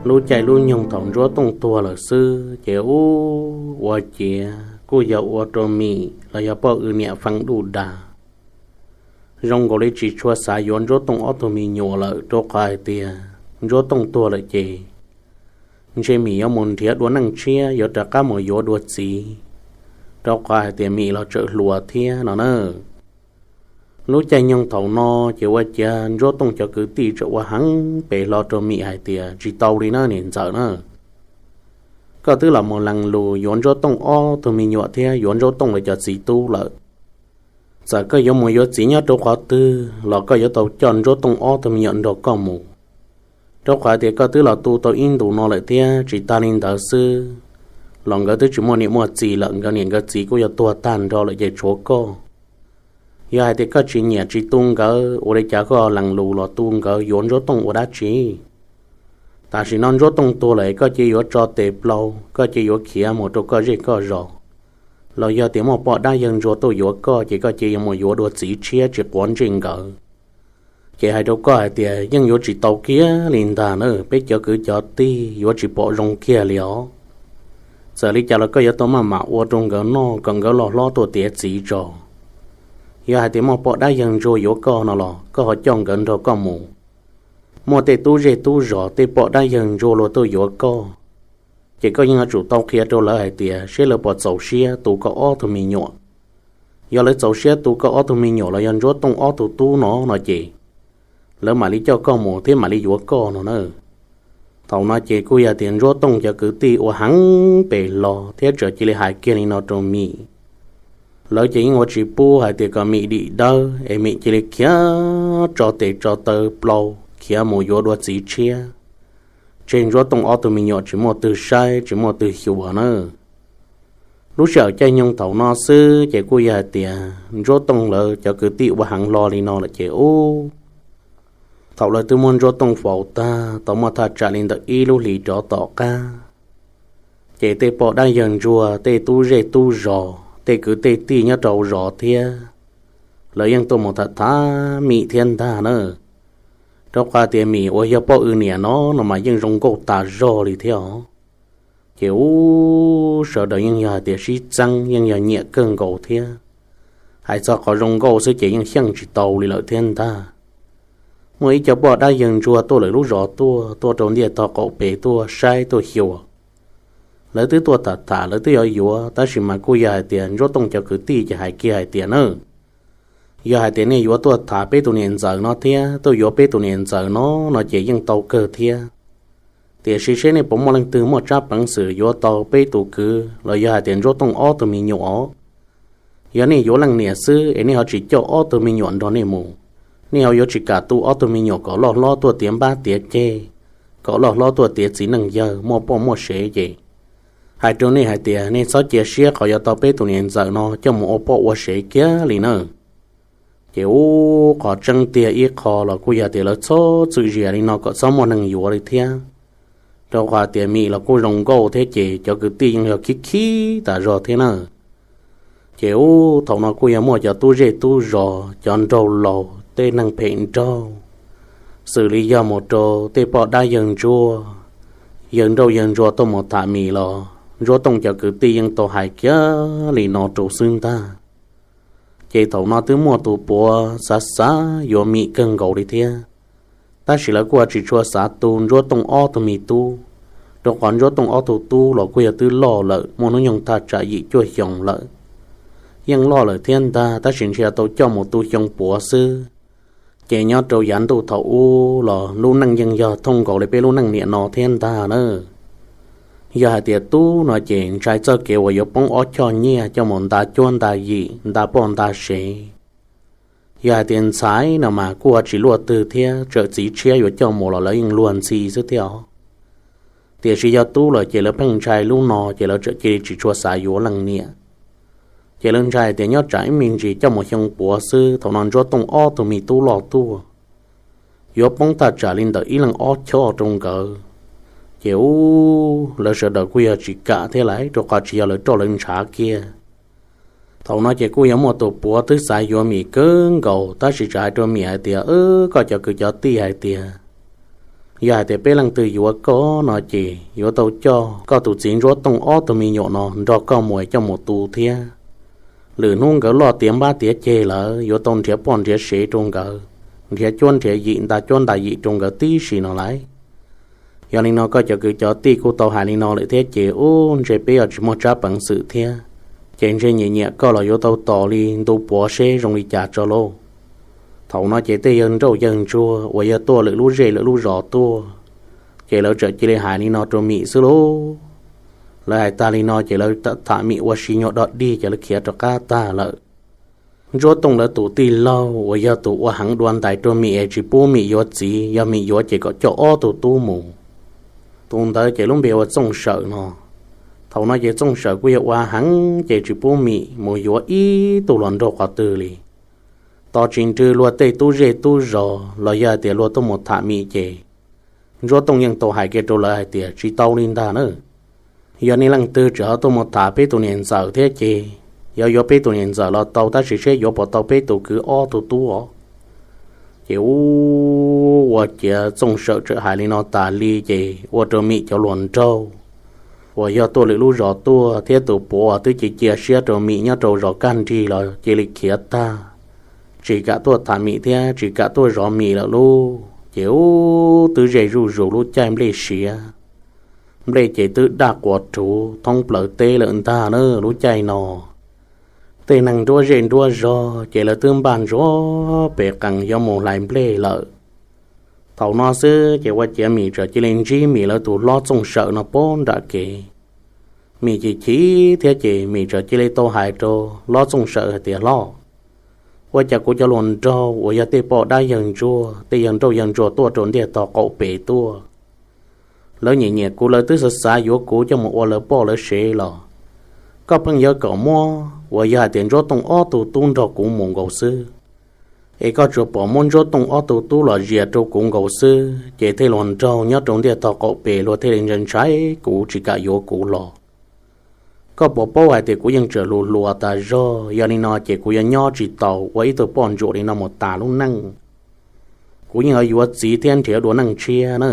Lub caij lub nyoog thaum Ntsuab Tooj tuag lawm xwb ces ub, ua ciav kuj yog ua rau Mim los yog poj W niam fee duj dag. Zoo nkaus li tsis tshua xav yuav Ntsuab Tooj ob tug me nyuam lawm, rau qhov hais tias Ntsuab Tooj tuag lawm ces ntshe Mim yuav mus nrhiav dua neej tshiab, yuav rov qab mus yuav dua txiv, rau qhov hais tias Mim los tseem hluas thiab no na. Lub caij nyoog thaum no ces ua ciav Ntsuab Tooj cov kwv tij tseem ua heev pes hlo rau Mim hais tias, tsis tau li na niam ntxawm na, koj twb los mus lees lus yuav Ntsuab Tooj ob tug me nyuam thiab yuav Ntsuab Tooj lawv cov txiv tub lawm. Txawm koj yuav mus yuav txiv nyob rau qhov twg los koj yuav tau coj Ntsuab Tooj ob tug me nyuam nrog koj mus, rau qhov tias koj twb los tu tau ib ntus no lawm thiab. Tsis tas li ntawd xwb los nkawd twb tsis muaj niam muaj txiv lawm, nkawd niam nkawd txiv kuj yog tuag tag nrho lawm ces tshuav koj. Yog hais tias koj tsis nyiam tsis tu nkawd, ua li cas koj lees lus los tu nkawd yuav Ntsuab Tooj ua dab tsi? Tam sim no Ntsuab Tooj tuag lawm, koj cia yuav tso tes plaub, koj cia yuav khiav mus rau koj zej koj zos, los yog tias muaj poj dab yawg ntsuag tuaj yuav koj ces koj cia yuav mus yuav dua txiv tshiab tsis quav ntsej nkawd. Ces hais rau koj hais tias yeej yuav tsis tau kiag li ntag na, peb cov kwv cov tij yuav tsis pom zoo kiag li os. Txawm li cas los koj yuav tau maj mam ua rau nkawd noj kom nkawd loj hlob tuaj tiav txiv tso. Yog hais tias muaj poj dab yawg ntsuag yuav koj no los koj ho coj nkawd nrog koj mus. Muaj tej tub zej tub zos tej poj dab yawg ntsuag luag tuaj yuav koj, ces koj yeej yuav tsum tau qhia rau lawv hais tias seb lawv puas txaus siab tu koj ob tug me nyuam. Yog lawv txaus siab tu koj ob tug me nyuam los yog Ntsuab Tooj ob tug tub no no ces lawv mam li coj koj mus thiab mam li yuav koj no na. Thaum no ces kuj yog tias Ntsuab Tooj cov kwv tij ua heev pes los thiab txawm cia li hais kiag li no rau Mim. Lawv ces yeej ua tsis pub hais tias kom Mim dim dawb es Mim cia li khiav tso tes tso taw plaub khiav mus yuav dua txiv tshiab, tseg Ntsuab Tooj ob tug me nyuam tsis muaj twg saib tsis muaj twg xyuas na. Lub sij hawm caij nyoog thaum no xwb ces kuj yog hais tias Ntsuab Tooj lawv cov kwv tij ua heev hlo li no lawm ces ub, thaum lawv twb muab Ntsuab Tooj faus tag tau muaj thaj tsam li ntawm ib lub hlis rov tom qab, ces tej poj dab yawg ntsuag tej tub zej tub zos tej kwv tej tij nyob rau zos thiab lawv yeej tuaj mus tham tham Mim thiab ntag na. Rau qhov tias Mim uas yog poj W niam no no mas yeej zoo nkauj tas zog li thiab os. Ces ub, sawv daws yeej yog hais tias sib txeeb yeej yog nyiam kawg nkaus thiab. Hais txog qhov zoo nkauj xwb ces yeej xyeej tsis tau li lawm thiab ntag. Muaj ib co poj dab yawg ntsuag tuaj lawm lub zos tuaj, tuaj rau ntiaj tog qaum pem tuaj saib tuaj xyuas. Lawv twb tuaj tham tham lawv twb yuav yuav, tab sis mas kuj yog hais tias Ntsuab Tooj cov kwv tij ces hais kiag hais tias na, yog hais tias nej yuav tuaj tham peb tus niam ntxawm no thiab tuaj yuav peb tus niam ntxawm no no ces yeej tau kawg thiab. Tiam sis seb nej puas muaj leej twg muaj tsab peev xwm yuav tau peb tus kwv los yog hais tias Ntsuab Tooj ob tug me nyuam os. Yog nej yuav leej niam xwb es nej ho tsis coj ob tug me nyuam nrog nej mus, nej ho yuav tsis kam tu ob tug me nyuam kom loj hlob tuaj tiav npab tiav ceg, kom loj hlob tuaj tiav txiv neej yawg muaj poj muaj sev ces hais rau nej hais tias nej txhob cia siab qhov yuav tau peb tus niam ntxawm no coj mus ua poj ua sev kiag li na. Ces ub, qhov tseeb tiag ib qho los kuj yog tias lawv txhob txwm zias li no kom txhob muaj neeg yuav li thiab. Rau qhov tias Mim los kuj zoo nkauj thiab ces cov kwv tij yeej yog khib khib tas zog thiab na. Ces ub, thaum no kuj yog muaj cov tub zej tub zos cov nraug laus tej neeg phem nraug, xws li yog mus rau tej poj dab yawg ntsuag, yawg nrauj yawg ntsuag tuaj mus tham Mim los Ntsuab Tooj cov kwv tij yeej tau hais kiag li no rau xwb ntag. Ces thaum no twb muaj tus puav xav xav yuav Mim kawg nkaus li thiab, tab sis lawv kuj tsis tshua xav tu Ntsuab Tooj ob tug me tub, rau qhov Ntsuab Tooj ob tug tub los kuj yog twb loj lawm muaj hnub nyoog thaj tsam yim cuaj xyoos lawm. Yeej loj lawm thiab ntag tab sis ntshe tau coj mus tu xyoo puav xwb. Ces nyob rau yav ntuj thaum ub los lub neej yeej yog thooj nkaus li peb lub neej niam no thiab ntag na. Yog hais tias tub no ces ntshai txoj kev uas yuav poob ob choj nyiaj coj mus nta cuab nta yim nta poj nta sev. Yog hais tias ntxhais no mas kuj ua tsis luaj twg thiab, txawm txiv tshiab yuav coj mus los lawv yeej luag ntxhi xwb thiab os. Tiam sis yog tub lawm ces lawv pheej ntshai lub no ces lawv txawm cia li tsis tshua xav yuav leej niam. Ces lawv ntshai tias nyob tsam ib me ntsis coj mus xyoo puav xwb thaum no Ntsuab Tooj ob tug me tub loj tuaj, yuav poob thaj tsam li ntawm ib leeg ob choj rau nkawd. Ces ub, lawv sawv daws kuj yog tsis kam thiab lawm rau qhov tsis yog lawv roj lawv ntshav kiag. Thaum no ces kuj yog muaj tus puav twb xav yuav Mim kawg nkaus tab sis txawm hais rau Mim hais tias, Koj cov kwv cov tij hais tias yog hais tias peb leej twg yuav koj no ces yuav tau coj koj tus txiv Ntsuab Tooj ob tug me nyuam no nrog koj mus coj mus tu thiab. Lwm hnub nkawd loj tiav npab tiav ceg lawm yuav tau nrhiav poj nrhiav sev rau nkawd, nrhiav cuab nrhiav yim nta cuab nta yim rau nkawd tib si no lauj. Yog li no koj cov kwv cov tij kuj tau hais li no lawm thiab ces ub, ntshe peb yuav tsis muaj tsab peev xwm thiab. Ces ntshe nyiam nyiam koj los yuav tau tos li ntu puav seb zoo li cas tso lauj. Thaum no ces tej yawg nrauj yawg ntsuag uas yog tuaj lwm lub zej lwm lub zos tuaj, ces lawv txawm cia li hais li no rau Mim xwb lauj. Lawv hais tag li no ces lawv tham Mim ua si nyuag dog dig ces lawv khiav rov qab tag lawm. Ntsuab Tooj lawv tus tij laug uas yog tus ua heev dua ntais rau Mim es tsis pub Mim yuav txiv, yog Mim yuav ces kom coj ob tug tub mus. Tus ntawd ces lub npe ua Txooj Sawm no. Thaum no ces Txooj Sawm kuj yog ua heev ces tsis pub Mim mus yuav ib tug hluas nraug qhov twg li. Tos tsis nrho luag tej tub zej tub zos los yog hais tias luag tuaj mus tham Mim ces Ntsuab Tooj yeej tau hais kiag rau lawv hais tias, Tsis tau li ntag na. Yog nej leej twg tseem ho tuaj mus tham peb tus niam ntxawm thiab ces yog yuav peb tus niam ntxawm los tau tab sis seb yuav puas tau peb tus kwv ob tug tub os. Ces ub, ua ciav Txooj Sawm txawm hais li no tas li ces ua rau Mim cov hluas nraug uas yog tuaj lwm lub zos tuaj thiab tus puav uas twb cia cia siab rau Mim nyob rau zos kaj nrig los cia li khiav tag, tsis kam tuaj tham Mim thiab tsis kam tuaj zov Mim lawm lauj. Ces ub, twb ze zuj zus lub caij nplej siav, nplej ces twb daj quas rhuv thoob plaws teb lawm ntag na lub caij no. Tej neeg nruab zej nruab zog ces lawv twb npaj ntsuav pes qees yuav mus hlais nplej lawm. Thaum no xwb ces ua ciav Mim txawm cia li ntsib Mim lawv tus hlob Txooj Sawm no pem nram kev. Mim chim chim thiab ces Mim txawm cia li tau hais rau hlob Txooj Sawm hais tias, Hlob, ua cas kuv cov hluas nraug uas yog tej poj dab yawg ntsuag, tej yawg nrauj yawg ntsuag tuaj rau ntiaj tog qaum pem tuaj, lawv nyiam nyiam kuv, lawv twb xav xav yuav kuv coj mus ua lawv poj lawv sev los koj pheej yuav kom muab uas yog hais tias Ntsuab Tooj ob tug tub nrog kuv mus nkaus xwb? Es koj tsuas pom muab Ntsuab Tooj ob tug tub los zias rau kuv nkaus xwb ces tej hluas nraug nyob rau ntiaj tog qaum pem luag thiaj li ntshai ntshai kuv tsis kam yuav kuv los. Koj puas paub hais tias kuv yeej tseem hluas hluas tas zog, yog li no ces kuv yuav nyob tsis taus ua ib tug poj ntsuam li no mus tas lub neej. Kuv yeej yuav yuav txiv thiab nrhiav dua neej tshiab na.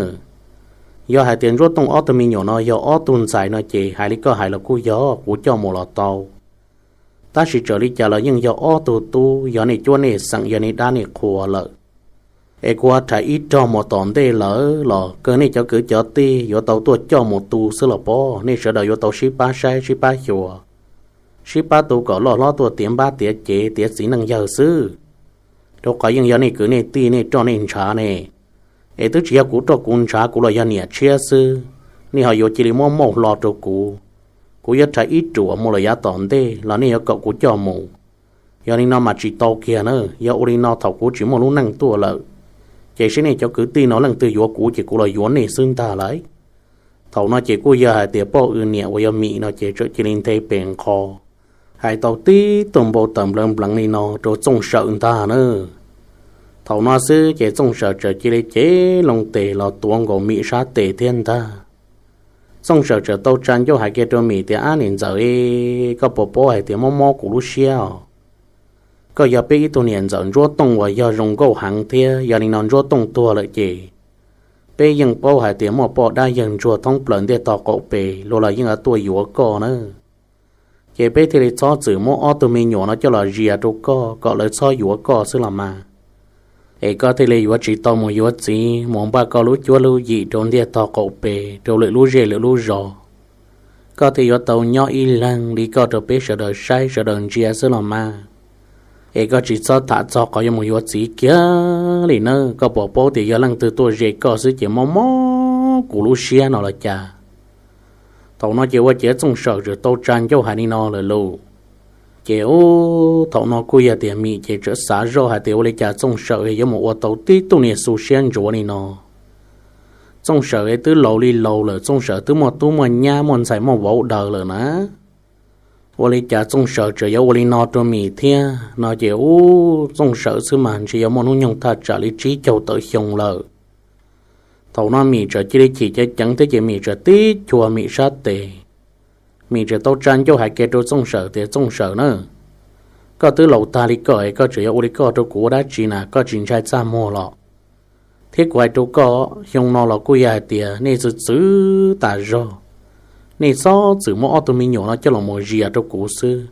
Yog hais tias Ntsuab Tooj ob tug me nyuam no yog ob tug ntxhais no ces hais li koj hais los kuj yog, kuv coj mus los tau. Tab sis txawm li cas los yeej yog ob tug tub, yog nej cuab nej xeem, yog nej dab nej qhua lawm. Es kuv ho rhais ib rog mus tom ntej lawm los kawg nej cov kwv cov tij yuav tau tuaj coj mus tu xwb los pob, nej sawv daws yuav tau sib pab saib sib pab xyuas, sib pab tu kom loj hlob tuaj tiav npab tiav cev tiav txiv neej yawg xwb. Rau qhov yeej yog nej kwv nej tij nej roj nej ntshav ne. Es twb tsis yog kuv roj kuv ntshav, kuv los yog niam tshiab xwb, nej ho yuav cia li muab mauj hlo rau kuv. Kuv yuav rhais ib ruam mus lawm yav tom ntej los nej yuav kom kuv coj mus. Yog li no mas tsis tau kiag na, yog ua li no thaum kuv tsis muaj lub neej tuaj lawm, ces seb nej cov kwv tij no leej twg yuav kuv ces kuv los yuav nej xwb ntag lauj. Thaum no ces kuj yog hais tias poj w niam uas yog Mim no ces txawm cia li nthe pes nqho, hais tau tib tug npau taws npleev npleev li no rau Txooj Sawm ntag na. Thaum no xwb ces Txooj Sawm txawm cia li cev loo tes los tuav nkaus Mim sab tes thiab ntag. Txooj Sawm txawm tau tsa ncauj hais kiag rau Mim tias, Ab niam ntxawm, koj puas paub hais tias mob mob kuv lub siab os? Koj yog peb ib tug niam ntxawm Ntsuab Tooj uas yog zoo nkauj heev thiab, yog li no Ntsuab Tooj tuag lawm ces peb yeej paub hais tias muaj poj dab yawg ntsuag thoob plaws ntiaj tog qaum pes luag los yeej tuaj yuav koj na. Ces peb thiaj li txhob txwm muab ob tug me nyuam no coj los zias rau koj kom lawv txhob yuav koj xwb los mas. Es koj thiaj li yuav tsis tau mus yuav txiv mus npaj koj lub cuab lub yim rau ntiaj tog qaum pes rau lwm lub zej lwm lub zos. Koj thiaj yuav tau nyob ib leeg li koj rau peb sawv daws saib sawv daws ntsia xwb los mas. Es koj tsis txhob tham txog qhov yuav mus yuav txiv kiag li nawb. Koj puas paub tias yog leej twg tuaj ze koj xwb ces mob mob kuv lub siab no los cas? Thaum no ces ua ciav Txooj Sawm txawm tau tsa ncauj hais li no lawm lauj. Ces ub, thaum no kuj yog tias Mim ces txawm xav zoj hais tias ua li cas Txooj Sawm yuav mus ua tau tib tug niag xu siab ntsuav li no. Txooj Sawm twb laus li laus lawm, Txooj Sawm twb muaj tub muaj nyab muaj ntxhais muaj vauv daws lawm na. Ua li cas Txooj Sawm txawm yuav ua li no rau Mim thiab no ces ub, Txooj Sawm xwb mas ntshe yuav muaj hnub nyoog thaj tsam li tsib caug tawm xyoo lawm. Thaum no Mim txawm cia li chim ceev ceev thiab ces Mim txawm tib chua Mim sab tes. Mim txawm tau tsa ncauj hais kiag rau Txooj Sawm tias, Txooj Sawm na, koj twb laus tag li koj es koj tseem yuav ua li koj rau kuv ua dab tsi na, koj tsis ntshai txaj muag los? Thiab kuv hais rau koj, xyoo no los kuj yog hais tias nej txwv txwv tas zog, nej txhob txwm muab ob tug me nyuam no coj los mus zias rau kuv xwb,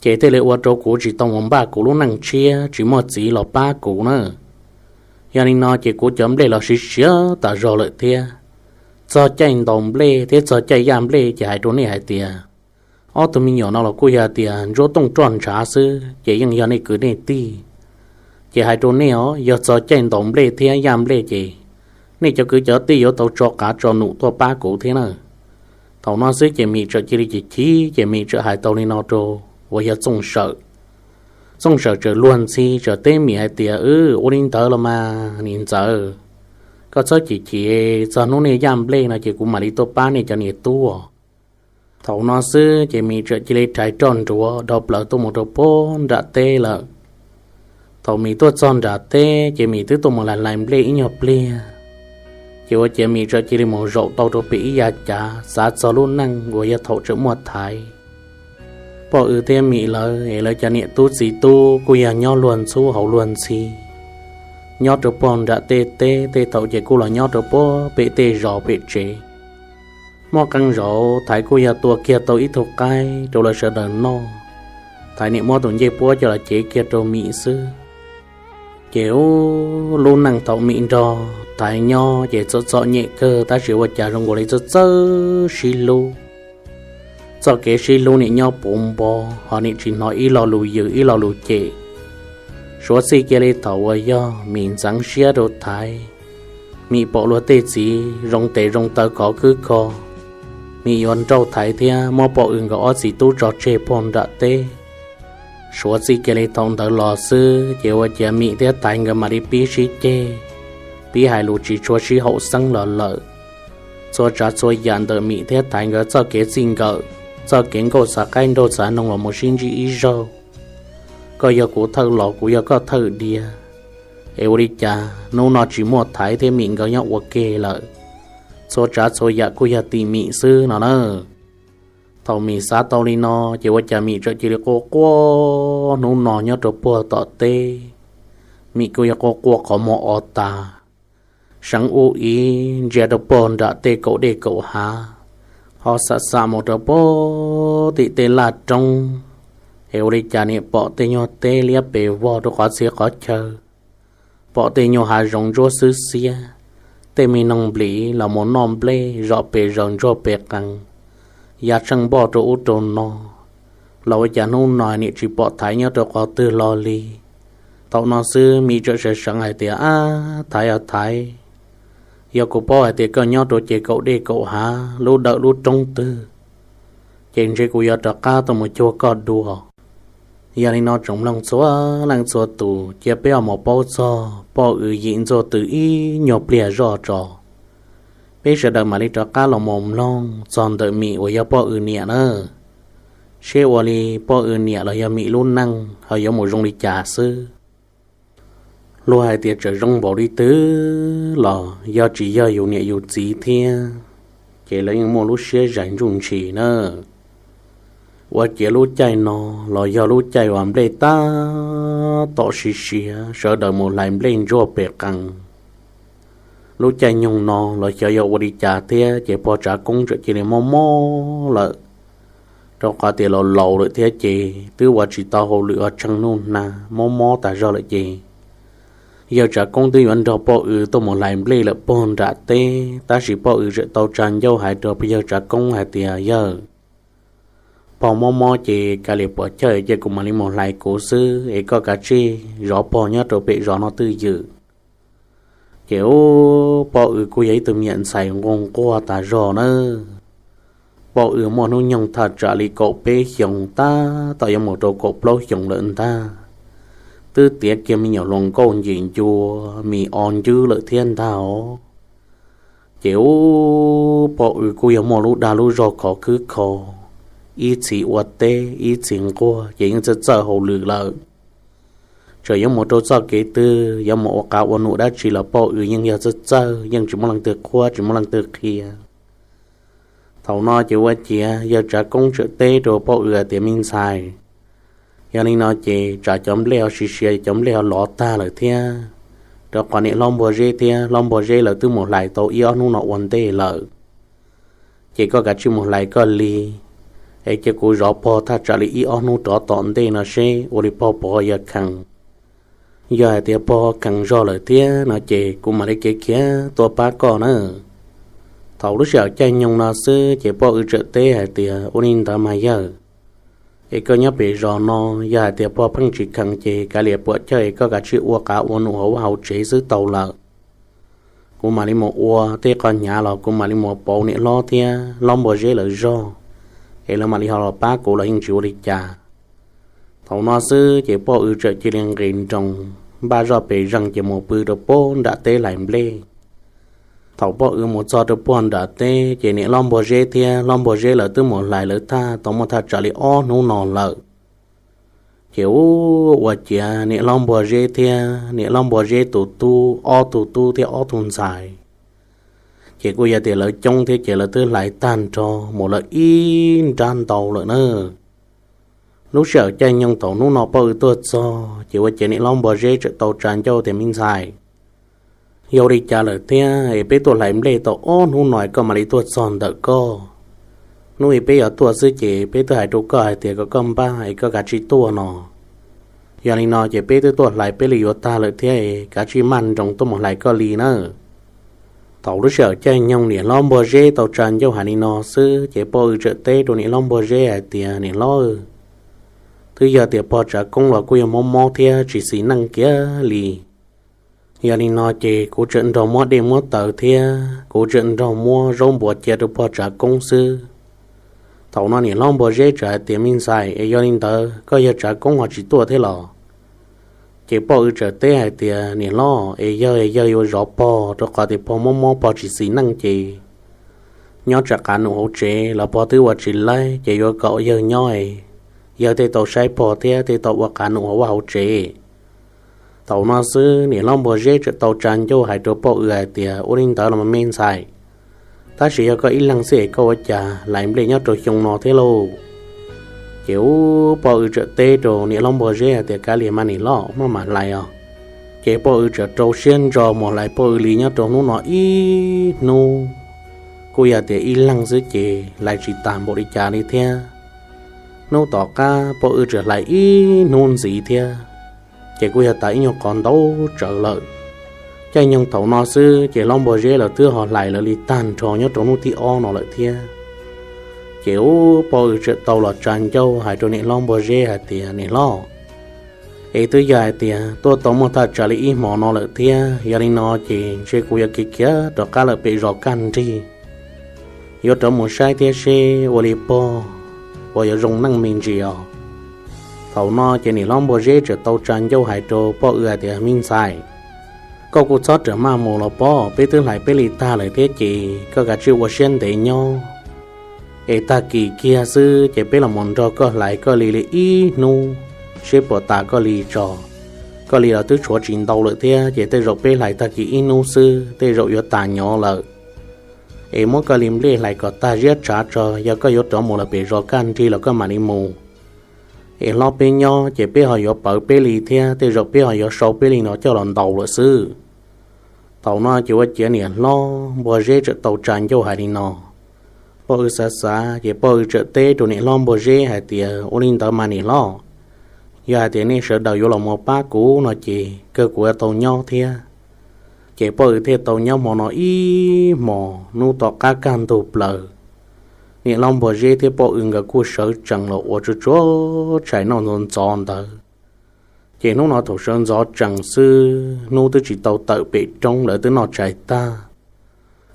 ces thiaj li ua rau kuv tsis tau mus npaj kuv lub neej tshiab, tsis muaj txiv los pab kuv na. Yog li no ces kuv cov nplej los siav siav tas zog lawm thiab. Txog caij ntaus nplej thiab txog caij yaj nplej ces hais rau nej hais tias, ob tug me nyuam no los kuj yog tias ntsuab tooj roj ntshav xwb ces yeej yog nej kwv nej tij. Ces hais rau nej os, yog txog caij ntaus nplej thiab yaj nplej ces nej cov kwv cov tij yuav tau tso qav tso num tuaj pab kuv thiab na. Thaum no xwb ces Mim txawm cia li chim chim ces Mim txawm hais tau li no rau uas yog Txooj Sawm. Txooj Sawm txawm luag ntxhi txawm teb Mim hais tias, Ua li ntawd los mas niam ntxawm, koj txhob chim chim, txog hnub nej yaj nplej no ces kuv mam li tuaj pab nej cov niam tub. Thaum no xwb ces Mim txawm cia li rhais roj nruav dhau plaws tuaj mus rau puag nram teb lawm. Thaum Mim tuaj txog nram teb ces Mim twb tuaj mus hlais hlais nplej ib nyuag pliag, ces ua ciav Mim txawm cia li mus zaum tau rau pem ib yav cav xav txog lub neej uas yog thaum tseem muaj Thaiv. Poj W thiab Mim lawv es lawv cov niam tub txiv tub kuj yog nyob luag ntxhub hauv luag ntxhi, nyob rau puag nram tej teb, tej thaum ces kuj los nyob rau puag pem tej zos pem tsev. Muaj qee zaum Thaiv kuj yog tua kiag tau ib tug qaib rau lawv sawv daws noj, Thaiv niam muab tus ncej puab coj los cev kiag rau Mim xwb. Ces ub, lub neej thaum Mim nrog Thaiv nyob ces txom txom nyem kawg tab sis ua cas zoo nkaus li txawj txawj sib hlub. Txoj kev sib hlub nim nyob puv npo, ho nim tsis hnov ib lo lus yws ib lo lus cem. Suav txij kiag li thaum uas yog Mim ntxeev siab rau Thaiv, Mim pom luag tej txiv zoo tes zoo taw khov khwb kho, Mim yuav nrauj Thaiv thiab muab Poj W nkawd ob txiv tub tso tseg puag nram teb. Suav txij kiag li thaum ntawd los xwb ces ua ciav Mim thiab Thaiv nkawd mam li pib sib ceg, pib hais lus tsis tshua sib haum xeeb los lawm. Txhua tsav txhua yam ntawm Mim thiab Thaiv nkawd txoj kev txij nkawm, txoj kev nkauj xav qaib nraug xav noog los mus sib ntsib ib zaug, koj yog kuv thawj laus kuv yog koj thawj diav, es ua li cas hnub no tsis muaj Thaiv thiab Mim nkawd nyob ua ke lawm. Txhua tsav txhua yam kuj yog tim Mim xwb no na. Thaum Mim xav tau li no ces ua cas Mim txawm cia li quaj quaj hnub no nyob rau puag tom teb. Mim kuj yog quaj quaj qhov muag o tas, seev ub ib ntsia rau puag nram tej kaum dej kaum hav, ho xam xam mus rau puag tim tej laj roob, es ua li cas nim pom tej nyuag teb liab pes vog rau qhov txhia qhov chaw, pom tej nyuag hav zoov ntsuab xwb xiab, tej me noog nplis los mus noj nplej zom pes zaws ntsuag pes qees, ya tsheej npoj rau ub rau no, los ua cas hnub no nim tsis pom Thaiv nyob rau qhov twg hlo li. Thaum no xwb Mim txawm sawv seev hais tias, Ab, Thaiv, Thaiv, yog kuv paub hais tias koj nyob rau ces kaum dej kaum hav lub dawm lub roob twg, ces ntshe kuv yuav rov qab tuaj mus cuag koj dua. Yog li no tsoom mloog txhua leej txhua tus, cia peb ho mus paub txog Poj W yim Ntxuaj Tw ib nyuag pliag zoj tso, peb sawv daws mam li rov qab los mus mloog txog ntawm Mim uas yog Poj W niam na, seb ua li Poj W niam los yog Mim lub neej ho yuav mus zoo li cas xwb. Luag hais tias txawm zoo npaum li twg los yog tsis yog yus niam yus txiv thiab, ces lawv yeej muaj lub siab zais ntsuj ntshis na. Ua ciav lub caij no los yog lub caij uas nplej tab tom siav siav, sawv daws mus hlais nplej ntsuag pes qees. Lub caij nyoog no los xyov yog ua li cas thiab ces pog Tsav Koob txawm cia li mob mob lawm, rau qhov tias los laus lawm thiab ces twb ua tsis tau hauj lwm ua tsheej nuj nag, mob mob tas zog lawm ces yawg Tsav Koob twb yuav nrog Poj W tuaj mus hlais nplej lawm puag nram teb, tab sis Poj W txawm tau tsa ncauj hais rau yawg Tsav Koob hais tias, Yawg, pog mob mob ces kav liam puas chawj ces kuv mam li mus hlais kuv xwb es koj kav tsij zov pog nyob rau pem zos no twj ywm. Ces ub, Poj W kuj yog ib tug me nyuam ntxhais nquag nquag tas zog na. Poj W muaj hnub nyoog thaj tsam li kaum peb xyoos tab tom yuav mus rau kaum plaub xyoos lawm ntag. Twb tiav kiag me nyuam hluas nkauj ncim ncua, mis o ncwb lawm thiab ntag os. Ces ub, Poj W kuj yog muaj lub dag lub zog khov khwb kho, ib txhis ua teb ib txhis nquag ces yeej txawj txawj hauj lwm lawm. Txawm yuav mus rau txoj kev twg, yuav mus ua qav ua num dab tsi los Poj W yeej yog txawj txawj, yeej tsis muaj leej twg qhuab tsis muaj leej twg qhia. Thaum no ces ua ciav yawg Tsav Koob txawm teb rau Poj W hais tias, Me ntxhais, yog li no ces tsam cov nplej ho sis sia, cov nplej ho lov tag lawm thiab, rau qhov niam hlob Npua Zeb thiab hlob Npua Zeb lawv twb mus hlais tau ib ob hnub no ua ntej lawm. Ces koj kav tsij mus hlais koj li, es cia kuv zov pog thaj tsam li ib ob hnub rov tom ntej no seb ua li pog puas yog kheev. Yog hais tias pog kheev zog lawm thiab no ces kuv mam li khiav khiav tuaj pab koj na. Thaum lub sij hawm caij nyoog no xwb ces Poj W txawm teb hais tias, Ua li ntawd mas yawg, es koj nyob pem zos no, yog hais tias pog pheej tsis kheev ces kav liam puam chawj es koj kav tsij ua qav ua num hauv vaj hauv tsev xwb tau lawm. Kuv mam li mus ua tej qhov hnyav los kuv mam li mus pauv niam hlob thiab hlob Npua Zeb lawv zog, es lawv mam li ho los pab kuv los yeej tsis ua li cas. Thaum no xwb ces Poj W txawm cia li nqis nroos npaj zoj pes zeeg ces mus pw rau puag nram teb hlais nplej. Thaum Poj W mus txog rau puag nram teb ces niam hlob Npua Zeb thiab hlob Npua Zeb lawv twb mus hlais lawv thaj tau muaj thaj tsam li ob hnub no lawm. Ces ub, ua ciav niam hlob Npua Zeb thiab niam hlob Npua Zeb tus tub, ob tug tub thiab ob tug ntxhais, ces kuj yog tias lawv coob thiab ces lawv twb hlais tag nrho mus lawm ib nrab ntau lawm na. Lub sij hawm caij nyoog thaum hnub no Poj W tuaj txog ces ua ciav niam hlob Npua Zeb txawm tau tsa ncauj tias, Me ntxhais, yog ua li cas lawm thiab es peb tuaj hlais nplej tau ob hnub no es koj mam li tuaj txog ntawm koj? Hnub ib peb yuav tuaj xwb ces peb twb hais rau koj hais tias kom koj npaj es koj kav tsij tuaj no. Yog li no ces peb twb tuaj hlais peb li yuav tag lawm thiab es kav tsij maj nroos tuaj mus hlais koj li nawb. Thaum lub sij hawm caij nyoog niam hlob Npua Zeb tau tsa ncauj hais li no xwb ces Poj W txawm teb rau niam hlob Npua Zeb hais tias, Niam hlob, twb yog tias pog Tsav Koob los kuj yog mob mob thiab tsis xis neej kiag li. Yog li no ces kuv tseem nrog muab dej muab taws thiab kuv tseem nrog muab zaub npua cia rau pog Tsav Koob xwb. Thaum no niam hlob Npua Zeb txawm hais tias, Me ntxhais, es yog li ntawd koj yawg Tsav Koob ho tsis tuaj thiab los? Ces Poj W txawm teb hais tias, Niam hlob, es yawg, yawg yuav zov pog rau qhov tias pog mob mob pog tsis xis neej ces nyob tsam qav num hauv tsev los pog twb ua tsis laib ces yuav kom yawg nyob, yawg thiaj tau saib pog thiab thiaj tau ua qav num hauv vaj hauv tsev. Thaum no xwb niam hlob Npua Zeb txawm tau tsa ncauj hais rau Poj W hais tias, Ua li ntawd los me ntxhais, tab sis yog koj ib leeg xwb es koj ua cas hlais nplej nyob rau xyoo no thiab lauj? Ces ub, Poj W txawm teb rau niam hlob Npua Zeb hais tias, Kav liam mas niam hlob, maj mam hlais os. Ces Poj W txawm rau siab ntso mus hlais Poj W li nyob rau hnub no ib hnub. Kuj yog tias ib leeg xwb ces hlais tsis tas npaum li cas li thiab. Hnub tom qab Poj W txawm hlais ib hnub ntxiv thiab, ces kuj yog tas ib nyuag qhov ntau tsawv lawm. Caij nyoog thaum no xwb ces hlob Npua Zeb lawv twb ho hlais lawv li tag nrho nyob rau hnub thib ob no lawm thiab. Ces ub, Poj W txawm tau los tsa ncauj hais rau niam hlob Npua Zeb hais tias, Niam hlob, es twb yog hais tias tuaj tau muaj thaj tsam li ib hmos no lawm thiab, yog li no ces ntshe kuv yuav khiav khiav rov qab lawm pem zos kaj nrig, yuav rov mus saib thiab seb ua li pog puas yuav zoo neej me ntsis os. Thaum no ces niam hlob Npua Zeb txawm tau tsa ncauj hais rau Poj W hais tias, Me ntxhais, koj kuj txhob rawm maj mus los pob, peb twb hlais peb li tag lawm thiab ces koj kav tsij ua siab ntev nyob, es tag kis kiag xwb ces peb los mus nrog koj hlais koj li li ib hnub, seb puas tas koj li tso. Koj li los twb tshuav tsis ntau lawm thiab ces tej zaum peb hlais tag kis ib hnub xwb tej zaum yuav tas nyob lawm. Es muab koj li nplej hlais kom tag ziab tshav tso, yog koj yuav rov mus lawm pem zos kaj nrig los koj mam li mus. Es hlob peb nyob ces peb ho yuav pawv peb li thiab tej zaum peb ho yuav sau peb li no coj los ntaus lawm xwb. Thaum no ces ua ciav niam hlob Npua Zeb txawm tau tsa ncauj hais li no. Poj W xav xav ces Poj W txawm teb rau niam hlob Npua Zeb hais tias, Ua li ntawd mas niam hlob, yog hais tias nej sawv daws yuav los mus pab kuv no ces kawg kuv yuav tau nyob thiab. Ces Poj W thiaj tau nyob hmo no ib hmos, hnub tom qab kaj ntug plaws, niam hlob Npua Zeb thiab Poj W nkawd kuj sawv tsees los ua tsuag tsuag tshais noj ntxov ntxov ntawd. Ces hnub no thaum sawv ntxov tsees xwb, hnub twb tsis tau tawm pem roob lawv twb noj tshais tag.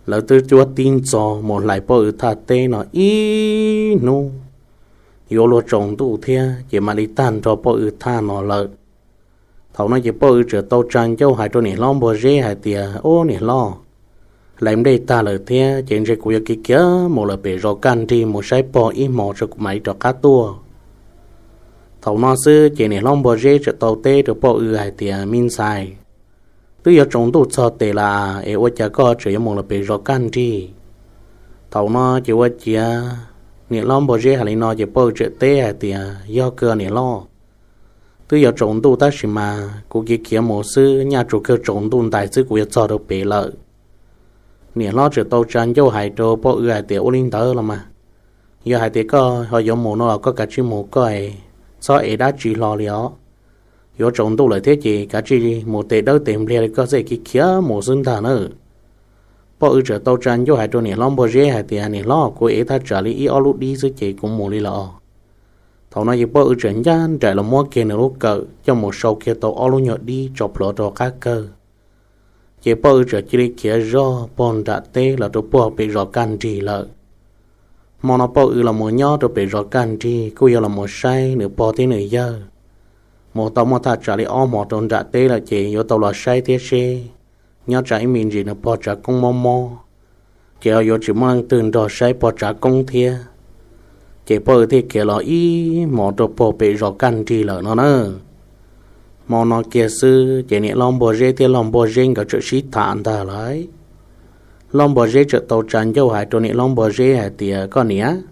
Lawv twb cuab tib ntxov mus hlais Poj Ws thaj teb no ib hnub, yuav luag tsaus ntuj thiab ces mam li tag nrho Poj Ws thaj no lawm. Thaum no ces Poj Ws txawm tau tsa ncauj hais rau niam hlob Npua Zeb hais tias, Ub niam hlob, hlais nplej tag lawm thiab ces ntshe kuv yuav khiav khiav mus lawm pem zos Kaj Nrig mus saib pog ib hmos tso kuv mam li rov qab tuaj. Thaum no xwb ces niam hlob Npua Zeb txawm tau teb rau Poj Ws hais tias, Me ntxhais, twb yuav tsaus ntuj txog tes lawm es ua cas koj tseem yuav mus lawm pem zos Kaj Nrig? Thaum no ces ua ciav niam hlob Npua Zeb hais li no ces Poj Ws txawm teb hais tias, Yog kawg niam hlob, twb yuav tsaus ntuj tab sis mas kuv khiav khiav mus xwb, nyaj tsuas kawg tsaus ntuj ntais xwb kuv yuav txog rau pem lawm. Niam hlob txawm tau tsa ncauj hais rau Poj Ws hais tias, Ua li ntawd los mas, yog hais tias koj ho yuav mus no los koj kav tsij mus koj, txhob ev dab tsi hlo li os. Yuav tsaus ntuj lawm thiab ces kav tsij mus tes dawb tes npliag li koj xwb, khiav khiav mus xwb ntag nawb. Poj Ws txawm tau tsa ncauj hais rau niam hlob Npua Zeb hais tias, Niam hlob, kuv ev thaj tsam li ib ob lub dib xwb ces kuv mus li lawm os. Thaum no ces Poj Ws txawm ncaj nraim los muab kiag nws lub kawm coj mus sau kiag tau ob lub nyuag dib tso plhuav rau qab kawg. Ces Poj Ws txawm cia li khiav zog pog nram teb los rau pog pem zos Kaj Nrig lawm. Hmo no Poj Ws los mus nyob rau pem zos Kaj Nrig kuj yog los mus saib nws pog thiab nws yawg. Mus tau muaj thaj tsam li ob hmos rau nram teb lawm ces yuav tau los saib thiab seb nyob tsam ib me ntsis nws pog tsav koob mob mob, ces ho yuav tsis muaj leej twg nrog saib pog tsav koob thiab. Ces Poj Ws thiaj khiav los ib hmos rau pog pem zos Kaj Nrig lawm no na. Hmo no kiag xwb ces niam hlob Npua Zeb thiab hlob Npua Zeb nkawd txawm sib tham ntag lauj. Hlob Npua Zeb txawm tau tsa ncauj hais rau niam hlob Npua Zeb hais tias, Koj niam,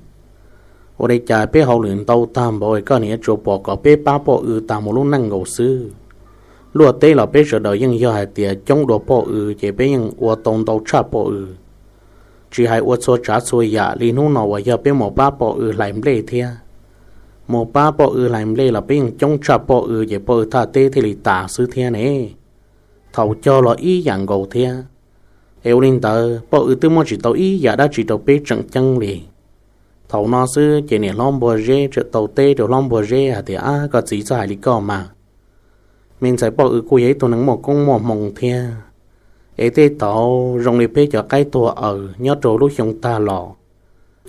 ua li cas peb hauj lwm ntau tag npaum koj niam tsuas pom kom peb pab Poj Ws tas mus lub neej nkaus xwb. Luaj teb los peb sawv daws yeej yog hais tias coob dua Poj Ws ces peb yeej ua tau ntau tshaj Poj Ws. Tsis hais ua txhua tsav txhua yam li hnub no uas yog peb mus pab Poj Ws hlais nplej thiab, mus pab Poj Ws hlais nplej los peb yeej coob tshaj Poj Ws ces Poj Ws thaj teb thiaj li tas xwb thiab ne. Thaum cog los ib yam nkaus thiab. Es ua li ntawd Poj Ws twb muab tsis tau ib yam dab tsi rau peb tseem ceeb li. Thaum no xwb ces niam hlob Npua Zeb txawm tau teb rau hlob Npua Zeb hais tias, Ab, koj txiv txhob hais li koj mas. Me ntxhais Poj Ws kuj yog ib tug neeg muaj koob muaj hmoo thiab. Es tej thaum zoo li peb cov qaib tuag aws nyob rau lub xyoo tag los,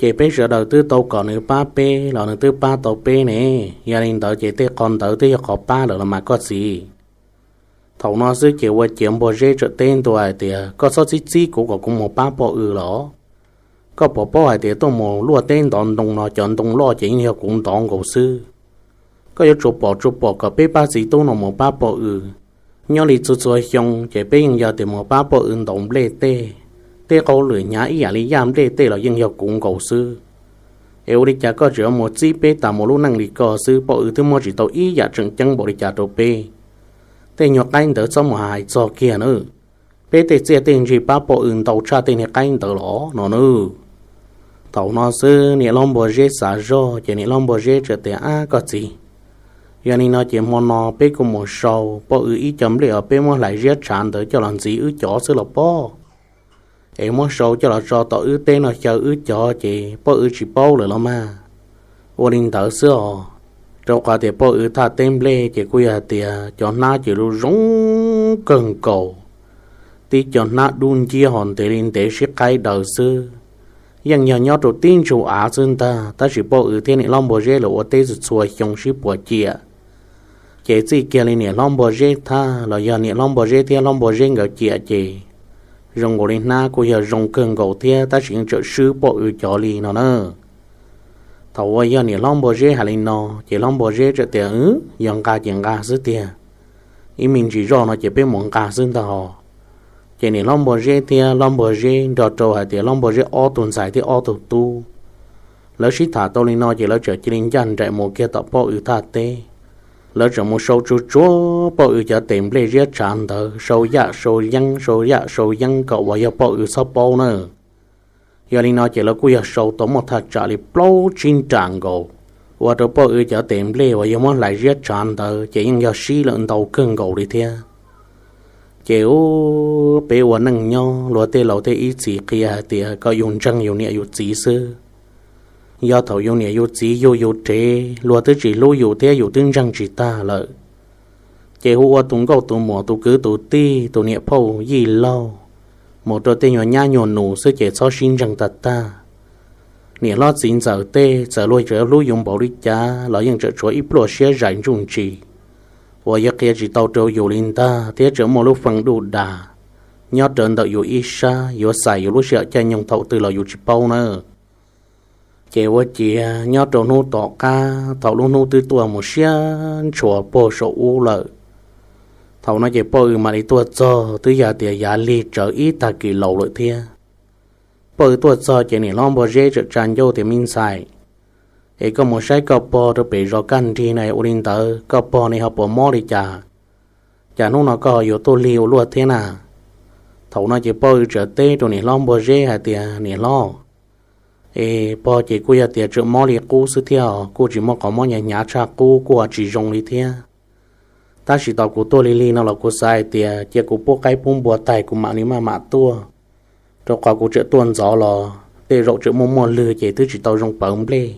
ces peb sawv daws twb tau kom nws pab peb los nws twb pab tau peb ne. Yog li ntawd ces tej qhov ntawd twb yog qhov pab lawm los mas koj txiv. Thaum no xwb ces ua ciav Npua Zeb txawm teb ntua hais tias, Koj txhob txib txib kuv kom kuv mus pab Poj Ws los? Koj puas paub hais tias tuaj mus luaj teb ntov ntoo no cov ntoo loj ces yeej yog kuv ntov nkaus xwb. Koj yuav tsum pom tsum pom kom peb pab txiv tub no mus pab Poj Ws. Nyob li txhua txhua xyoo ces peb yeej yog tias mus pab Poj Ws ntaus nplej tej, tej qau lwm hnyav ib yam li yaj nplej tej los yeej yog kuv nkaus xwb. Es ua li cas koj tseem yuav mus txib peb tas mus lub neej li ko xwb? Poj Ws twb muab tsis tau ib yam tseem ceeb npaum li cas rau peb. Tej nyuag qaib ntawd txhob mus hais txog kiag na. Peb tej txiaj tej ntsig pab Poj Ws ntau tshaj tej niag qaib ntawd los no na. Thaum no xwb niam hlob Npua Zeb xav zog ces niam hlob Npua Zeb txawm tias, Ab koj txiv, yog li no ces hmo no peb kuj mus sau Poj Ws ib co nplej uas peb muab hlais ziab tshav ntawd coj los ntxiv wb cov xwb los pob. Es muab sau coj los tso tom wb teb no xyaw wb cov ces Poj Ws tsis paub lawm los mas. Ua li ntawd xwb os, rau qhov tias Poj Ws thaj teb nplej ces kuj yog hais tias cov hnab ces lub zoo kawg nkaus, tib co hnab dub nciab ho ntev li ntev sib qaib daws xwb. Yeej yog nyob rau tib ntsug av xwb ntag, tab sis Poj Ws thiab niam hlob Npua Zeb lawv ua teb txhua txhua xyoo sib puas ciam. Ces txij kiag li niam hlob Npua Zeb thaj los yog niam hlob Npua Zeb thiab hlob Npua Zeb nkawd ciam ces zoo nkaus li hnab kuj yog zoo kawg nkaus thiab, tab sis yeej tseem swb Poj Ws cov li no na. Thaum uas yog niam hlob Npua Zeb hais li no ces hlob Npua Zeb txawm tias, Yog nqa ces nqa xwb tiag, ib me ntsis zoj no ces peb mus nqa xwb ntag hos. Ces niam hlob Npua Zeb thiab hlob Npua Zeb nrog rau hais tias hlob Npua Zeb ob tug ntxhais thiab ob tug tub, lawv sib tham tau li no ces lawv txawm cia li ncaj nraim mus kiag tom Poj Ws thaj teb. Lawv txawm mus sau tsuag tsuag Poj Ws cov tes nplej ziab tshav ntawd, sau yaj sau yeeb, sau yaj sau yeeb kom uas yog Poj Ws txhob paub na. Yog li no ces lawv kuj yog sau tau muaj thaj tsam li plaub tsib nram nkaus, ua rau Poj Ws cov tes nplej uas yog muab hlais ziab tshav ntawd ces yeej yog sib lawm ntau kawg nkaus li thiab. Ces ub, peb ua neej nyob luag tej laus tej ib txhis qhia hais tias kom yus ntseeg yus niam yus txiv xwb. Yog thaum yus niam yus txiv yug yus rev luag twb tsis hlub yus thiab yus twb ntseeg tsis tag lawm, ces hu ua tus nkauj tus muam tus kwv tus tij tus niam phauj yij laug mus rau tej nyuag nyab nyuag nus xwb ces txhob sib ntseeg tag tag. Niam hlob txiv ntxawm tej txawm luag tseem hlub yus npaum li cas los yeej tseem tshuav ib pluaj siab zais ntsuj ntsis uas yuav qhia tsis tau rau yus li ntag thiab tseem muaj lub feej duj das nyob rawv ntawm yus ib sab yuav xaiv yus lub sij hawm caij nyoog thaum twg los yus tsis paub na. Ces ua ciav nyob rau hnub tom qab thaum lub hnub twb tuaj mus siab ntshua puag saum ub lawm, thaum no ces Poj Ws mam li tuaj txog twb yog tias yav lig tsawv ib tag kis laus lawm thiab. Poj Ws tuaj txog ces niam hlob Npog Zeb txawm tsa ncauj tias, Me ntxhais, es koj mus saib koj pog rau pem zos kaj nrig na, ua li ntawd koj pog ne ho puas mob li cas? Cas hnub no koj ho yuav tuaj lig ua luaj thiab na? Thaum no ces Poj Ws txawm teb rau niam hlob Npog Zeb hais tias, Niam hlob, es pog ces kuj yog tias tseem mob li qub xwb thiab os, kuj tsis muaj qhov mob hnyav hnyav tshaj qub, kuj tsis zoo li thiab. Tab sis tau kuv tuaj lig lig no los kuv xav hais tias cia kuv pub qaib pub npua tag kuv mam li maj mam tuaj, rau qhov kuv tseem tuaj ntxov los tej zaum tseem muaj muaj lwg ces twb tsis tau zoo pawv nplej.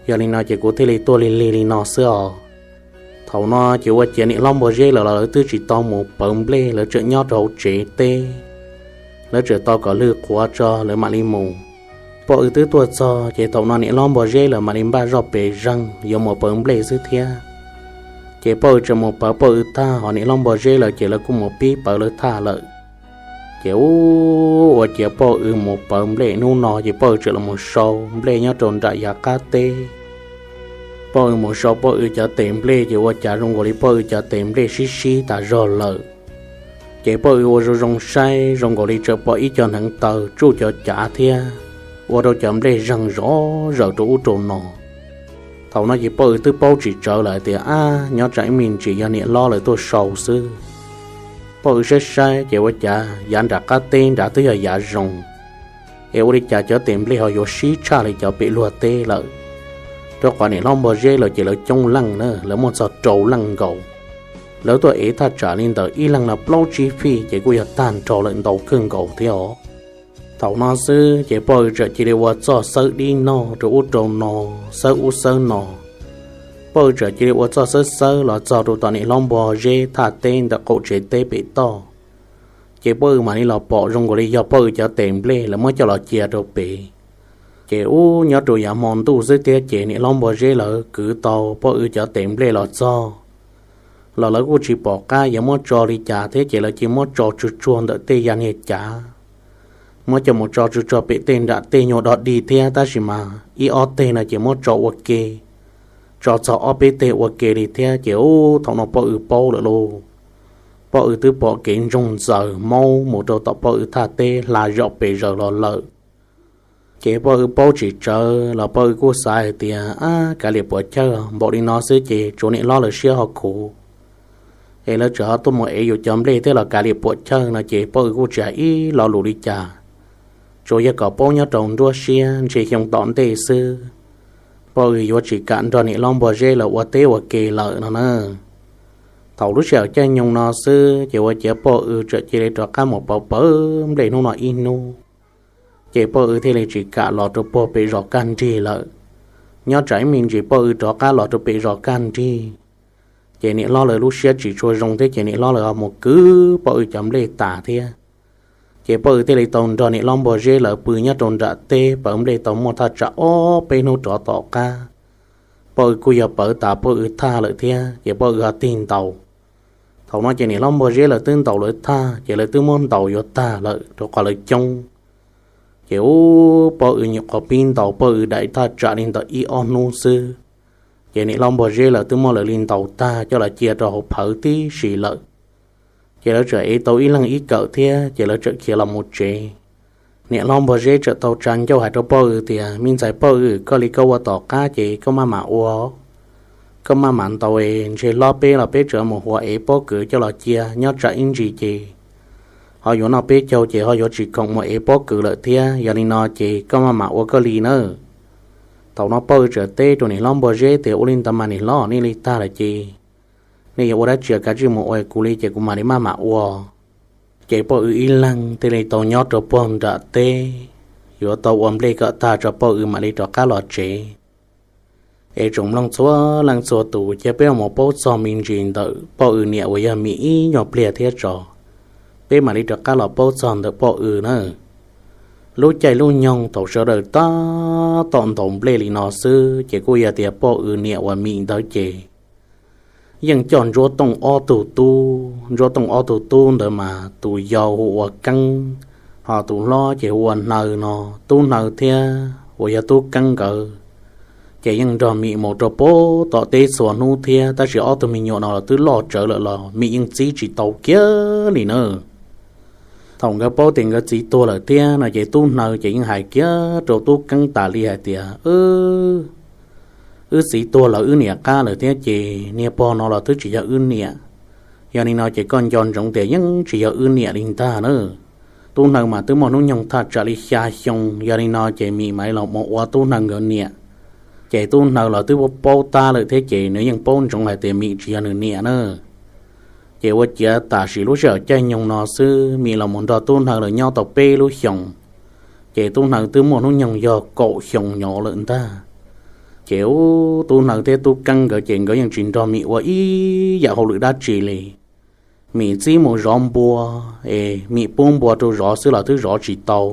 Yog li no ces kuv thiaj li tuaj lig lig li no xwb os. Thaum no ces ua ciav niam hlob Npog Zeb lawv los lawv twb tsis tau mus pawv nplej, lawv tseem nyob rau hauv tsev teb, lawv tseem tau kom lwg qhuav tso lawv mam li mus. Poj Ws twb tuaj txog ces thaum no niam hlob Npog Zeb lawv mam li npaj zoj pes zeeg yuav mus pawv nplej xwb thiab. Ces Poj Ws tseem mus pawv Poj Ws thaj, ho niam hlob Npog Zeb lawv ces lawv kuj mus pib pawv lawv thaj lawm. Ces ua ciav Poj Ws mus pawv nplej hnub no ces Poj Ws tseem los mus sau nplej nyob rau nram yav qab teb. Poj Ws mus sau Poj Ws cov tes nplej ces ua cas zoo nkaus li Poj Ws cov tes nplej sib sib tas zog lawm. Ces Poj Ws ua zoo zoo saib zoo nkaus li tseem pom ib co hneev taw tsuj cov cav thiab ua rau cov nplej zeeg zov zaws rau ub rau no. Thaum no ces Poj Ws twb paub tsis tsawv lawm hais tias, Ab, nyob tsam ib me ntsis yog niam hlob lawv tuaj sau xwb. Poj Ws saib saib ces ua cas yav nram qab teb nrad twb yog yav zoo, es ua li cas cov tes nplej ho yuav sib tshaj li cov pem luag teb lawm? Rau qhov niam hlob Npog Zeb lawv ces lawv coob leej na, lawv muaj txog rau leej nkaus. Lawv tuaj ev thaj tsam li ntawm ib leeg no plaub tsib fij ces kuj yog tag nrho lawm ntau kawg nkaus thiab os. Thaum no xwb ces Poj Ws txawm cia li ua txoj xawb dib noj rau ub rau no, xawb ub xawb no. Poj Ws txawm cia li ua txoj xawb xawb los txog rau tom niam hlob Npog Zeb thaj teb ntawm qaum tsev teb pem toj. Ces Poj Ws mam li los pom zoo nkaus li yog Poj Ws cov tes nplej lawv muab coj los cia rau pem. Ces ub nyob rau yav hmo ntuj xwb thiab ces niam hlob Npog Zeb lawv kwv tau Poj Ws cov tes nplej los txog, los lawv kuj tsis pom qab yuav muab tso li cas thiab ces lawv cia muab tso tsuag tsuag ntawm tej yaj niag cav, muab coj mus tso tsuag tsuag pem tej nram tej nyuag dog dig thiab, tab sis mas ib ob teg no ces muab tso ua ke, tso txog ob peb teg ua ke li thiab. Ces ub thaum no Poj Ws paub lawm lauj. Poj Ws twb pom kev ntsoog ntxaws maub mus rau tom Poj Ws thaj teb hla zaum pes zaws los lawm. Ces Poj Ws paub tsis tsawv los Poj Ws kuj xav hais tias, Ab, kav liam puas chawj, npaum li no xwb ces tsuav niam hlob lawv siab ho khuv, es lawv tseem ho tuaj mus ev yus cov nplej thiab los kav liam puas chawj no ces Poj Ws kuj tsis hais ib lo lus li cas. Tsuas yog kom paub nyob rau nruab siab ntshe xyoo tom ntej xwb, Poj Ws yuav tsis kam nrog niam hlob Npog Zeb lawv ua teb ua ke lawm no na. Thaum lub sij hawm caij nyoog no xwb ces ua ciav Poj Ws txawm cia li rov qab mus pawv pawv nplej hnub no ib hnub. Ces Poj Ws thiaj li tsis kam los rau puag pem zos kaj nrig lawm. Nyob tsam ib me ntsis Poj Ws rov qab los rau pem zos kaj nrig, ces niam hlob lawv lub siab tsis tshua zoo thiab ces niam hlob lawv ho mus kwv Poj Ws cov nplej tas thiab. Ces Poj Ws thiaj li tau nrog niam hlob Npog Zeb lawv pw nyob rau nram teb pawv nplej tau muaj thaj tsam ob peb hnub rov tom qab. Poj Ws kuj yog pawv tas Poj Ws thaj lawm thiab ces Poj Ws ho tig ntaus. Thaum no ces niam hlob Npog Zeb lawv twb ntaus lawv thaj ces lawv twb muab ntaus yuav tag lawm rau qhov lawv coob. Ces ub Poj Ws nyuam qhuav pib ntaus Poj Ws daim thaj tsam li ntawm ib ob hnub xwb, ces niam hlob Npog Zeb lawv twb muab lawv li ntaus tag coj los cia rau hauv phawv tib si lawm. Ces lawv txawm ev tau ib leeg ib kawm thiab ces lawv txawm khiav los mus tsev. Niam hlob Npog Zeb txawm tau tsa ncauj hais rau Poj Ws tias, Me ntxhais Poj Ws, koj li koj ua tom qab ces koj maj mam ua, koj maj mam ntaus es ntshe hlob peb los peb tseem mus hu ev pob kws coj los cia, nyob tsam ib ntsis ces ho yuav noj peb caug ces ho yuav tsis khoom mus ev pob kws lawm thiab. Yog li no ces koj maj mam ua koj li nawb. Thaum no Poj Ws txawm teb rau niam hlob Npog Zeb tias, Ua li ntawd mas niam hlob, nej li tag lawm ces nej yuav ua dab tsi kav tsij mus ua, kuv li ces kuv mam li maj mam ua. Ces Poj Ws ib leeg thiaj li tau nyob rau puag nram teb, yuav tau ua nplej kom tag tso Poj Ws mam li rov qab los tsev. Es tsoom mloog txhua leej txhua tus, cia peb mus paub txog me ntsis ntawm Poj Ws niam uas yog Mim ib nyuag pliag thiab tso. Peb mam li rov qab los paub txog ntawm poj W na. Lub caij lub nyoog thaum sawv daws tab tom ntaus nplej li no xwb ces kuj yog tias poj W niam uas Mim ntawd ces yeej coj Ntsuab Tooj ob tug tub. Ntsuab Tooj ob tug tub ntawd mas tus yau hu ua Keeb, ho tus hlob ces hu ua Hnaws no. Tub Hnaws thiab uas yog Tub Keeb nkawd ces yeej nrog Mim mus rau pem tom teb txhua hnub thiab, tab sis ob tug me nyuam no los twb loj tsawv lawm los Mim yeej txib tsis tau kiag li na. Thaum nkawd paub tias nkawd txiv tuag lawm thiab no ces Tub Hnaws ces yeej hais kiag rau Tub Keeb tas li hais tias, Wb txiv tuag los wb niam qab lawm thiab ces niag pog no los twb tsis yog wb niam. Yog li no ces koj nco ntsoov tias yeej tsis yog wb niam li ntag na. Tub Hnaws mas twb muaj hnub nyoog thaj tsam li xya xyoo, yog li no ces Mim mam li los mus ua Tub Hnaws nkawd niam. Ces Tub Hnaws los twb paub tab lawm thiab ces nws yeej paub ntsoov hais tias Mim tsis yog nws niam na. Ces ua ciav tam sim lub sij hawm caij nyoog no xwb Mim los mus nrog Tub Hnaws lawv nyob tau peb lub xyoos, ces Tub Hnaws twb muaj hnub nyoog yog kaum xyoo nyob lawm ntag. Ces ub, Tub Hnaws thiab Tub Keeb nkawd ces nkawd yeej tsis nrog Mim ua ib yam hauj lwm dab tsi li. Mim txib mus zov npua, es Mim pub npua rau zov xwb los twb zov tsis tau.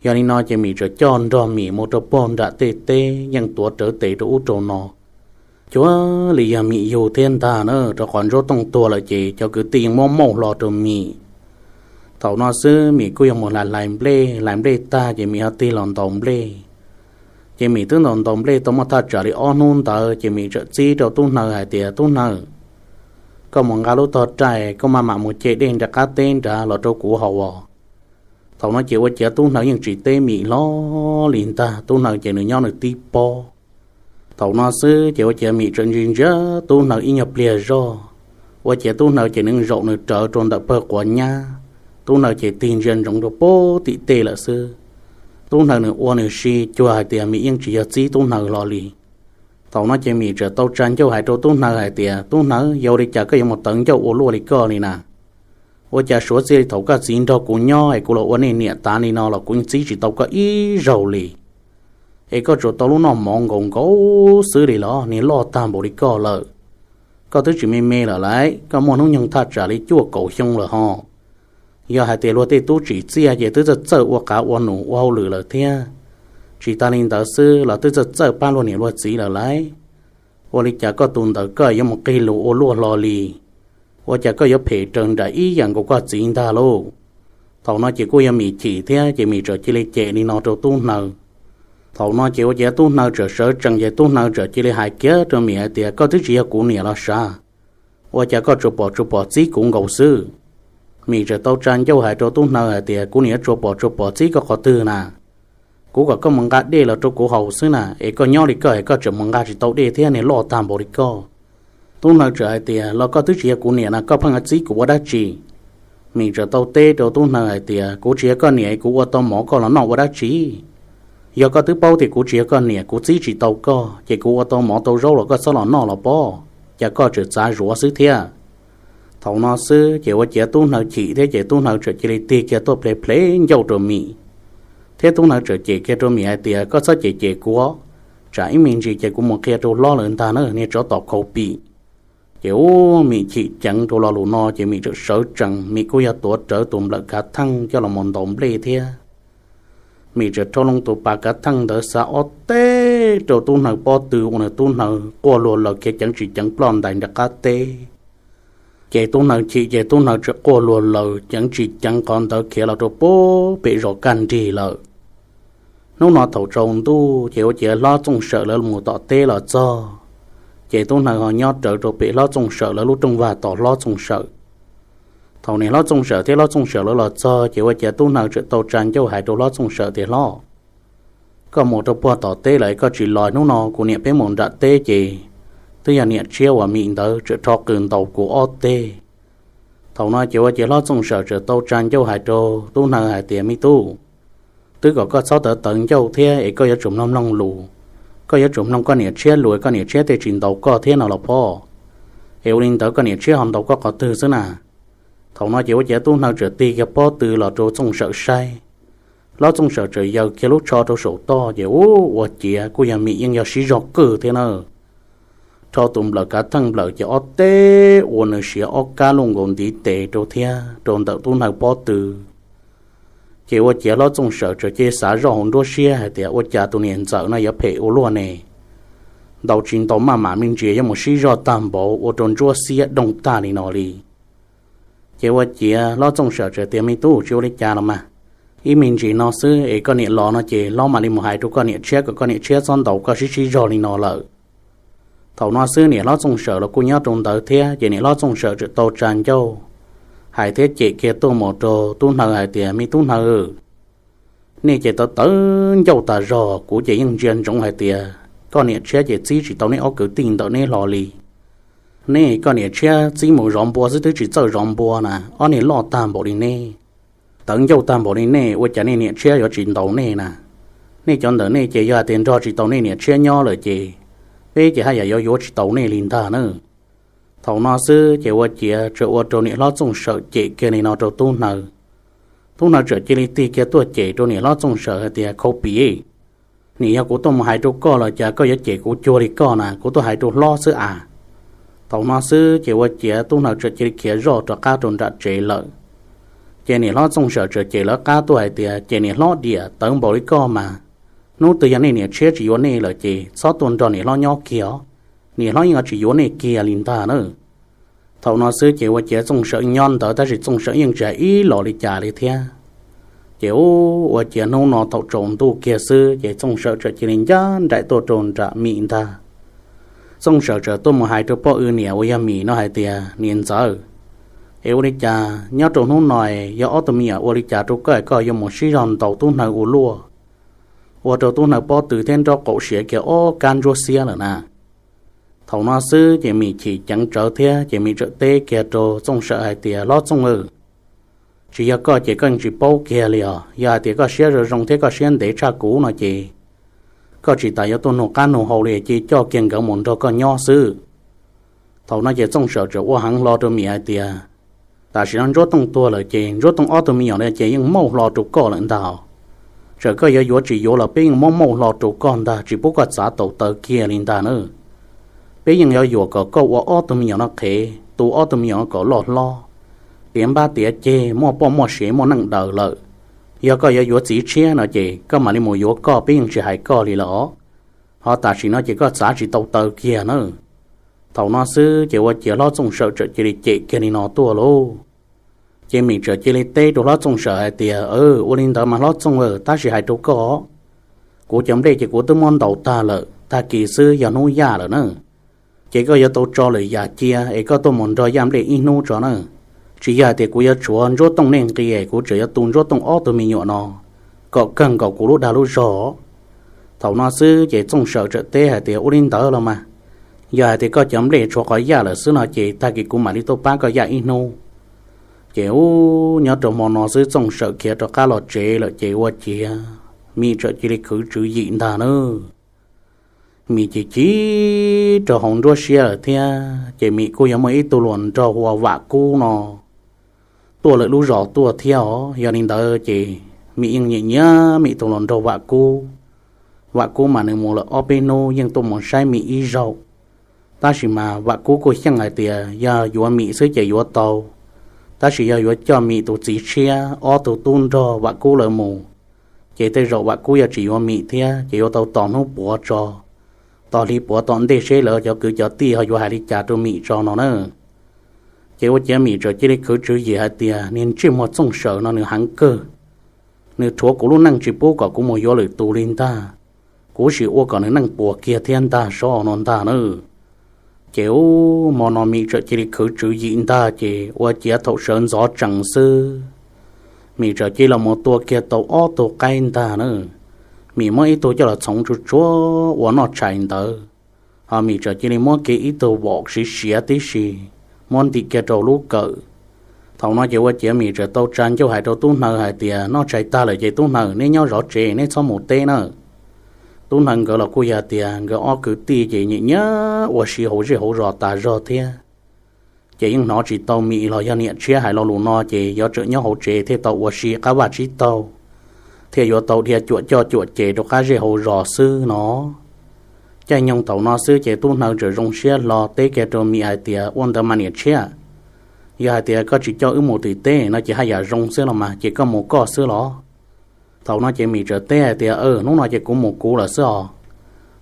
Yog li no ces Mim txawm coj nrog Mim mus rau puag nram tej teb yeej tuav rawv tes rau ub rau no. Cuag li yog Mim yug thiab ntag na, rau qhov Ntsuab Tooj tuag lawm ces cov kwv tij yeej muab mauj hlo rau Mim. Thaum no xwb Mim kuj yog mus hlais hlais nplej, hlais nplej tag ces Mim ho tig los ntaus nplej. Ces Mim twb ntaus ntaus nplej tau muaj thaj tsam li ob hnub ntawd ces Mim txawm txib rau Tub Hnaws hais tias, Tub Hnaws, koj mus nqa lub tog rais, koj maj mam mus ce dej nram qab teb nrad los rau kuv haus os. Thaum no ces ua ciav Tub Hnaws yeej tsis teb Mim hlo li ntag, Tub Hnaws ces nws nyob nws tib pob. Thaum no xwb ces ua ciav Mim txawm ntsia ntsia Tub Hnaws ib nyuag pliag zog, ua ciav Tub Hnaws ces nws zaum nws rawv rau ntawm pawg quav nyab. Tub Hnaws ces tig ntsia ntsoov rau pem tim tej lawm xwb. Tub Hnaws nws ua nws si cuag hais tias Mim yeej tsis yog txib Tub Hnaws hlo li. Thaum no ces Mim txawm tau tsa ncauj hais rau Tub Hnaws hais tias, Tub Hnaws, yog ua li cas koj yuav mus tawv ncauj ua luaj li koj li na? Ua cas suav txij li thaum koj txiv nrog kuv nyob es kuv los ua nej niam tav li no los kuv yeej txib tsis tau koj ib zaug li. Es koj tsuas tau lub noj mov nkaus nkaus xwb li los? Niag loj tag npaum li koj lawm, koj twb tsis me me lawm lauj, koj muaj hnub nyoog thaj tsam li cuaj kaum xyoo lawm ho. Yog hais tias luag tej tub tsim txiaj ces twb txawj txawj ua qav ua num ua hauj lwm lawm thiab. Tsis tas li ntawd xwb los twb txawj txawj pab luag niam luag txiv lawm lauj. Ua li cas koj tus ntawd koj yuav mus qig lus ua luaj hlo li? Ua cas koj yuav phem raws nraim ib yam nkaus koj txiv ntag lauj? Thaum no ces kuj yog Mim chim thiab ces Mim txawm cia li cem li no rau Tub Hnaws. Thaum no ces ua ciav Tub Hnaws txawm sawv tsees ces Tub Hnaws txawm cia li hais kiag rau Mim hais tias, Koj twb tsis yog kuv niam los sav, ua cas koj tsuas pom tsuas pom txib kuv nkaus xwb? Mim txawm tau tsa ncauj hais rau Tub Hnaws hais tias, Kuv niam yuav tsuas pom tsuas pom txib koj qhov twg na? Kuv kom koj mus nqa dej los rau kuv haus xwb na, es koj nyob li koj es koj tseem mus nqa tsis tau dej thiab, niag loj tag npaum li koj. Tub Hnaws txawm hais tias, Los koj twb tsis yog kuv niam na, koj pheej txib kuv ua dab tsi? Mim txawm tau teb rau Tub Hnaws hais tias, Kuv tsis yog koj niam es kuv ua tau mov koj los noj ua dab tsi? Yog koj twb paub tias kuv tsis yog koj niam, kuv txib tsis tau koj, ces kuv ua tau mov tau zaub los koj txhob los noj los pob, cas koj tseem txav zuav xwb thiab? Thaum no xwb ces ua ciav Tub Hnaws chim thiab ces Tub Hnaws txawm cia li tig kiag tuaj ple ple ncauj rau Mim, thiab Tub Hnaws txawm cem kiag rau Mim hais tias, Koj txhob cem cem kuv, tsam ib me ntsis ces kuv mus qhia rau hlob lawv ntag na, niag tsov tom khau pim. Ces ub, Mim chim ceev rau lo lus no ces Mim txawm sawv tsees, Mim kuj yog tuav rawv tus nplawm kav theej coj los mus ntaus nplej thiab. Mim txawm rho loo tus pas kav theej ntawd xav ob teg rau Tub Hnaws pob tw ua nws Tub Hnaws quaj luag laws khiav ceev tsis ceev ploj ntais nram qab teb. Ces Tub Hnaws chim ces Tub Hnaws txawm quaj luag laws ceev tsis ceev qhov ntawd khiav los rau pem zos kaj nrig lawm. Hnub no thaum tsaus ntuj ces ua ciav hlob Txooj Sawm lawv mus tom teb los txog, ces Tub Hnaws ho nyob rawv rau pem hlob Txooj Sawm lawv lub rooj vag tos hlob Txooj Sawm. Thaum niam hlob Txooj Sawm thiab hlob Txooj Sawm lawv los txog ces ua ciav Tub Hnaws txawm tau tsa ncauj hais rau hlob Txooj Sawm tias, Hlob, koj mus rau puag tom teb lawm koj tsis los, hnub no kuv niam peb mus nram teb ces twb yog niam tshiab uas Mim ntawd txawm rho qws ntaus kuv ob teg. Thaum no ces ua ciav hlob Txooj Sawm txawm tau tsa ncauj hais rau Tub Hnaws hais tias, Me tub, twb kom koj txhob tawv tawv ncauj thiab es koj yuav tsum mloog mloog lus, koj yuav tsum mloog koj niam tshiab lus, koj niam tshiab tej tsis ntaus koj thiab no los pob. Es ua li ntawd koj niam tshiab ho ntaus koj qhov twg xwb na? Thaum no ces ua ciav Tub Hnaws txawm tig kiag pob tw los rau Txooj Sawm saib. Hlob Txooj Sawm txawm yaws kiag lub tsho rau saum toj ces ub, ua ciav kuj yog Mim yeej yog sib zog qwj thiab na. rho tus nplawm kav theej nplawm ces ob teg ua nws siav ob kab luj nkaus ntiv tes rau thiab rau ntawm Tub Nawg pob tw. Ces ua ciav Hlob Txooj Sawm txawm cia li xav zoj hauv nruab siab hais tias ua cas tus niam ntxawm no yuav phem ua luaj ne, ntaus tsis ntaus maj mam me ntsis yuav mus sib zog tag npaum ua rau ntsuab xiab dooj tag li no li. Ces ua ciav Hlob Txooj Sawm txawm tias, Me tub, tsis ua li cas los mas, ib me ntsis no xwb es koj niam los no ces Hlob mam li mus hais rau koj niam tshiab kom koj niam tshiab txhob ntaus koj sib sib zog li no lawm. Thaum no xwb niam Hlob Txooj Sawm los kuj nyob rau ntawd thiab, ces niam Hlob Txooj Sawm txawm tau tsa ncauj hais thiab cem kiag tuaj mus rau Tub Nawg hais tias, Me Tub Nawg, nej ces tawv tawv ncauj tas zog, kuv ces yeej ntsia ntsoov hais tias koj niam tshiab ces txib tsis tau nej ob kwv tij ntawm neb hlo li. Nej koj niam tshiab txib mus zov npua xwb twb tsis txawj zov npua na, ob niag loj tag npaum li nej, tawv ncauj tag npaum li nej, ua cas nej niam tshiab yuav tsis ntaus nej na? Nej cov ntawm nej ces yog hais tias nrog tsis tau nej niam tshiab nyob lawm ces peb ces haj yam yuav yuav tsis tau nej li ntag na. Thaum no xwb ces ua ciav txawm ua rau niam Hlob Txooj Sawm cem kiag li no rau Tub Nawg. Tub Nawg txawm cia li tig kiag tuaj cem rau niam Hlob Txooj Sawm hais tias, Khau pim, nim yog kuv tuaj mus hais rau koj los cas koj yuav cem kuv cuag li koj na, kuv tuaj hais rau Hlob xwb as. Thaum no xwb ces ua ciav Tub Nawg txawm cia li khiav zoj rov qab rau nram tsev lawm. Ces niam Hlob Txooj Sawm txawm cem lawv qab tuaj hais tias, Ces niam Hlob diam, tawv npaum li koj mas, hnub twg yog nej niam tshiab tsis yuav nej lawm ces txhob tuaj nrog niam Hlob nyob kiag os, niam Hlob yeej yuav tsis yuav nej kiag li ntag na. Thaum no xwb ces ua ciav Txooj Sawm nyob ntawd tab sis Txooj Sawm yeej tsis hais ib los li cas li thiab. Ces ua ciav hnub no thaum tsaus ntuj kiag xwb ces Txooj Sawm txawm cia li ncaj nraim tuaj rau nram Mim ntag. Txooj Sawm txawm tuaj mus hais rau poj W niam uas yog Mim no hais tias, Niam ntxawm, es ua li cas nyob rau hnub no yog ob tug me nyuam ua li cas rau koj es koj yuav mus sib zog ntaus Tub Nawg ua luaj, ua rau Tub Nawg pob tw thiab nraub qaum siav kiag ob kab ntsuab xiab lawm na? Thaum no xwb ces Mim chim ceev tsawv thiab ces Mim txawm teb kiag rau Txooj Sawm hais tias, Hlob Txooj, tsis yog koj ces koj yeej tsis paub kiag li os. Yog hais tias koj siab zoo zoo thiab koj siab ntev tshaj kuv no ces koj tsis tas yuav tuaj nug qab nug hau li, cia coj kiag nkawd mus nrog koj nyob xwb. Thaum no ces Txooj Sawm txawm ua heev hlo rau Mim hais tias, Tam sim no Ntsuab Tooj tuag lawm ces Ntsuab Tooj ob tug me nyuam no ces yeej mauj hlo rau koj lawm ntag. Txawm koj yuav yuav tsis yuav los peb yeej muab mauj hlo rau koj ntag, tsis pub koj txav tau taw kiag li ntag na. Peb yeej yuav yuam kom koj ua ob tug me nyuam no qhev, tu ob tug me nyuam no kom loj hlob, tiav npab tiav ceg, muaj poj muaj sev muaj neej daws lawm. Yog koj yuav yuav txiv tshiab no ces koj mam li mus yuav koj, peb yeej tsis hais koj li lawm os. Ho tam sim no ces koj txav tsis tau taw kiag na. Thaum no xwb ces ua ciav Hlob Txooj Sawm txawm cia li cem kiag li no tuaj lauj. Ces Mim txawm cia li teb rau Hlob Txooj Sawm hais tias, Ua li ntawd mas Hlob Txooj, tab sis hais rau koj, kuv cov nplej ces kuv twb muab ntaus tag lawm, tag kis xwb yog hnub yaj lawm na. Ces koj yuav tau tso lwm yam cia es koj tuaj mus nrog yaj nplej ib hnub tso na. Tsis yog hais tias kuv yuav tshuav Ntsuab Tooj nej nqi es kuv tseem yuav tu Ntsuab Tooj ob tug me nyuam no kom kawg nkaus kuv lub dag lub zog. Thaum no xwb ces Txooj Sawm txawm teb hais tias, Ua li ntawd los mas, yog hais tias koj cov nplej tshuav qhov yaj lawm xwb no ces tag kis kuv mam li tuaj pab koj yaj ib hnub. Ces ub, nyob rau hmo no xwb Txooj Sawm khiav rov qab los tsev lawm ces ua ciav Mim txawm cia li khwv tswv yim ntag na. Mim chim chim rau hauv nruab siab lawm thiab, ces Mim kuj yog muaj ib tug hluas nraug hu ua Vam Kub no tuaj lawm lub zos tuaj thiab os. Yog li ntawd ces Mim yeej nyiam nyiam Mim tus hluas nraug Vam Kub. Vam Kub mas nws mus lawm ob peb hnub yeej tuaj mus saib Mim ib zaug. Tab sis mas Vam Kub kuj xyeej hais tias yog yuav Mim xwb ces yuav tau, tab sis yog yuav coj Mim tus txiv tshiab ob tug tub nrog Vam Kub lawv mus, ces tej zaum Vam Kub yuav tsis yuav Mim thiab, ces yuav tau tos hnub puav tso, tos hli puav tom ntej seb lawv cov kwv cov tij ho yuav hais li cas rau Mim tso no na. Ces ua ciav Mim txawm cia li khwv tswv yim hais tias niag ntsej muag Txooj Sawm no nws heev kawg, nws rhuav kuv lub neej tsis pub kom kuv mus yuav lwm tus li ntag. Kuv sim ua kom nws neej puas kiag thiab ntag sov no ntag na. Ces ub, hmo no Mim txawm cia li khwv tswv yim ntag, ces ua ciav thaum sawv ntxov tsees xwb, Mim txawm cia li los mus tua kiag tau ob tug qaib ntag na. Mim muab ib tug coj los txhoov tsuag tsuag ua noj tshais ntawd, ho Mim txawm cia li muab kiag ib tug vom siv siav tib si, muab ntim kiag rau lub kawm. Thaum no ces ua ciav Mim txawm tau tsa ncauj hais rau Tub Hnaws hais tias, Noj tshais tag lawm ces Tub Hnaws, neb nyob zov tsev, neb txhob mus teb na. Tub Hnaws nkawd los kuj yog tias nkawd ob kwv tij ces nyiam nyiam ua si hauv zej hauv zos tas zog thiab. Ces yeej hnov tsis tau Mim los yog niam tshiab hais lo lus no, ces yuav tsum nyob hauv tsev thiaj tau ua si qab vaj tsib taug, thiaj yuav tau dhia cuam coj cuam ces rau qab zej hauv zos xwb no. caij nyoog thaum no xwb ces Tub Hnaws txawm zoo siab hlo teb kiag rau Mim hais tias, ua ntawd mas niam tshiab, yog hais tias koj tsis coj wb mus tim teb no ces haj yam zoo xwb los mas, ces koj mus koj xwb los? Thaum no ces Mim txawm teb hais tias, hnub no ces kuv mus kuv lawm xwb os.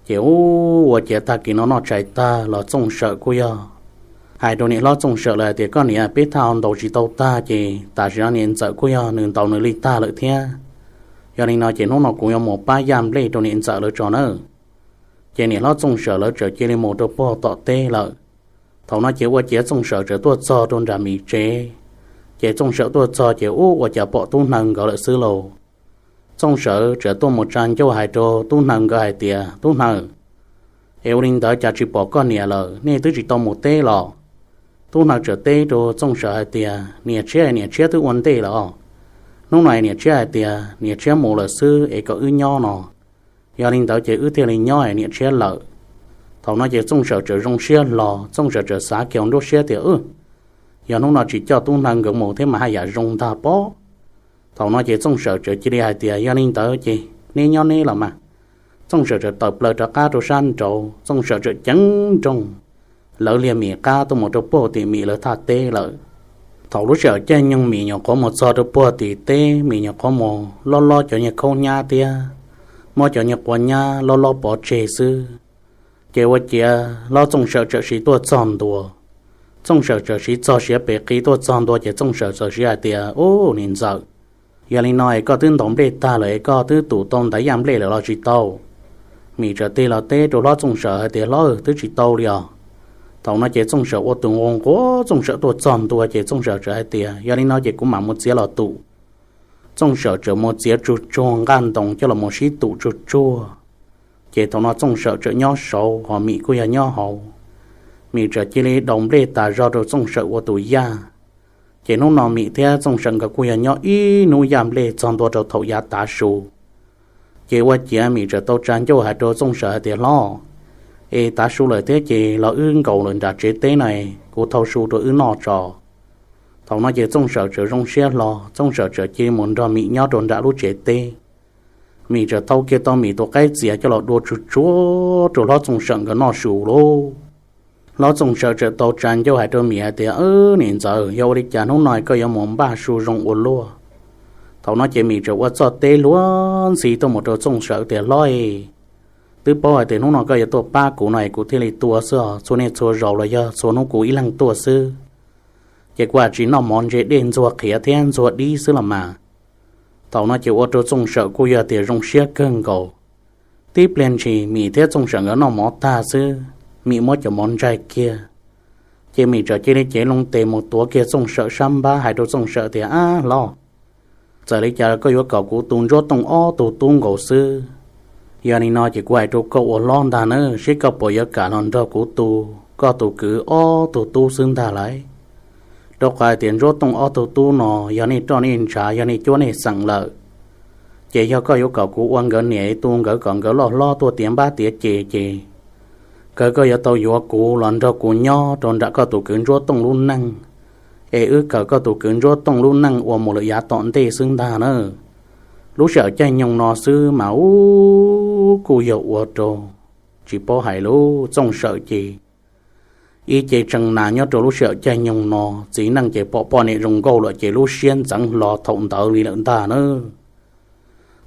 Ces ua ciav tag kis no noj tshais tag los Txooj Sawm kuj yog hais rau niam hlob Txooj Sawm lawm hais tias, koj niam, peb thaj ntaus tsis tau tag ces tam sim no niam ntxawm kuj yog nws ntaus nws li tag lawm thiab. Yog li no ces hnub no kuv yuav mus pab yaj nplej rau niam ntxawm lawv tso nawb. Ces niam hlob Txooj Sawm lawv txawm cia li mus rau puag tom teb lawm. Thaum no ces ua ciav Txooj Sawm txawm tuaj txog rau nram Mim tsev. Ces Txooj Sawm tuaj txog ces ua ciav pom Tub Hnaws nkawd lawm xwb lauj. Txooj Sawm txawm tuaj mus tsa ncauj hais rau Tub Hnaws nkawd hais tias, Tub Hnaws, es ua li ntawd cas tsis pom koj niam lawm, nej twb tsis tau mus teb los? Tub Hnaws txawm teb rau Txooj Sawm hais tias, niam tshiab, niam tshiab twb ua ntej lawm os. Hnub no niam tshiab hais tias niam tshiab mus lawm xwb es kom wb nyob no. Yog li ntawd ces wb thiaj li nyob niam tshiab lawm. Thaum no ces Txooj Sawm txawm zoo siab hlo, Txooj Sawm txawm xav kiag nruab siab tias, yog hnub no tsis coj Tub Hnaws nkawd mus thiab mas haj yam zoo ntag pob. Thaum no ces Txooj Sawm txawm cia li hais tias, yog li ntawd ces neb nyob neb los mas. Txooj Sawm txawm tawm plaws rov qab rau sab nraud, Txooj Sawm txawm ceev nrooj lawv liag Mim qab tuaj mus rau puag tim Mim lawv thaj teb lawm. Thaum lub sij hawm caij nyoog Mim nyuam qhuav mus txog rau puag tim teb, Mim nyuam qhuav mus lob lob cov niag khaub nyab thiab muab cov niag quav nyab lob lob pov tseg xwb. Ces ua ciav hlob Txooj Sawm txawm siv tuaj txog ntua. Txooj Sawm txawm siv txog siav pem qis tuaj txog ntua ces Txooj Sawm txawm siv hais tias, ub, niam ntxawm, yog li no es koj twb ntaus nplej tag lawm es koj twb tum tau ntaiv yaj nplej lawm los tsis tau? Mim txawm tig los teb rau hlob Txooj Sawm hais tias, hlob, twb tsis tau li os. Thaum no ces Txooj Sawm ua tus nquag nquag Txooj Sawm tuaj txog ntua ces Txooj Sawm txawm hais tias, yog li no ces kuv mam mus txiav los tum. Txooj Sawm txawm mus txiav tsuag tsuag nqaj ntoo coj los mus sib tum tsuag tsuag. Ces thaum no Txooj Sawm txawm nyob saud ho Mim kuj yog nyob hauv. Mim txawm cia li daus nplej tas zog rau Txooj Sawm ua tus yaj. Ces hnub no Mim thiab Txooj Sawm nkawd kuj yog nyob ib hnub yaj nplej txog ntua rau thaum yav tav su. Ces ua ciav Mim txawm tau tsa ncauj hais rau Txooj Sawm hais tias, hlob, es tav su lawm thiab ces los wb nkaum lawm nram tsev teb no, kuv thau su rau wb noj tso. Thaum no ces Txooj Sawm txawm zoo siab hlo, Txooj Sawm txawm cia li mus nrog Mim nyob rau nram lub tsev teb. Mim txawm thau kiag tau Mim tus qaib txias coj los dua tsuag tsuag rau hlob Txooj Sawm nkawd noj su lauj. Hlob Txooj Sawm txawm tau tsa ncauj hais rau Mim hais tias, niam ntxawm, yog ua li cas hnub no koj yuav mus npaj su zoo ua luaj? Thaum no ces Mim txawm ua txoj teb luag ntxhi tuaj mus rau Txooj Sawm tias, hlob, twb paub hais tias hnub no koj yuav tuaj pab kuv no es kuv thiaj li tua xwb os, txhua niaj txhua zaus los yog txhua hnub kuv ib leeg tuaj xwb. Ces kuv hais tsis noj mov ntse dej ntxuag qhiav thiab ntxuag dib xwb los mas. Thaum no ces ua rau Txooj Sawm kuj yog tias zoo siab kawg nkaus. Tib pliag ntshis Mim thiab Txooj Sawm nkawd noj mov tag xwb, Mim muab cov mov ntsaig kiag. Ces Mim txawm cia li cev loo tes mus tuav kiag Txooj Sawm sab npab hais rau Txooj Sawm tias, ab hlob, txawm li cas koj yuav kom kuv tu Ntsuab Tooj ob tug tub nkaus xwb. Yog li no ces kuv hais rau koj ua hlob ntag na, seb koj puas yuav kam los nrog kuv tu koj tus kwv ob tug tub xwb ntag lauj. Rau qhov hais tias Ntsuab Tooj ob tug tub no yog nej roj nej ntshav, yog nej cuab nej xeem lawm. Ces yog koj yuav kom kuv ua nkawd niam tu nkawd kom nkawd loj hlob tuaj tiav npab tiav ces, ces kawg koj yuav tau yuav kuv los nrog kuv nyob rau nram koj tus kwv Ntsuab Tooj lub neej, es wb kawm koj tus kwv Ntsuab Tooj lub neej ua mus lawm yav tom ntej xwb ntag na. Lub sij hawm caij nyoog no xwb mas ub kuj yog ua rau tsis paub hais lub Txooj Sawm ces ib ce tsees nas nyob rau lub sij hawm caij nyoog no, txiv neej ces pom poj niam zoo nkauj lawm ces lub siab ntxeev hlo thaum ntawd li lawm ntag na.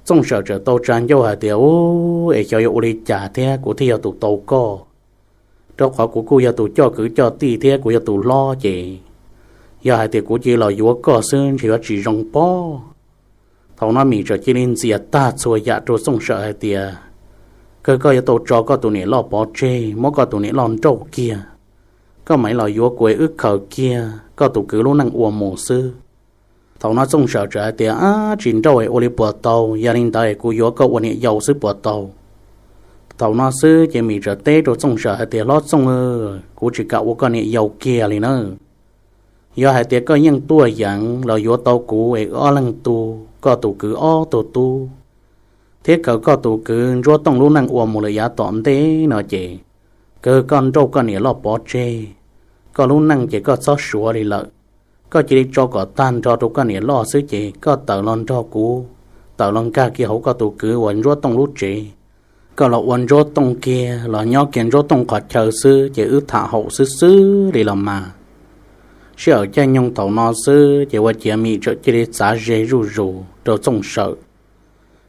Txooj Sawm txawm tau tsa ncauj hais tias, ub, es xyov yuav ua li cas thiab kuv thiaj yog tus tau koj, rau qhov kuv kuj yog tus coj kwv coj tij thiab kuv yog tus hlob ces yog hais tias kuv cia li los yuav koj xwb ntshe yuav tsis zoo pob. Thaum no Mim txawm cia li ntxias tag txhua yam rau Txooj Sawm hais tias, kawg koj yuav tau tso koj tus niam loj pov tseg, muab koj tus niam loj nrauj kiag, koj mam li los yuav kuv es wb khaws kiag koj tus kwv lub neej ua mus xwb. Thaum no Txooj Sawm txawm hais tias, ab, tsis nrauj es ua li puas tau, yog li ntawd es kuv yuav koj ua niam yau xwb puas tau? Thaum no xwb ces Mim txawm teb rau Txooj Sawm hais tias, hlob Txooj, kuv tsis kam ua koj niam yau kiag li na. Yog hais tias koj yeej tuaj yeev los yuav tau kuv es wb ob leeg tu koj tus kwv ob tug tub thiab khaws koj tus kwv Ntsuab Tooj lub neej ua mus lawm yav tom ntej no ces, kawg koj nrauj koj niam loj pov tseg, koj lub neej ces koj txhob suav li lawm. Koj cia li tso kom tag nrho rau koj niam loj xwb ces koj tawm los nrog kuv, tawm los nkag kiag hauv koj tus kwv uas Ntsuab Tooj lub tsev, koj los ua Ntsuab Tooj kiag los nyob kiag Ntsuab Tooj qhov chaw xwb ces wb tham haum xwb xwb li los mas. Sij hawm caij nyoog thaum no xwb ces ua ciav Mim txawm cia li txav ze zuj zus rau Txooj Sawm.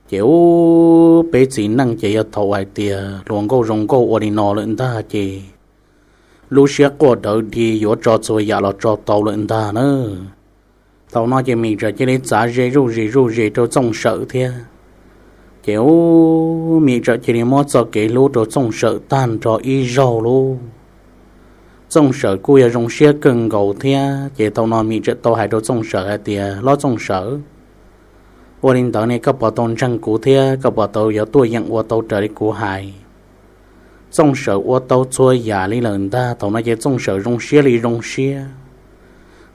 Ces ub, peb txiv neej ces yog thaum hais tias hluas nkauj zoo nkauj ua li no lawm ntag ces lub siab quaj dawv di yuav tso txhua yam los tso tau lawm ntag na. Thaum no ces Mim txawm cia li txav ze zuj zus zuj zus rau Txooj Sawm thiab. Ces ub, Mim txawm cia li muab txoj kev hlub rau Txooj Sawm tag nrho ib zaug lauj. Txooj Sawm kuj yog zoo siab kawg nkaus thiab ces thaum no Mim txawm tau hais rau Txooj Sawm hais tias, Hlob Txooj Sawm, ua li ntawd ne koj puas tau ntseeg kuv thiab koj puas tau yuav tuaj yeem ua tau raws li kuv hais? Txooj Sawm ua tau txhua yam li lawm ntag. Thaum no ces Txooj Sawm zoo siab li zoo siab.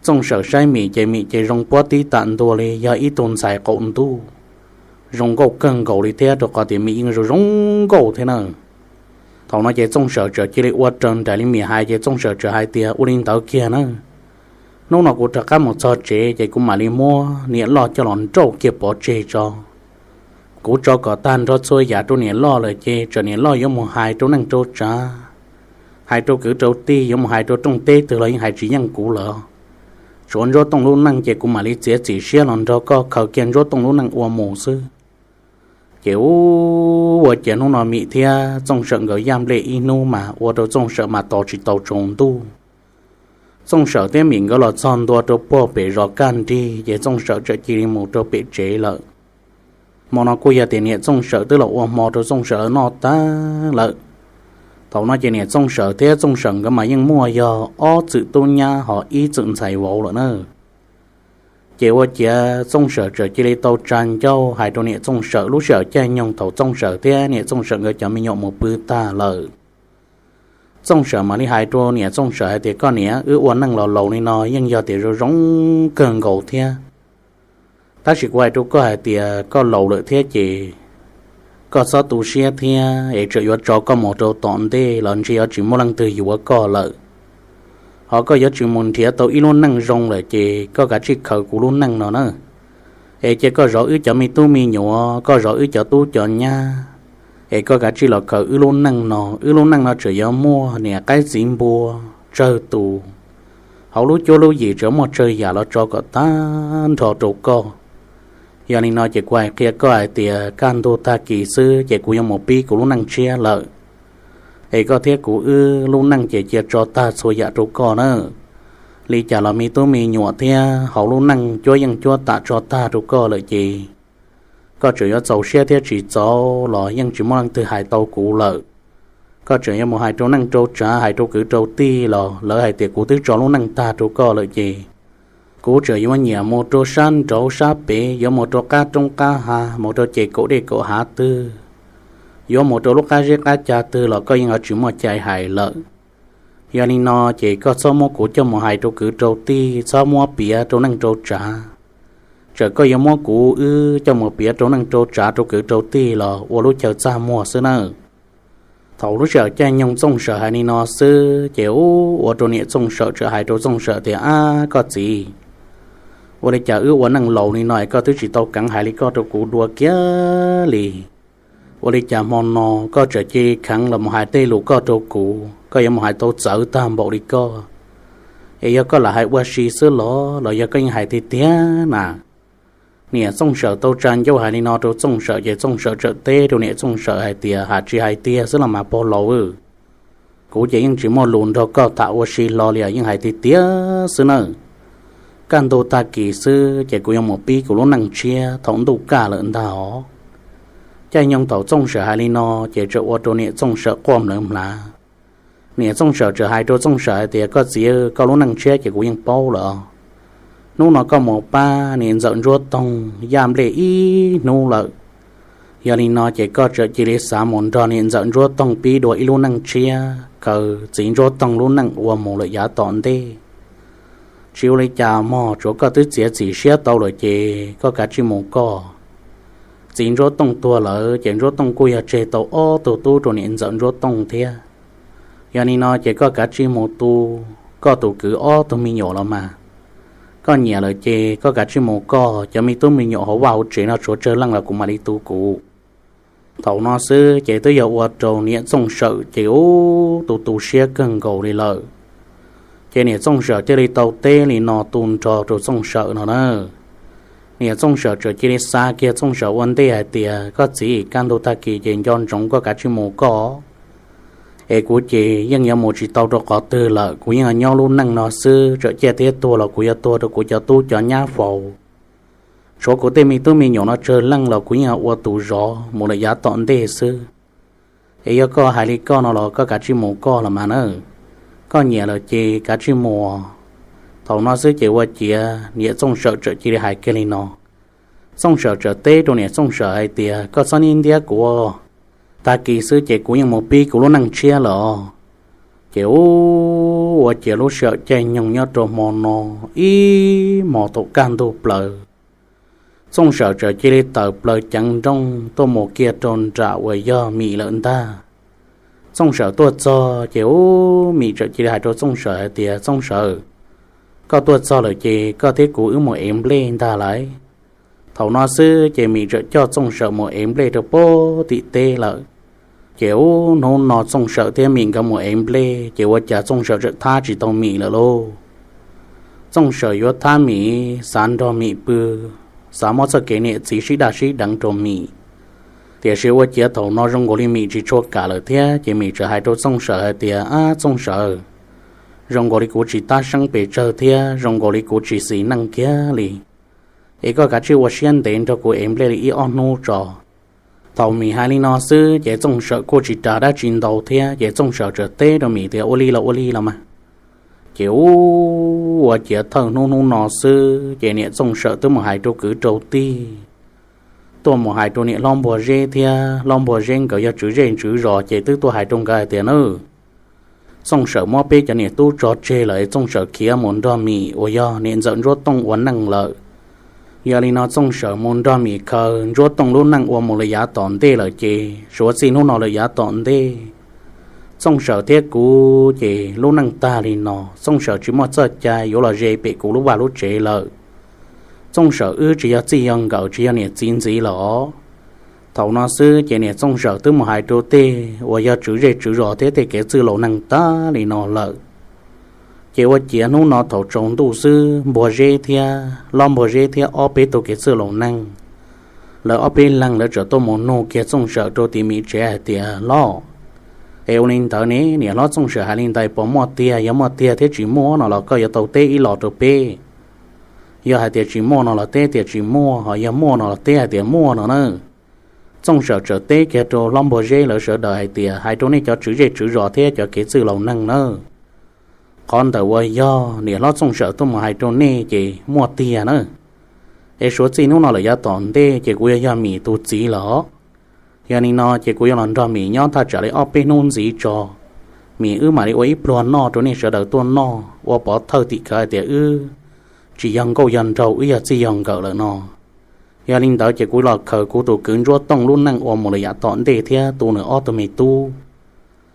Txooj Sawm saib Mim ces Mim ces zoo puab tib tam ntua li yog ib tug ntxhais qaum ntuj, zoo nkauj kawg nkaus li thiab rau qhov tias Mim yeej zoo zoo nkauj thiab na. Thaum no ces Txooj Sawm txawm cia li ua raws nraim li Mim hais ces Txooj Sawm txawm hais tias, Ua li ntawd kiag na, hnub no kuv rov qab mus txog tsev ces kuv mam li muab niam loj coj los nrauj kiag pov tseg tso. Kuv tso kom tag nrho txhua yam rau niam loj lawm ces tsam niam loj yuav mus hais rau neej rau tsav, hais rau kwv rau tij, yuav mus hais rau rooj teb twg los yeej hais tsis yeej kuv lawm. Tshuav Ntsuab Tooj lub neej ces kuv mam li txiav txim siab los nrog koj khaws kiag Ntsuab Tooj lub neej ua mus xwb. Ces ub, ua ciav hnub no Mim thiab Txooj Sawm nkawd yaj nplej ib hnub mas ua rau Txooj Sawm mas tos tsis tau tsaus ntuj. Txooj Sawm thiab Mim nkawd los txog ntua rau puag pem zos kaj nrig ces Txooj Sawm txawm cia li mus rau pem tsev lawm. Hmo no kuj yog tias niam Txooj Sawm twb los ua hmo rau Txooj Sawm lawv noj tag lawm. Thaum no ces niam Txooj Sawm thiab Txooj Sawm nkawd mas yeej muaj yog ob txwm tub nyab ho ib txwm ntxhais vauv lawm na. Ces ua ciav Txooj Sawm txawm cia li tau tsa ncauj hais rau niam Txooj Sawm lub sij hawm caij nyoog thaum Txooj Sawm thiab niam Txooj Sawm nkawd cov me nyuam mus pw tag lawm. Txooj Sawm mam li hais rau niam Txooj Sawm hais tias, Koj niam, wb ua neej los laus li no yeej yog tias zoo zoo kawg nkaus thiab. Tab sis kuv hais rau koj hais tias koj laus lawm thiab ces koj txhob tu siab thiab es txawm yuav tso koj mus rau tom ntej los ntshe yuav tsis muaj leej twg yuav koj lawm. Ho koj yuav tsis mus nrhiav tau ib lub neej zoo lawm ces koj kav tsij khaws kuv lub neej no na. Es cia koj zov wb cov me tub me nyuam, koj zov wb cov tub cov nyab, es koj kav tsij los khaws wb lub neej no. Wb lub neej no tseem yuav muaj niam qaib txiv npua, tsawg tus, hauv lub cuab lub yim tseem muaj tsawg yam los tso kom tag nrho rau koj. Yog li no ces kuv hais qhia koj hais tias kaj ntug tag kis xwb ces kuv yuav mus pib kuv lub neej tshiab lawm. Es koj thiab kuv wb lub neej ces cia tso tag txhua yam rau koj na. Li cas los me tub me nyuam thiab hauv lub neej cuab yeej cuab tam tso tag rau koj lawm ces koj tseem yuav txaus siab thiab tsis txaus los yeej tsis muaj leej twg hais tau kuv lawm. Koj tseem yuav mus hais rau neej rau tsav, hais rau kwv rau tij los lawv hais tias kuv twb tso lub neej tag rau koj lawm ces kuv tseem yuav nyiam mus rau sab nraud sab pem, yuav mus rau qab roob qab hav, mus rau ces kaum dej kaum hav twg, yuav mus rau lub qab zeb qab cag twg los koj yeej yuav tsis muaj cai hais lawm. Yog li no ces koj txhob muab kuv coj mus hais rau kwv rau tij, txhob muab piav rau neej rau tsav. Txawm koj yuav muab kuv wb coj mus piav rau neej rau tsav rau kwv rau tij los ua lub chaw txaj muag xwb nawb. Thaum lub sij hawm caij nyoog Txooj Sawm hais li no xwb ces ub, ua rau niam Txooj Sawm txawm hais rau Txooj Sawm tias, Ab koj txiv, ua li cas wb ua neej laus li no es koj twb tsis tau keev hais li koj rau kuv dua kiag li? Ua li cas hmo no koj txawm cia li kheev los mus hais tej lus koj rau kuv, koj yuav mus hais tau txawv tag npaum li koj? Es yog koj lam hais ua si xwb los los yog koj yeej hais tiag tiag na? Niam Txooj Sawm tau tsa ncauj hais li no rau Txooj Sawm ces Txooj Sawm txawm teb rau niam Txooj Sawm hais tias, Ham tsis hais tiag xwb los mas pog laus, kuv ces yeej tsis muaj lus nrog koj tham ua si hlo li, yeej hais tiag tiag xwb nawb. Kaj ntug tag kis xwb ces kuv yuav mus pib kuv lub neej tshiab thaum ntuj kaj lawm ntag os. Caij nyoog thaum Txooj Sawm hais li no ces txawm ua rau niam Txooj Sawm quaj mlawv mlav. Niam Txooj Sawm txawm hais rau Txooj Sawm hais tias, Koj txiv, koj lub neej tshiab ces kuv yeej paub lawm. Hnub no koj mus pab niam ntxawm Ntsuab Toog yaj nplej ib hnub lawm. Yog li no ces koj txawm cia li xav mus nrog niam ntxawm Ntsuab Toog pib dua ib lub neej tshiab, khaws txiv Ntsuab Toog lub neej ua mus lawm yav tom ntej. Tsis ua li cas mog, tsuav koj twb txiav txim siab tau lawm ces koj kav tsij mus koj. Txiv Ntsuab Toog tuag lawm ces Ntsuab Toog kuj yog tseg tau ob tug tub rau niam ntxawm Ntsuab Toog thiab. Yog li no ces koj kav tsij mus tu koj tus kwv ob tug me nyuam los mas. Koj nyiam lawm ces koj kav tsij mus koj, cov me tub me nyuam hauv vaj hauv tsev no tshuav tsawg leej los kuv mam li tu kuv. Thaum no xwb ces twb yog ua rau niam Txooj Sawm ces ub tu tu siab kawg nkaus li lawm. Ces niam Txooj Sawm thiaj li tau teb li no tu nrho rau Txooj Sawm no na. Niam Txooj Sawm txawm cia li xav kiag Txooj Sawm ua ntej hais tias, koj txiv, kaj ntug tag kis ces nco ntsoov koj kav tsij mus koj, es kuv ces yeej yuav mus tsis tau rau qhov twg lawm, kuv yeej nyob lub neej no xwb, txawm ciaj thiab tuag los kuv yuav tuag rau kuv cov tub cov nyab faus. Tshuav kuv tej me tub me nyuam no tsawg leej los kuv yeej ua tus zov mus lawm yav tom ntej xwb. Es yog koj hais li koj no los koj kav tsij mus koj los mas na. Koj nyiam lawm ces kav tsij mus. Thaum no xwb ces ua ciav niam Txooj Sawm txawm cia li hais kiag li no. Txooj Sawm txawm teb rau niam Txooj Sawm hais tias, koj txhob nib ntiab kuv, tag kis xwb ces kuv yeej mus pib kuv lub neej tshiab lawm os. Ces ub, ua ciav lub sij hawm caij nyoog nyob rau hmo no, ib hmo thaum kaj ntug plaws, Txooj Sawm txawm cia li tawm plaws ceev nrooj tuaj mus kiag rau nram uas yog Mim lawm ntag. Txooj Sawm tuaj txog ces ub, Mim txawm cia li hais rau Txooj Sawm hais tias, Txooj Sawm, koj tuaj txog lawm ces koj thiab kuv wb mus ev nplej ntag lauj. Thaum no xwb ces Mim txawm coj Txooj Sawm mus ev nplej rau pem tim teb lawm. Ces ub, hnub no Txooj Sawm thiab Mim nkawd mus ev nplej ces ua cas Txooj Sawm txawm thab tsis tau Mim lawm lauj. Txooj Sawm yuav thab Mim, xav nrog Mim pw, xav muab txoj kev niam txiv sib daj sib deev rau Mim. Tiam sis ua ciav thaum no zoo nkaus li Mim tsis tshua kam lawm thiab ces Mim txawm hais rau Txooj Sawm hais tias, ab Txooj Sawm, zoo nkaus li kuv tsis tab seeb pes tsawg thiab zoo nkaus li kuv tsis xis neej kiag li. Es koj kav tsij ua siab ntev nrog kuv ev nplej li ib ob hnub tso. Thaum Mim hais li no xwb ces Txooj Sawm kuj tsis ras dab tsi ntau thiab ces Txooj Sawm txawm teb rau Mim tias, ua li los ua li los mas. Ces ub, ua ciav thawj hnub hnub no xwb ces niam Txooj Sawm twb mus hais rau kwv rau tij, tuaj mus hais rau niam hlob Npua Zeb thiab hlob Npua Zeb nkawd yog tswv zej tswv zos ces twb tuaj hais rau nkawd hais tias, nawb, Txooj Sawm muab peb cov niam tub tso tseg lawm es Txooj Sawm khiav mus nrog Mim uas yog niam ntxawm Ntsuab Tooj ua neej lawm. Yog li no Txooj Sawm mus nrog Mim khaws Ntsuab Tooj lub neej ua mus lawm yav tom ntej lawm ces suav txij hnub no lawm yav tom ntej, Txooj Sawm thiab kuv ces lub neej tag li no, Txooj Sawm tsis muaj txoj cai yuav los ze pem kuv lub vaj lub tsev lawm. Txooj Sawm wb tsis yog txij yog nkawm tsis yog niam txiv ntxiv lawm os. Thaum no xwb ces niam Txooj Sawm twb mus hais rau tej uas yog tswv zej tswv zos thiab tej kev txwj laus neeg tag li no lawm. Ces ua ciav hnub no thaum tsaus ntuj xwb Npua Zeb thiab hlob Npua Zeb thiab ob peb tug kev txwj laus neeg, lawv ob peb leeg lawv txawm tuaj mus nug kiag Txooj Sawm rau tim Mim tsev hais tias, hlob, es ua li ntawd ne, niam hlob Txooj Sawm hais li ntawd puas muaj tiag? Yog muaj tiag thiab tsis muaj no los koj yuav tau teb ib los rau peb. Yog hais tias tsis muaj no los teb tias tsis muaj, ho yog muaj no los teb hais tias muaj no na. Txooj Sawm txawm teb kiag rau hlob Npua Zeb lawv sawv daws hais tias, hais rau nej cov tswv zej tswv zos thiab cov kev txwj laus neeg nawb, qhov ntawm uas yog niam hlob Txooj Sawm tuaj mus hais rau nej ces muaj tiag na. Es suav txij hnub no lawm yav tom ntej ces kuv yuav yog Mim tus txiv lawm. Yog li no ces kuv yuav los nrog Mim nyob thaj tsam li ob peb hnub ntxiv tso, Mim wb mam li ua ib pluag noj rau nej sawv daws tuaj noj ua pov thawj tim khawv hais tias wb tsis yog nkauj yog nraug, wb yog txij yog nkawm lawm no. Yog li ntawd ces kuv los khaws kuv tus kwv Ntsuab Tooj lub neej ua mus lawm yav tom ntej thiab tu nws ob tug me tub,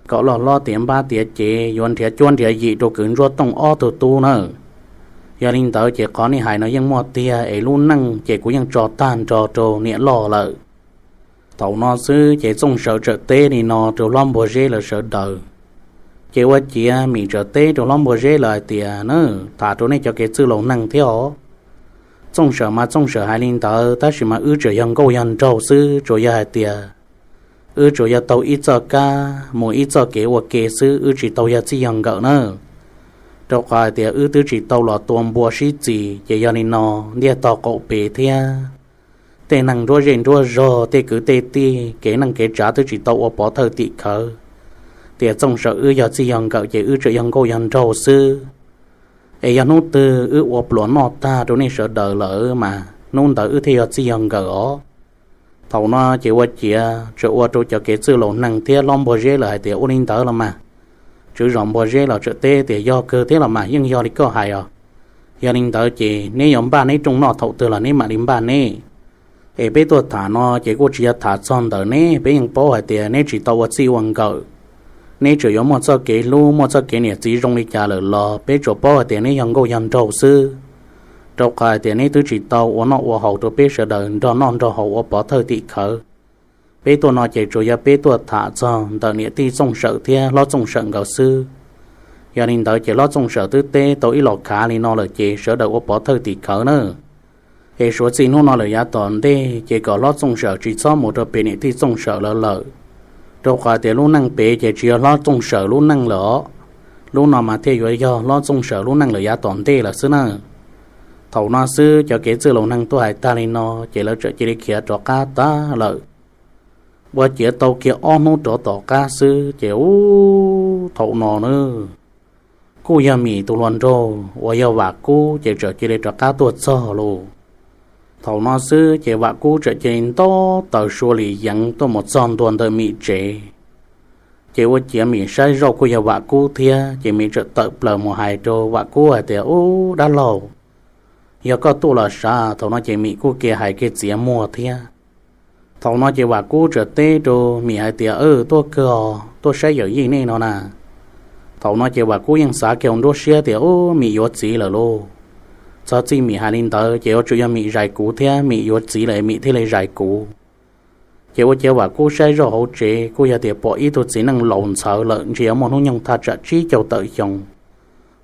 kom loj hlob tiav npab tiav cev yuav nrhiav cuab nrhiav yim rau kwv Ntsuab Tooj ob tug tub nawb. Yog li ntawd ces qhov nej hais no yeej muaj tiag es lub neej ces kuv yeej tso tag nrho rau niam loj lawm. Thaum no xwb ces Txooj Sawm txawm teb li no rau hlob Npua Zeb lawv sawv daws. Ces ua ciav Mim txawm teb rau hlob Npua Zeb lawv hais tias, na, tham rau nej cov kev txwj laus neeg thiab os. Txooj Sawm mas Txooj Sawm hais li ntawd tab sis mas wb tseem yog nkauj yog nraug xwb, tsuas yog hais tias wb tsuas yog taug ib txoj kab mus ib txoj kev ua ke xwb, wb tsis tau yog txij yog nkawm na. Rau qhov hais tias wb twb tsis tau los tua npua sib txis ces yog li no ntiaj tog qaum pes thiab tej neeg nruab zej nruab zog tej kwv tej tij kev neej kev tsav twb tsis tau ua pov thawj tim khawv tias Txooj Sawm wb yog txij yog nkawm ces wb tseem yog nkauj yog nraug xwb. Es yog hnub twg wb ua pluas noj tag rau nej sawv daws lawm mas hnub ntawd wb thiaj yog txij yog nkawm os. Thaum no ces ua ciav tseem ua rau cov kev txwj laus neeg thiab hlob Npua Zeb lawv hais tias ua li ntawd los mas. Tswv zos Npua Zeb los tseem teb tias yog kawg thiab los mas, yeej yog li koj hais os. Yog li ntawd ces neb yuav npaj neb rooj noj thaum twg los neb mam li npaj neb. Es peb tuaj tham no ces kuj tsis yog tham txog ntawm neb, peb yeej paub hais tias neb tsis tau ua txij ua nkawm. Neb tseem yuav muaj txoj kev hlub muaj txoj kev niam txiv zoo li cas lawm los peb tsuas paub hais tias neb yog nkauj yog nraug xwb. Rau qhov hais tias neb twb tsis tau ua noj ua haus rau peb sawv daws nrog noj nrog haus ua pov thawj tim khawv. Peb tuaj no ces tsuas yog peb tuaj tham txog ntawm niam tij Txooj Sawm thiab hlob Txooj Sawm nkawd xwb. Yog li ntawd ces hlob Txooj Sawm twb teb tau ib los khav li no lawm ces sawv daws ua pov thawj tim khawv na. Es suav txij hnub no lawm yav tom ntej ces kom hlob Txooj Sawm tsis txhob mus rau pem niam tij Txooj Sawm lawv lawm, rau qhov tias lub neej pem ces tsis yog hlob Txooj Sawm lub neej lawm os. Lub no mas thiaj yuav yog hlob Txooj Sawm lub neej lawm yav tom ntej lawm xwb na. Thaum no xwb cov kev txwj laus neeg tuaj hais tag li no ces lawv txawm cia li khiav rov qab tag lawm. Ua ciav tau kiag ob hnub rov tom qab xwb ces ub thaum no na, kuj yog Mim tus hluas nraug uas yog Vam Kub ces txawm cia li rov qab tuaj txog lauj. Thaum no xwb ces Vam Kub txawm cia li ntaus taws sua li yeev tuaj mus txog ntua ntawm Mim tsev. Ces ua ciav Mim saib zoj kuj yog Vam Kub thiab ces Mim txawm tawm plaws mus hais rau Vam Kub hais tias, Ub dab laug, yog koj tuaj los sav? Thaum no ces Mim kuj ke hais ke txiav muag thiab. Thaum no ces Vam Kub txawm teb rau Mim hais tias, Tuaj kawg os, tuaj saib yawm yij nej no na. Thaum no ces Vam Kub yeej xav kiag nruab siab tias, Ub, Mim yuav txiv lawm lauj. Txog txij Mim hais li ntawd ces yuav tsum yog Mim zais kuv thiab Mim yuav txiv lawm Mim thiaj li zais kuv. Ces ua ciav Vam Kub saib zoj hauv tsev kuj yog tias pom ib tug txiv neej laus ntxhawv lawm ntshe yuav muaj hnub nyoog thaj tsam tsib caug tawm xyoo.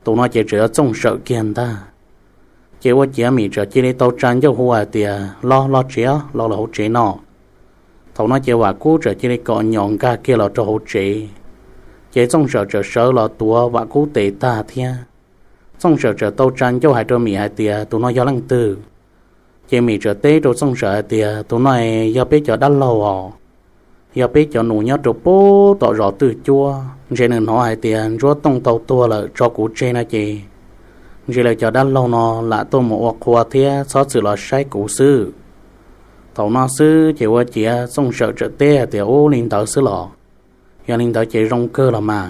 Tus no ces tseem yog Txooj Sawm kiag ntag. Ces ua ciav Mim txawm cia li tau tsa ncauj hu hais tias, Los los tsev, los lawm hauv tsev no. Thaum no ces Vam Kub txawm cia li kom nyom nkag kiag los rau hauv tsev. Ces Txooj Sawm txawm sawv los tuav Vam Kub tes tag thiab. Txooj Sawm txawm tau tsa ncauj hais rau Mim hais tias, Tus no yog leej twg? Ces Mim txawm teb rau Txooj Sawm hais tias, Tus no yog peb cov dab laug os, yog peb cov nus nyob rau pem tom zos twj cuab. Ntshe nws hnov hais tias Ntsuab Tooj tau tuag lawm tso kuv tseg no ces ntshe lawv cov dab laug no lam tuaj mus ua qhua thiab txhob txwm los saib kuv xwb. Thaum no xwb ces ua ciav Txooj Sawm txawm teb hais tias, Ub, li ntawd xwb los? Yog li ntawd ces zoo kawg los mas.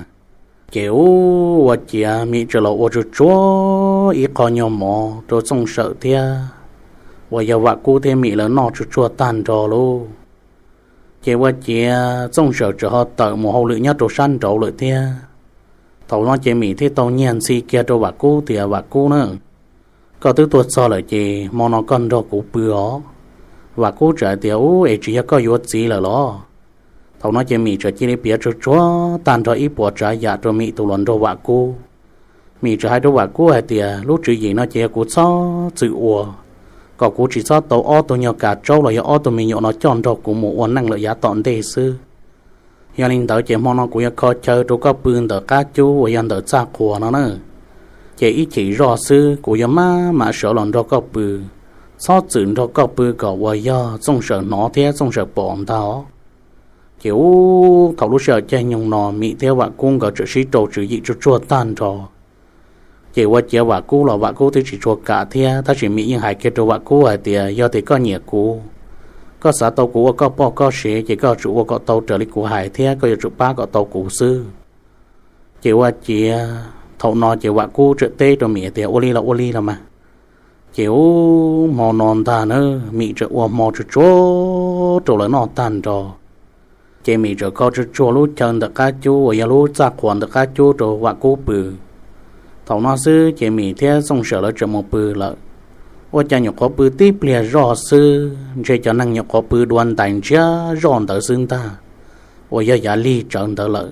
Ces ub, ua ciav Mim txawm los ua tsuag tsuag ib qho nyuag mov rau Txooj Sawm thiab uas yog Vam Kub thiab Mim lawv noj tsuag tsuag tag nrho lauj. Ces ua ciav Txooj Sawm txawm ho tawm mus hauj lwm nyob rau sab nraud lawm thiab. Thaum no ces Mim thiaj tau nyiag ntxhi kiag rau Vam Kub tias, Vam Kub na, koj twb tuaj txog lawm ces hmo no koj nrog kuv pw os. Vam Kub txawm hais tias, Ub, es tsis yog koj yuav txiv lawm los? Thaum no ces Mim txawm cia li piav tsuag tsuag tag nrho ib puas tsav yam rau Mim tus hluas nraug Vam Kub. Mim txawm hais rau Vam Kub hais tias, Lub tswv yim no ces yog kuv txhob txwm ua, kom kuv tsis txhob tau ob tug nyuag kav tsaub los yog ob tug me nyuam no coj nrog kuv mus ua neej lawm yav tom ntej xwb. Yog li ntawd ces hmo no kuv yuav kho chaw rau koj pw ntawm qab cub uas yog ntawm txaj qhua no na. Ces ib chim zoj xwb kuv yuav maj mam sawv los nrog koj pw, txhob txwm nrog koj pw kom uas yog Txooj Sawm hnov thiab Txooj Sawm pom ntag. Ces ub, thaum lub sij hawm caij nyoog no Mim thiab Vam Kub nkawd txawm sib rau tswv yim tsuag tsuag tag nrho. Ces ua ciav Vam Kub los Vam Kub twb tsis tshua kam thiab, tab sis Mim yeej hais kiag rau Vam Kub hais tias, Yog tias koj nyiam kuv, koj xav tau kuv ua koj poj koj sev ces koj yuav tsum ua kom tau raws li kuv hais thiab koj yuav tsum pab kom tau kuv xwb. Ces ua ciav thaum no ces Vam Kub txawm teb rau Mim tias, Ua li los ua li los mas. Ces ub, hmo no ntag na, Mim txawm ua hmo tsuag tsuag rau lawv noj tag nrho. Ces Mim txawm kho tsuag tsuag lub chaw ntawm qab cub uas yog lub txaj qhua ntawm qab cub rau Vam Kub pw. Thaum no xwb ces Mim thiab Txooj Sawm lawv txawm mus pw lawm. Ua cas nyuam qhuav pw tib pliag zoj xwb ntshe cov neeg nyuam qhuav pw dua ntais ntsiag zoj ntawd xwb ntag, uas yog yav lig tsawv ntawd lawm.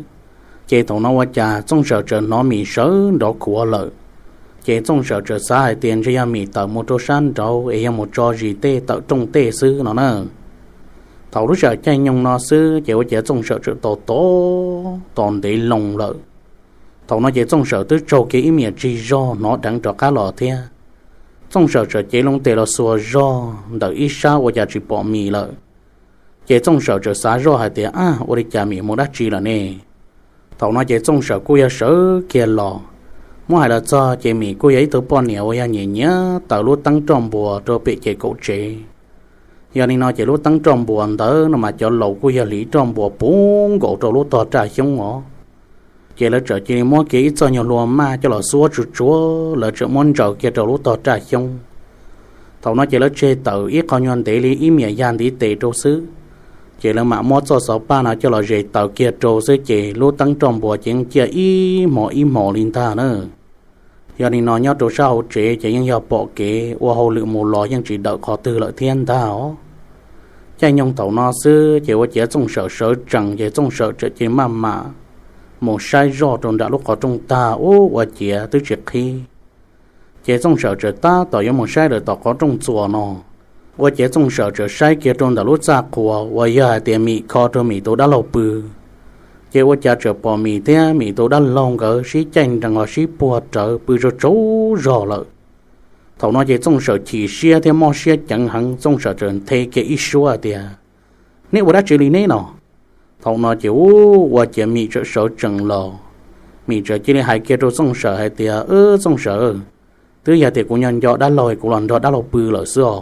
Ces thaum no ua cas Txooj Sawm txawm hnov Mim sawv nrov khuav lawm. Ces Txooj Sawm txawm xav hais tias ntshe yog Mim tawm mus rau sab nraud es yog mus tso zis tej tawm rooj tej xwb no na. Thaum lub sij hawm caij nyoog no xwb ces ua ciav Txooj Sawm txawm tos tos tos ntev loo lawm. Thaum no ces Txooj Sawm twb tsaug kiag ib me nyuam tsis zog hnov dheev rov qab los thiab. Txooj Sawm txawm cev loo tes los xuas zog ntawm ib sab ua cas tsis pom Mim lawm. Ces Txooj Sawm txawm xav zoj hais tias, Ab, ua li cas Mim mus dab tsi lawm ne? Thaum no ces Txooj Sawm kuj yog sawv kiag los. Muab hais los txog ces Mim kuj yog ib tug poj niam uas yog nyiam nyiam taws lub teeb roj npuas rau pem ces kaum tsev. Yog li no ces lub teeb roj npuas ntawd no mas cov laus kuj yog hliv roj npuas puv nkaus rau lub tog raj xyoob os. Ces lawv txawm cia li muab kiag ib txoj nyuag hlua maj coj los xuab tsuag tsuag, lawv txawm muab ntsaws kiag rau lub tog raj xyoob. Thaum no ces lawv tseg tawm ib qho nyuag ntev li ib me nyuam yag ntiv tes rau xwb. Ces lawv mam muab txoj xov paj no coj los zes taws kiag rau xwb ces lub teeb roj npuas ces yeej ciaj ib hmos ib hmos li ntag na. Yog li no nyob rau sab hauv tsev ces yeej yog pom kev ua hauj lwm mus los yeej tsis dawm qhov twg lawm thiab ntag os. Caij nyoog thaum no xwb ces ua ciav Txooj Sawm sawv tsees ces Txooj Sawm txawm cia li maj mam mus saib zoj rau nram lub qhov rooj tag ub ua ciav twb tsis qhib. Ces Txooj Sawm txawm tab tom yuav mus saib lawm tom qhov rooj txuas no, ua ciav Txooj Sawm txawm saib kiag rau ntawm lub txaj qhua uas yog hais tias Mim kho rau Mim tus dab laug pw. Ces ua cas txawm pom Mim thiab Mim tus dab laug nkawd sib caij nrees los sib puag rawv pw tsaug tsaug zog lawm. Thaum no ces Txooj Sawm chim siab thiab mob siab ceev heev, Txooj Sawm txawm nthe kiag ib suab tias, Neb ua dab tsi li neb no? Thaum no ces ub ua ciav Mim txawm sawv tsees los, Mim txawm cia li hais kiag rau Txooj Sawm hais tias, Wb, Txooj Sawm, twb yog tias kuv nco nco dab laug kuv los nrog dab laug pw lawm xwb os.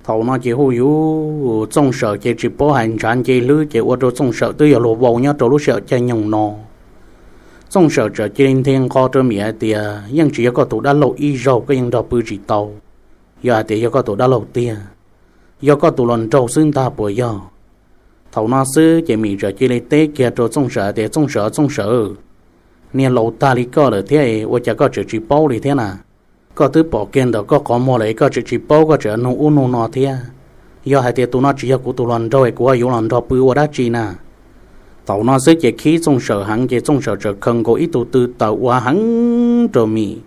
Thaum no ces hu yus Txooj Sawm ces tsis paub hais ntshav nce hlwb ces ua rau Txooj Sawm twb yog luag vau nyob rau lub sij hawm caij nyoog no. Txooj Sawm txawm cia li nthe nqho rau Mim hais tias, Yeej tsis yog koj tus dab laug ib zaug, koj yeej nrog pw tsis tau. Yog hais tias yog koj tus dab laug tiag, yog koj tus hluas nraug xwb ntag puas yog? Thaum no xwb ces Mim txawm cia li teb kiag rau Txooj Sawm hais tias, Txooj Sawm, Txooj Sawm, niag laus tag li koj lawm thiab ua cas koj tseem tsis paub li thiab na? Koj twb pom kiag ntawm koj qhov muag lawm koj tseem tsis paub, koj tseem nug ub nug no thiab. Yog hais tias tus no tsis yog kuv tus hluas nraug es kuv yuav los nrog pw ua dab tsi na? Thaum no xwb ces khib Txooj Sawm heev ces Txooj Sawm txawm khaws nkaus ib tug tw tawm ua heev rau Mim.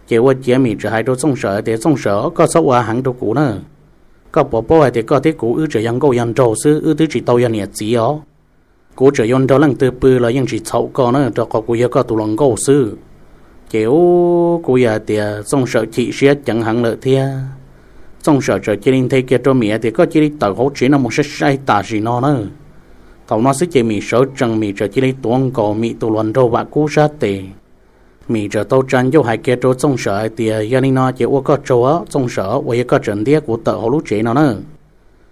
Ces ua ciav Mim txawm hais rau Txooj Sawm hais tias, Txooj Sawm, koj txhob ua heev rau kuv na. Koj puas paub hais tias koj thiab kuv wb tseem yog nkauj yog nraug xwb, wb twb tsis tau yog niam txiv os. Kuv tseem yuav nrog leej twg pw los yeej tsis txhaum koj na, rau qhov kuv yog koj tus hluas nkauj xwb. Ces ub, kuj yog hais tias Txooj Sawm chim siab ceev heev lawm thiab. Txooj Sawm txawm cia li nthe kiag rau Mim hais tias, Koj cia li tawm hauv tsev no mus sai sai tam sim no na. Thaum no xwb ces Mim sawv tsees, Mim txawm cia li tuav nkaus Mim tus hluas nraug Vam Kub sab tes. Mim txawm tau tsa ncauj hais kiag rau Txooj Sawm hais tias, Yog li no ces ua koj tsaug Txooj Sawm uas yog koj tseem ntiab kuv tawm hauv lub tsev no na.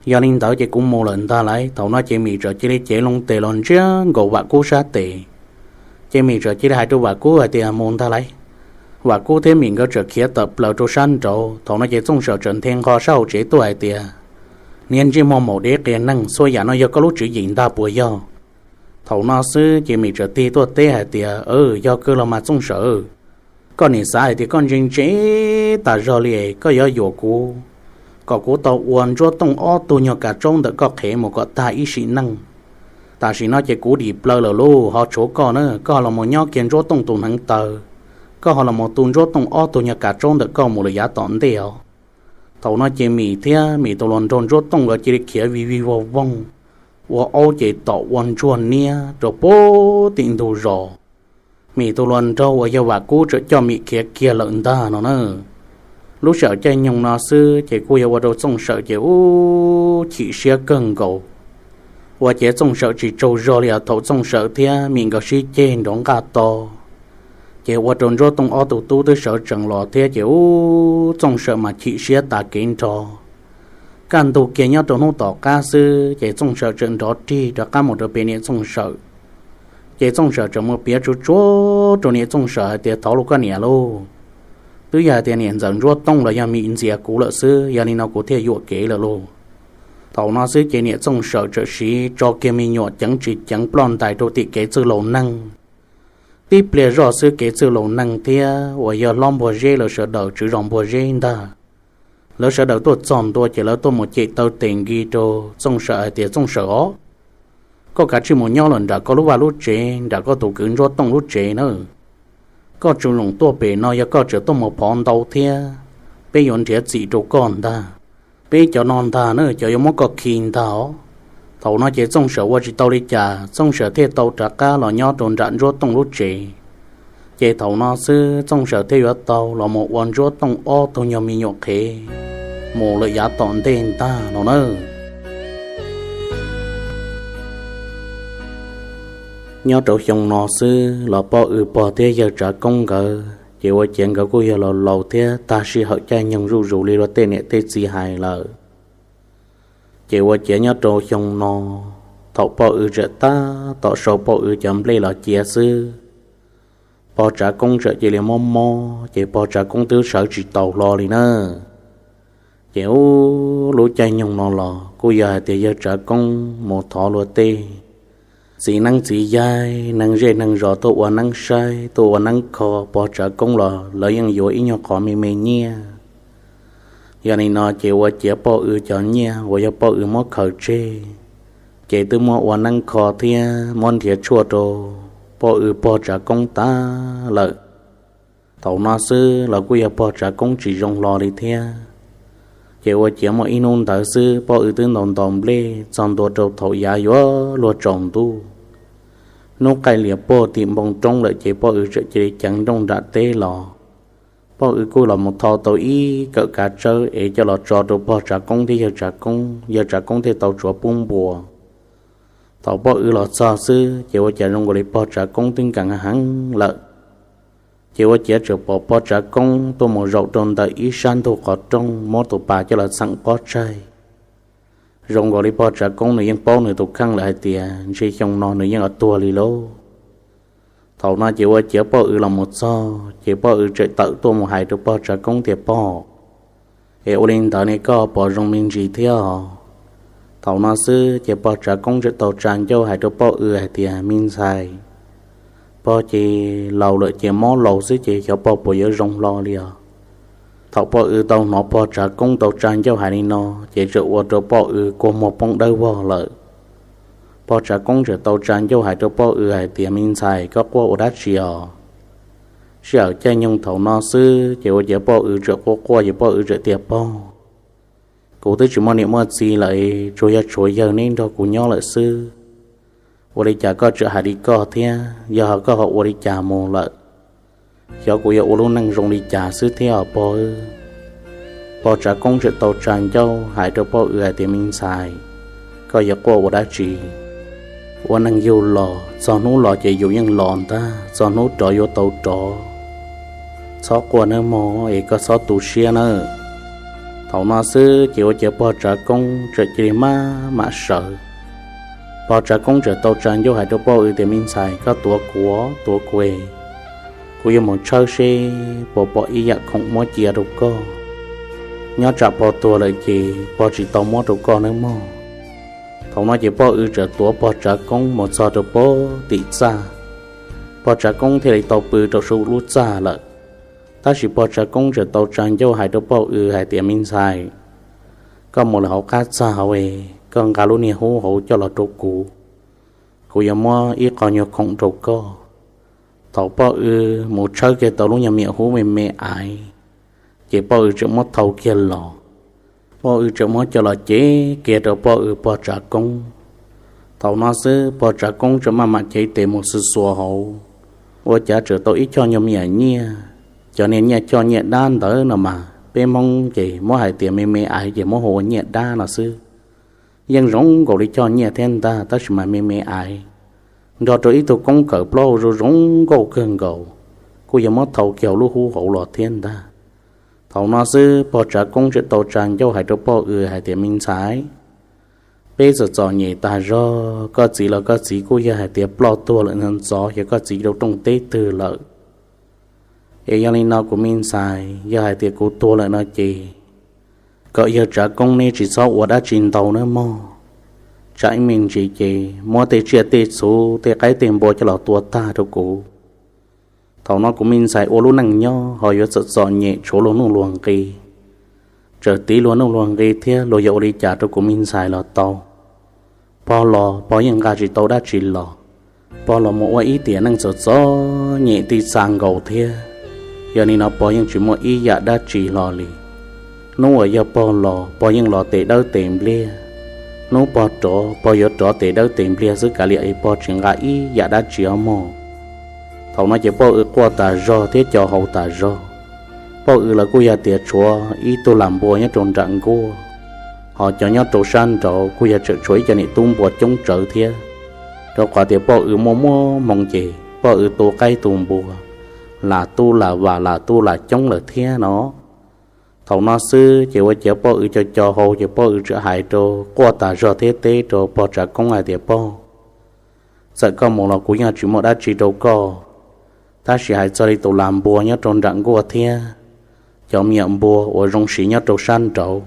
Yog li ntawd ces kuv mus lawm ntag lauj. Thaum no ces Mim txawm cia li cev loo tes los ntsiab nkaus Vam Kub sab tes. Ces Mim txawm cia li hais rau Vam Kub hais tias, Mus ntag lauj. Vam Kub thiab Mim nkawd txawm khiav tawm plaws rau sab nraud. Thaum no ces Txooj Sawm txawm nthe nqho sab hauv tsev tuaj hais tias, Niag ntsej muag maum dev qias neeg, txhua yam no yog koj lub tswv yim ntag puas yog? Thaum no xwb ces Mim txawm tig tuaj teb hais tias, Yog kawg los mas Txooj Sawm, koj niam xav hais tias koj ntse ntse tas zog li, koj yuav yuam kuv kom kuv tau ua Ntsuab Tooj ob tug nyuag kav tsaub ntawm koj qhev mus kom tag ib sim neej. Tam sim no ces kuv dim plaws lawm lauj, ho tshuav koj na, koj ho los mus nyob kiag Ntsuab Tooj tus hneev taw, koj ho los mus tu Ntsuab Tooj ob tug nyuag kav tsaub ntawm koj mus lawm yav tom ntej os. Thaum no ces Mim thiab Mim tus hluas nraug Ntsuab Tooj nkawd cia li khiav vij vij voog voog, ua aub ces tom ua ntsuag niab rau puag tim ntug zos. Mim tus hluas nraug uas yog Vam Kub txawm coj Mim khiav kiag lawm ntag no na. Lub sij hawm caij nyoog no xwb ces kuj yog ua rau Txooj Sawm ces ub chim siab kawg nkaus. Ua ciav Txooj Sawm tsis tsaug zog li os, thaum Txooj Sawm thiab Mim nkawd sib ceg nrov nqaj to, ces ua rau Ntsuab Tooj ob tug tub twb sawv tsees los thiab ces ub Txooj Sawm mas chim siab tas kev nrho. Kaj ntug kiag nyob rau hnub tom qab xwb ces Txooj Sawm txawm nrov rig rov qab mus rau pem niam Txooj Sawm. Ces Txooj Sawm txawm mus piav tsuag tsuag rau niam Txooj Sawm hais tias, Thov lauj koj niam lauj, twb yog hais tias niam ntxawm Ntsuab Tooj los yog Mim ntxias kuv lawm xwb, yog li no kuv thiaj yuam kev lawm lauj. Thaum no xwb ces niam Txooj Sawm txawm siv tso kiag me nyuam ceev tsis ceev ploj ntais rau tim kev txwj laus neeg. Tib pliag zoj xwb kev txwj laus neeg thiab uas yog hlob Npuag Zeb lawv sawv daws, tswv zos Npuag Zeb ntag, lawv sawv daws tuaj txog ntua ces lawv tuaj mus cem taw tes nkis rau Txooj Sawm hais tias, Txooj Sawm os, koj kav tsij mus nyob lawm nram koj lub vaj lub tsev, nram koj tus kwv Ntsuab Tooj lub tsev na. Koj tsis txhob tuaj pem no, yog koj tseem tuaj mus phov ntau thiab, peb yuav nrhiav txim rau koj ntag. Peb cov no ntag na cov yuav muab koj khi ntag os. Thaum no ces Txooj Sawm ua tsis tau li cas, Txooj Sawm thiaj tau rov qab los nyob rau nram Ntsuab Tooj lub tsev. Ces thaum no xwb Txooj Sawm thiaj yuav tau los mus ua Ntsuab Tooj ob tug nyuag me nyuam qhev mus lawm yav tom ntej ntag no na. Nyob rau xyoo no xwb los Poj Wb pog thiab yawg Tsav Koob nkawd ces ua ciav nkawd kuj yog laus laus thiab tag sij hawm caij nyoog zuj zus li luag tej niam tej txiv hais lawm. Ces ua ciav nyob rau xyoo no, thaum Poj Wb tseem tab tom sau Poj Wb cov nplej los cia xwb, pog Tsav Koob txawm cia li mob mob ces pog Tsav Koob twb sawv tsis taus hlo li na. Ces ub lub caij nyoog no los kuj yog hais tias yawg Tsav Koob mus thov luag tej txiv neeb txiv yaig, neeg zej neeg zos tuaj ua neeb saib tuaj ua neeb kho pog Tsav Koob los lawv yeej yuav ib nyuag qhov me me nyiaj. Yog li no ces ua ciav poj W cov nyiaj uas yog poj W muab khaws tseg, ces twb muab ua neeb kho thiab muab nrhiav tshuaj rau poj W pog Tsav Koob tag lawm. Thaum no xwb los kuj yog pog Tsav Koob tsis zoo hlo li thiab. Ces ua ciav muaj ib hnub ntawd xwb poj W twb ntaus ntaus nplej txog ntua rau thaum yav yuav luag tsaus ntuj, hnub qaij lias puag tim npoo roob lawm ces poj W txawm cia li ceev nrooj nram teb los. Poj W kuj los mus tho tau ib kawm kav tsawb es coj los tso rau pog Tsav Koob thiab yawg Tsav Koob, yawg Tsav Koob thiaj tau tsuav pub npua. Thaum poj W los txog xwb ces ua cas zoo nkaus li pog Tsav Koob twb nkees heev lawm. Ces ua ciav txawm pom pog Tsav Koob tuaj mus zaum rau ntawm ib sab ntug qhov rooj muab tus pas coj los txheem pob tsaig. Zoo nkaus li pog Tsav Koob nws yeej paub nws tus kheej lawm hais tias ntshe xyoo no nws yeej yuav tuag li lauj. Thaum no ces ua ciav poj W los mus txog ces poj W txawm tawm tuaj mus hais rau pog Tsav Koob tias, Pog, es ua li ntawd ne koj puas zoo me ntsis thiab os? Thaum no xwb ces pog Tsav Koob txawm tau tsa ncauj hais rau poj W hais tias, Me ntxhais, pog ces laus lawm ces mob laus xwb ces xyov pog puas yuav zoo hlo li os. Thaum poj W tau hnov pog Tsav Koob tau tsa ncauj hais li no ces txawm ua rau poj W kua muag poob dawb vog lawm. Pog Tsav Koob txawm tau tsa ncauj hais rau poj W hais tias, Me ntxhais, koj quaj ua dab tsi os? Sij hawm caij nyoog thaum no xwb ces ua ciav poj W txawm quaj quaj ces poj W txawm tias, Pog, kuv twb tsis muaj niam muaj txiv lawm, tsuas yog tshuav yawg neb nrog kuv nyob lawm xwb. Ua li cas koj tseem hais li koj thiab? Yog koj ho ua li cas mus lawm? Xyov kuv yuav ua lub neej zoo li cas xwb thiab os pog. Pog Tsav Koob txawm tau tsa ncauj hais rau poj W hais tias, Me ntxhais, koj yuav quaj ua dab tsi? Ua neej yug los txog hnub los ces yus yeej los ntag, txog hnub rov yuav tau rov. Txhob quaj nawb mog, es koj txhob tu siab nawb. Thaum no xwb ces ua ciav pog Tsav Koob txawm cia li maj mam sawv. Pog Tsav Koob txawm tau tsa ncauj hais rau poj W tias, Me ntxhais, koj tuav kuv, tuav kuv, kuv yuav mus tshawb seb puas pom ib yam khoom muab cia rau koj. Nyob tsam pog tuag lawm ces pog tsis tau muab rau koj nawb mog. Thaum no ces poj W txawm tuav pog Tsav Koob mus txog rau pog tim txaj, pog Tsav Koob thiaj li tau pw rau saum lub txaj lawm. Tab sis pog Tsav Koob txawm tau tsa ncauj hais rau poj W hais tias, Me ntxhais, koj mus lawm hauv qab txaj hauv es koj nqa lub niag hub hauv coj los rau kuv, kuv yuav muab ib qho nyuag khoom rau koj. Thaum poj W mus tshawb kiag tau lub nyuag me hub me me ais, ces poj W txawm muab thau kiag los. Poj W txawm muab coj los cev kiag rau poj W pog Tsav Koob. Thaum no xwb pog Tsav Koob txawm maj mam cev tes mus xuas xuas hauv, ua cas txawm tau ib choj nyuag me nyuam nyiaj. Cov niag nyiaj choj nyiaj dab ntawd no mas peb Hmoob ces muab hais tias me me ais ces muab hu ua nyiaj dab no xwb. Yeej zoo nkaus li choj nyiaj thiab ntag tab sis mas me me ais, nrog rau ib tug koob kawm plaub hau zoo zoo nkauj kawg nkaus, kuj yog muab thau kiag hauv lub hub hauv los thiab ntag. Thaum no xwb pog Tsav Koob txawm tau tsa ncauj hais rau poj W hais tias, Me ntxhais, peb txom txom nyem tas zog, koj txiv los koj txiv kuj yog hais tias ploj tuag lawm ntxov ntxov, xyov koj txiv rau rooj teb twg lawm. Es yog li no kuv me ntxhais, yog hais tias kuv tuag lawm no ces kom yawg Tsav Koob neb tsis txhob ua dab tsi ntau nawb mog. Tsam ib me ntsis ces muab tej tsiaj tej txhu, tej qaib tej npua coj los tua tag rau kuv. Thaum no kuv me ntxhais ua lub neej nyob ho yuav txom txom nyem tshuav luag nuj luag nqi. Txawm tiv luag nuj luag nqi thiab luag yuav ua li cas rau kuv me ntxhais los tau. Pog los pog yeej nqa tsis tau dab tsi los. Pog los mus ua ib tiam neej txom txom nyem tij txha nkaus thiab. Yog li no pog yeej tsis muaj ib yam dab tsi hlo li. Hnub uas yog pog los pog yeej los tes dawb tes npliag. Hnub pog rov pog yuav rov tes dawb tes npliag xwb kav liam es pog tsis nqa ib yam dab tsi os mog. Thaum no ces poj W quaj tas zog thiab co hau tas zog. Poj W los kuj yog tias tshuav ib tug lam npua nyob rau nram nkuaj, ho cov nyob rau sab nraud kuj yog tseem tshuav ib co niam tub npua coob tsawv thiab. Rau qhov tias poj W muaj muaj hmoo ces poj W tu qaib tu npua, lam tub lam vam lam tub lam coob lawm thiab no. Thaum no xwb ces ua ciav poj W co co hau ces poj W txawm hais rau, quaj tas zog thiab teb rau pog Tsav Koob hais tias, Pog, txawm koj mus los kuv yeej tsis muaj dab tsi rau koj, tab sis hais txog li tus lam npua nyob rau nram nkuaj thiab cov me nyuam npua uas zoo siv nyob rau sab nraud,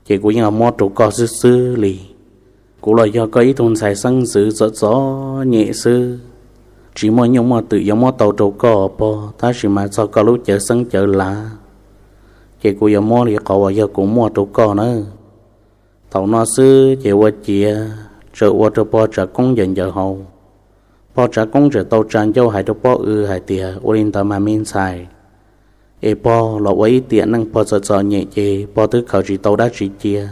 ces kuv yeej muab rau koj xwb xwb li. Kuv los yog koj ib tug ntxhais xeeb ntxwv txom txom nyem xwb, tsis muaj nyuj muaj twm yuav muab tau rau koj pog, tab sis mas txog koj lub cawv xeeb cawv lav, ces kuv yuav muab li qhov uas yog kuv muaj rau koj nawb. Thaum no xwb ces ua ciav txawm ua rau pog Tsav Koob ncaws ncaws hauv. Pog Tsav Koob txawm tau tsa ncauj hais rau Poj Ws hais tias, Ua li ntawd mas me ntxhais, es pog los ua ib tiam neej pog txawm txom nyem ces pog twb khaws tsis tau dab tsi cia.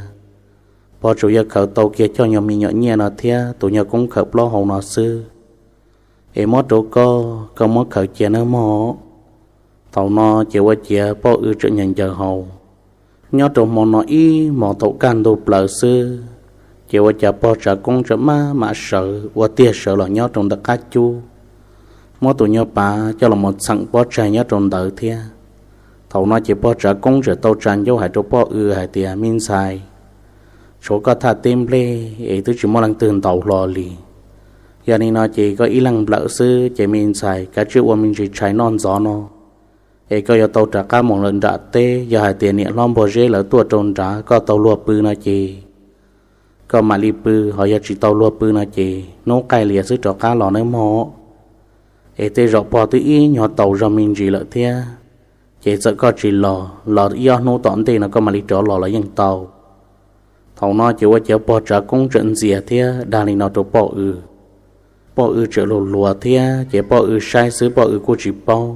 Pog tsuas yog khaws tau kiag coj nyuag me nyuam nyiaj no thiab tus nyuag koob khawm plaub hau no xwb. Es muab rau koj, koj muab khaws cia nawb mog. Thaum no ces ua ciav Poj Ws txawm ncaws ncaws hauv. Nyob rau hmo no ib hmos thaum kaj ntug plaws xwb, ces ua cas pog Tsav Koob txawm maj mam sawv ua tiag sawv los nyob rau ntawm qab cub, muab tus nyuag pav coj los mus txheem pob tsaig nyob rau ntawd thiab. Thaum no ces pog Tsav Koob txawm tau tsa ncauj hais rau Poj Ws hais tias, Me ntxhais, tshuav koj thaj teb nplej es twb tsis muaj leej twg ntaus hlo li. Yog li no ces koj ib leeg nplawm xwb ces me ntxhais kav tsij ua me ntsis tshais noj ntxov no, es koj yuav tau rov qab mus lawm nram teb. Yog hais tias niam hlob Npua Zeb lawv tuaj rau nrad koj tau luag pw no ces koj mam li pw, ho yog tsis tau luag pw no ces hnub qaij lias xwb rov qab los nawb mog. Es tej zaum pog twb ib nyuag taus zog me ntsis lawm thiab, ces txawm koj tsis los los ib ob hnub tom ntej no koj mam li rov los los yeej tau. Thaum no ces ua ciav pog Tsav Koob txawm ntxias thiab dag li no rau Poj Ws. Poj Ws txawm luag luag thiab ces Poj Ws saib xwb Poj Ws kuj tsis paub.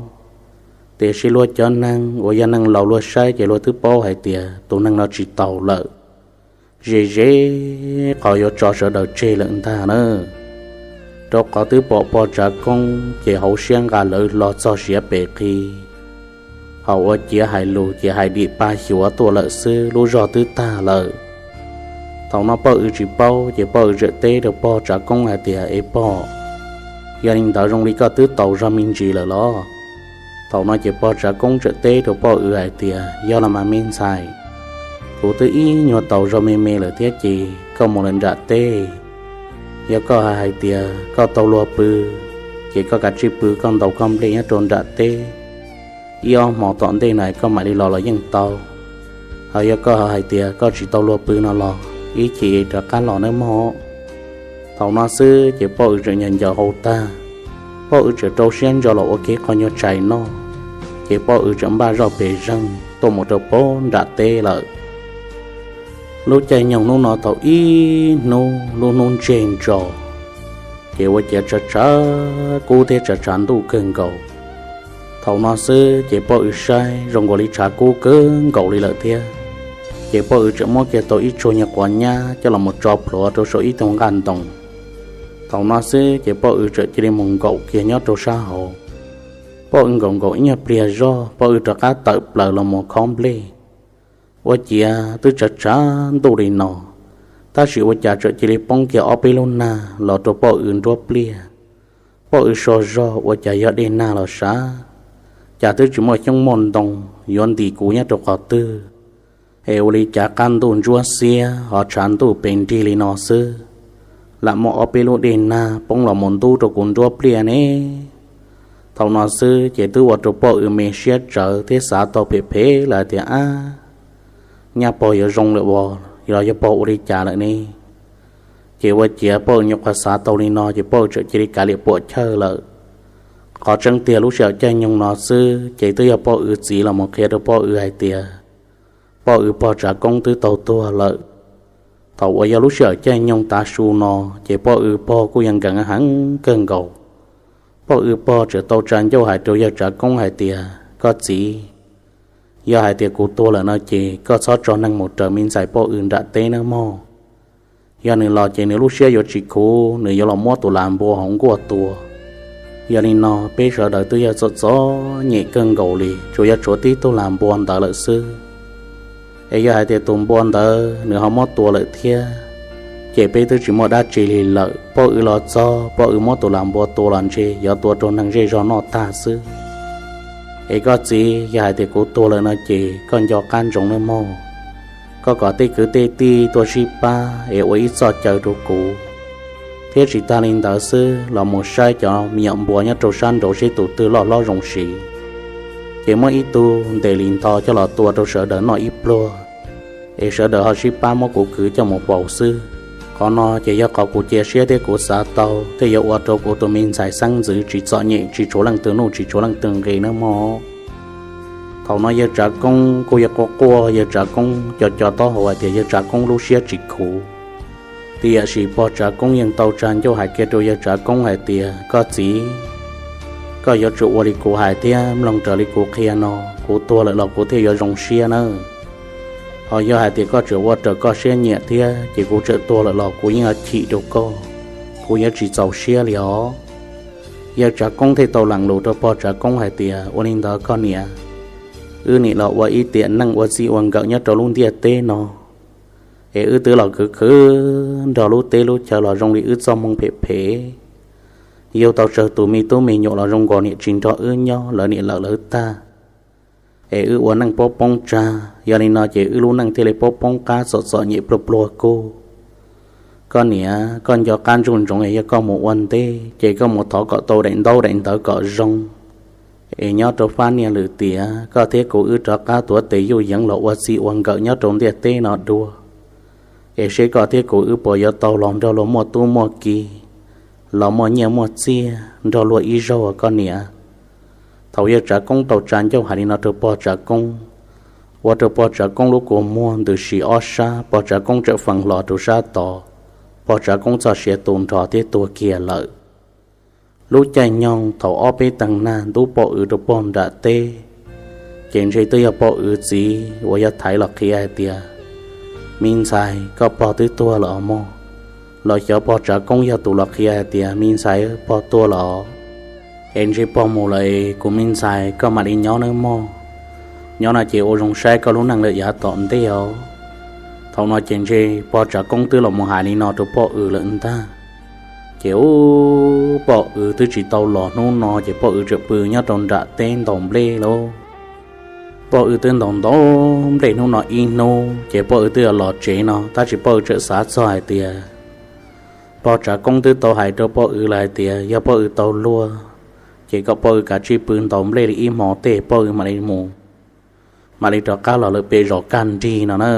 Tiam sis luag cov neeg uas yog neeg laus luag saib ces luag twb paub hais tias tus neeg no tsis taus lawm, ze ze qhov yuav tso sawv daws tseg lawm ntag na. Rau qhov twb pom pog Tsav Koob ces hauv siab nqa lawv hlo txog siav pem qhi, ho ua ciav hais lus ces hais dim pa xyuav tuaj lawm xwb, lub zog twb tag lawm. Thaum no Poj Ws tsis paub ces Poj Ws txawm teb rau pog Tsav Koob hais tias, Es pog, yog li ntawd zoo li koj twb taus zog me ntsis lawm los? Thaum no ces pog Tsav Koob txawm teb rau Poj Ws hais tias, Yog los mas me ntxhais, kuv twb ib nyuag taus zog me me lawm thiab ces koj mus lawm nram teb, yog koj hais tias koj tau luag pw, ces koj kav tsij pw koj ntaus koj nplej nyob rau nram teb, ib ob hmo tom ntej na koj mam li los los yeej tau. Ho yog koj hais tias koj tsis tau luag pw no los ib chim rov qab los nawb mog. Thaum no xwb ces Poj Ws txawm ncaws ncaws hauv tag, Poj Ws txawm rau siab ntso los ua kiag qho nyuag tshais noj, ces Poj Ws txawm npaj zoj pes zeeg tuaj mus rau pem nram teb lawm. Lub caij nyoog hnub no thaum ib hnub lub hnub ntseg ntso, ces ua ciav tshav tshav kub thiab tshav tshav ntuj kawg nkaus. Thaum no xwb ces Poj Ws saib zoo nkaus li tshav kub kawg nkaus li lawm thiab, ces Poj Ws txawm muab kiag tau ib tsuag nyuag quav nyab coj los mus tso plhuav rau saum ib tug nqaj ntoo. Thaum no xwb ces Poj Ws txawm cia li mus nkaum kiag nyob rau sab hauv. Poj Ws nkaum nkaum ib nyuag pliag zog Poj Ws rov qab tawm plaws los mus khob nplej. Ua ciav twb tshav tshav ntuj li no, tab sis ua cas txawm cia li poob kiag ob peb lub nag los rau Poj Ws nruab pliaj. Poj Ws so zog ua cas yog dej nag los sav, cas twb tsis muaj xyoob muaj ntoo yuav ntim kuv nyob rau qhov twg, es ua li cas qab ntuj ntsuab xiab ho tshav ntuj pes nrig li no xwb, lam muaj ob peb lub dej nag poob los mus ntub rau kuv nruab pliaj ne. Thaum no xwb ces twb ua rau Poj Ws me siab tsawv thiab xav tau phem phem lawm tias, Ab, nyaj pog yuav zoo lawm los yog pog ua li cas lawm ne? Ces ua ciav Poj Ws nyuam qhuav xav tau li no ces Poj Ws txawm cia li kav liam puam chawj lawm. Qhov tseeb tiag lub sij hawm caij nyoog no xwb ces twb yog Poj Ws txiv los mus qhia rau Poj Ws hais tias Poj Ws pog Tsav Koob twb tau tuag lawm. Thaum uas yog lub sij hawm caij nyoog tav su no ces Poj Ws pog kuj yog nkees heev kawg nkaus. Poj Ws pog txawm tau tsa ncauj hais rau yawg Tsav Koob hais tias, Koj txiv, yog hais tias kuv tuag lawm no ces koj txhob tso neeg mus raws me ntxhais Poj Ws nram teb nawb mog. Yog nws los ces nws lub siab yuav tsis khuv, nws yuav los muab tus las npua hauv nkuaj tua. Yog li no peb sawv daws twb yog txom txom nyem kawg nkaus li, tsuas yog tshuav tib tug las npua ntawd lawm xwb. Es yog hais tias tus npua ntawd nws ho muab tua lawm thiab, ces peb twb tsis muaj dab tsi li lawm. Poj Ws los txog, Poj Ws muab tus las npua tua los ntshe yuav tua rau neeg zej zog noj tag xwb. Es koj txiv, yog hais tias kuv tuag lawm no ces koj nco qab ntsoov nawb mog. Koj kom tej kwv tej tij tuaj sib pab es ua ib txoj caw rau kuv, thiab tsis tag li ntawd xwb los mus saib cov me nyuam npua nyob rau sab nraud seb tus twg loj hlob zoo siv, ces muab ib tug ntes li ntho coj los tua rau sawv daws noj ib pluag, es sawv daws ho sib pab muab kuv kwv coj mus faus xwb. Qhov no ces yog qhov kuv cia siab thiab kuv xav tau thiaj yuav ua rau kuv tus me ntxhais xeeb ntxwv tsis txom nyem, tsis tshuav leej twg nuj tsis tshuav leej twg nqi nawb mog. Thaum no yawg Tsav Koob kuj yog quaj quaj, yawg Tsav Koob co co taub hau hais tias yawg Tsav Koob lub siab tsis khuv. Tiam sis pog Tsav Koob yeej tau tsa ncauj hais kiag rau yawg Tsav Koob hais tias, Koj txiv, koj yuav tsum ua li kuv hais thiab mloog raws li kuv qhia no. Kuv tuag lawm los kuv thiaj yuav zoo siab nawb. Ho yog hais tias koj tseem ua raws koj siab nyiam thiab ces kuv tseem tuag lawm los kuv yeej yuav chim rau koj, kuv yuav tsis txaus siab li os. Yawg Tsav Koob thiaj tau lees lus rau pog Tsav Koob hais tias, Ua li ntawd koj niam, wb nim los ua ib tiam neej ua txij ua nkawm nyob rau lub ntiaj teb no, es wb twb los khwv khwv nrog lub teb lub chaw los zoo li wb txoj hmoo phem phem. Yug tau tsawg tus me tub me nyuam los zoo nkaus niam tsis nrog wb nyob, lawv niam lawm lawv tag, es wb ua neej poob poob tsag. Yog li no ces wb lub neej thiaj li poob poob qab txom txom nyem pluag pluag kuj. Koj niam, koj nco qab ntsoov ntsoov es yog koj mus ua ntej ces koj mus thov kom tau daim ntaub daim ntawv kom zoo, es nyob rau fab niag lwm tiam koj thiab kuv wb rov qab tuav tes yuj yeev los ua txij ua nkawm nyob rau ntiaj teb no dua, es seb koj thiab kuv wb puas yuav tau los nrog luag muaj tub muaj ki, los muaj nyiaj muaj txiaj nrog luag ib zaug, koj niam. Thaum yawg Tsav Koob tau tsa ncauj hais li no rau pog Tsav Koob, ua rau pog Tsav Koob lub kua muag ntws si ob sab, pog Tsav Koob tseem fees hlo rau sab tod, pog Tsav Koob txoj sia tu nrho thiab tuag kiag lawm. Lub caij nyoog thaum ob peb teev nag ntub poj W rau pog nram teb, ces ntshe twb yog poj W txiv uas yog thaiv los qhia hais tias, Me ntxhais, koj pog twb tuag lawm os mog. Los xyov pog Tsav Koob yog tus los qhia hais tias, Me ntxhais, pog tuag lawm, es ntshe pog mus lawm, kuv me ntxhais koj mam li nyob nawb mog. Nyob no ces ua zoo saib koj lub neej lawm yav tom ntej os. Thaum no ces ntshe pog Tsav Koob twb los mus hais li no rau poj W lawm ntag. Ces ub, poj W twb tsis tau los hnub no ces poj W tseem pw nyob rau nram teb ntaus nplej lauj. Poj W twb ntaus ntaus nplej hnub no ib hnub ces poj W twb yuav los tsev no tab sis poj W tseem xav txog hais tias, pog Tsav Koob twb tau hais rau poj W lawm hais tias yog poj W tau luag, ces kom poj W kav tsij pw ntaus nplej li ib hmo tej poj W mam li mus, mam li rov qab los lawm pem zos kaj nrig no na.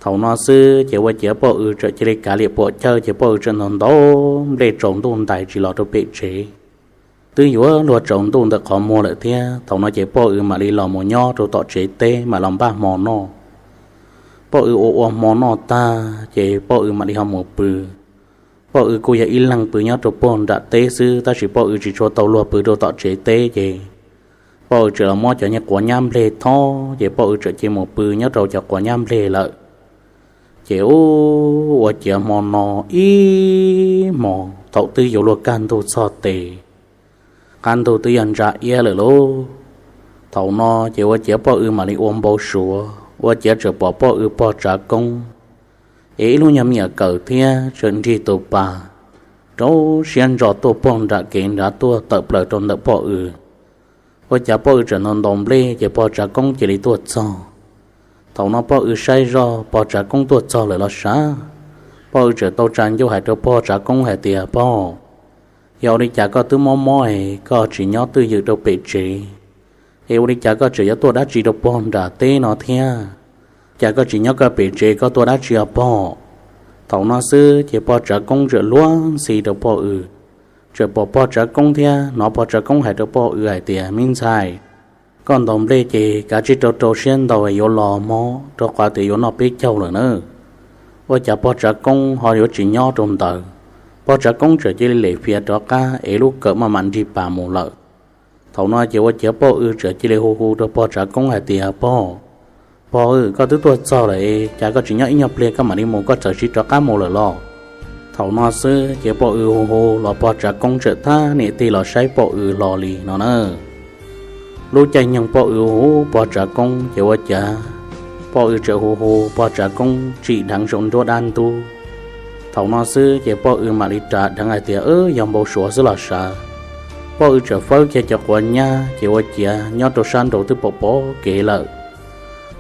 Thaum no xwb ces ua ciav poj W tseem cia li kav liam puam chawj ces poj W tseem ntaus ntaus nplej tsaus ntuj ntais tsis los rau pem tsev. Twb yuav luag tsaus ntuj ntawm qhov muag lawm thiab, thaum no ces poj W mam li los mus nyob rau tom tsev teb mam los npaj hmo noj. Poj W ua ua hmo noj tag ces poj W mam li ho mus pw. Poj W kuj yog ib leeg pw nyob rau pog nram teb xwb tab sis poj W tsis tshua tau luag pw rau tom tsev teb ces poj W tseem los muab cov nyuag quav nyab nplej thob ces poj W tseem cia li mus pw nyob rau cov quav nyab nplej lawm. Ces ub, ua ciav hmo no ib hmos thaum twb yuav luag kaj ntug txog tes, qab ntug twb yog ntsa iab lawm lauj. Thaum no ces ua ciav poj W mam li ua npau suav, ua ciav tseem pom poj W pog Tsav Koob es ib lub nyuag me nyuam kawm thiab tseem nrig tus pas rau siab ntso tuaj pog nram kev nrad tuaj tawm plaws rau ntawm poj W. Ua cas poj W tseem ntaus ntaus nplej ces pog Tsav Koob cia li tuaj txog. Thaum no poj W saib zoj pog Tsav Koob tuaj txog lawm los sav, poj W tseem tau tsa ncauj hais rau pog Tsav Koob hais tias, Pog, yog ua li cas koj twb mob mob es koj tsis nyob twj ywm rau pem tsev, es ua li cas koj tseem yuav tuaj dab tsi rau pog nram teb no thiab? Cas koj tsis nyob koj pem tsev koj tuaj dab tsi os pog? Thaum no xwb ces pog Tsav Koob tseem luag ntxhi rau poj W, tseem pom pog Tsav Koob thiab hnov pog Tsav Koob hais rau poj W hais tias, Me ntxhais, koj ntaus nplej ces kav tsij rau rau siab ntaus yuav los mog rau qhov tias yuav noj peb caug lawm na. Ua cas pog Tsav Koob ho yuav tsis nyob rau ntawd? Pog Tsav Koob tseem cia li lem fiav rov qab es lub kawm maj mam nrig pas mus lawm. Thaum no ces ua ciav poj W tseem cia li hu hu rau pog Tsav Koob hais tias, Pog, pog, koj twb tuaj txog lawm, cas koj tsis nyob ib nyuag pliag koj mam li mus, koj txawm siv rov qab mus lawm los? Thaum no xwb ces poj W hu hu los pog Tsav Koob tseem thab niam tig los saib poj W hlo li no na. Lub caij nyoog poj W hu hu pog Tsav Koob ces ua ciav poj W tseem hu hu pog Tsav Koob tsim dheev saum nruab dab ntub. Thaum no xwb ces poj W mam li ras dheev hais tias, Yog npau suav xwb los sav. Poj W tseem fawb kiag cov quav nyab ces ua ciav nyob rau sab nraud twb pom pom kev lawm.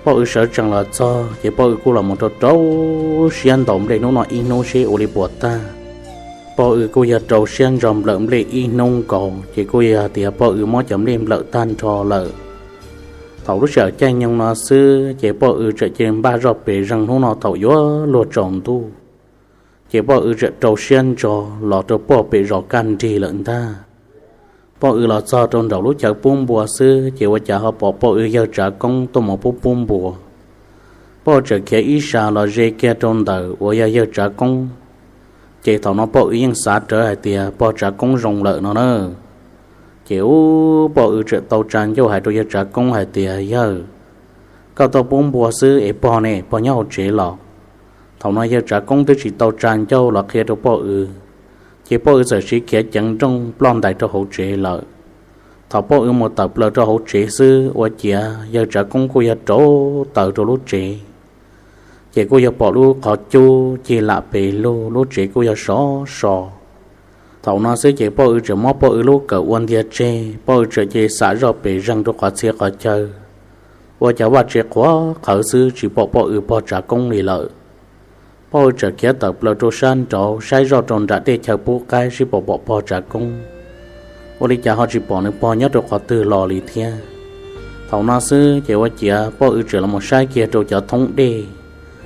Poj W sawv tsees los txog ces poj W kuj los mus rau rau siab ntaus nplej hnub no ib hnub seb ua li puas tag. Poj W kuj yog rau siab ntso nplawm nplej ib hnub nkaus ces kuj yog tias poj W muab cov nplej nplawm tag nrho lawm. Thaum lub sij hawm caij nyoog no xwb ces poj W tseem cia li npaj zoj pes zeeg hnub no thaum yuav luag tsaus ntuj. Ces poj W tseem rau siab ntso los rau pog pem zos kaj nrig lawm ntag. Poj W los txog rau nraum lub chaw pub npua xwb ces ua cas ho pom poj W yawg Tsav Koob tuaj mus pub pub npua. Poj W txawm khiav ib sab los ze kiag rau ntawm uas yog yawg Tsav Koob. Ces thaum no poj W yeej xav rawv hais tias pog Tsav Koob zoo lawm no na. Ces ub, poj W txawm tau tsa ncauj hais rau yawg Tsav Koob hais tias, Yawg, koj tuaj pub npua xwb es pog ne, pog nyob hauv tsev los? Thaum no yawg Tsav Koob twb tsis tau tsa ncauj los qhia rau poj W, ces poj W txawm siv khiav ceev nrooj ploj ntais rau hauv tsev lawm. Thaum poj W mus tawm plaws rau hauv tsev xwb ua ciav yawg Tsav Koob kuj yog rauv taws rau lub tsev, ces kuj yog pom lub qhov cub cig lam pes lug, lub tsev kuj yog sov so. Thaum no xwb ces poj W txawm muab poj W lub kawm ua ntiag tseg, poj W txawm cia li xam zoj pes zeeg rau qhov txhia qhov chaw, ua cas vaj tsev qhuav qhawv xwb tsis pom poj W pog Tsav Koob li lawm. Poj W txawm khiav tawm plaws rau sab nraud saib zoj rau nram tej chaw pub qaib seb puas pom pog Tsav Koob, ua li cas ho tsis pom nws pog nyob rau qhov twg los li thiab. Thaum no xwb ces ua ciav poj W txawm los mus saib kiag rau cov thoob dej,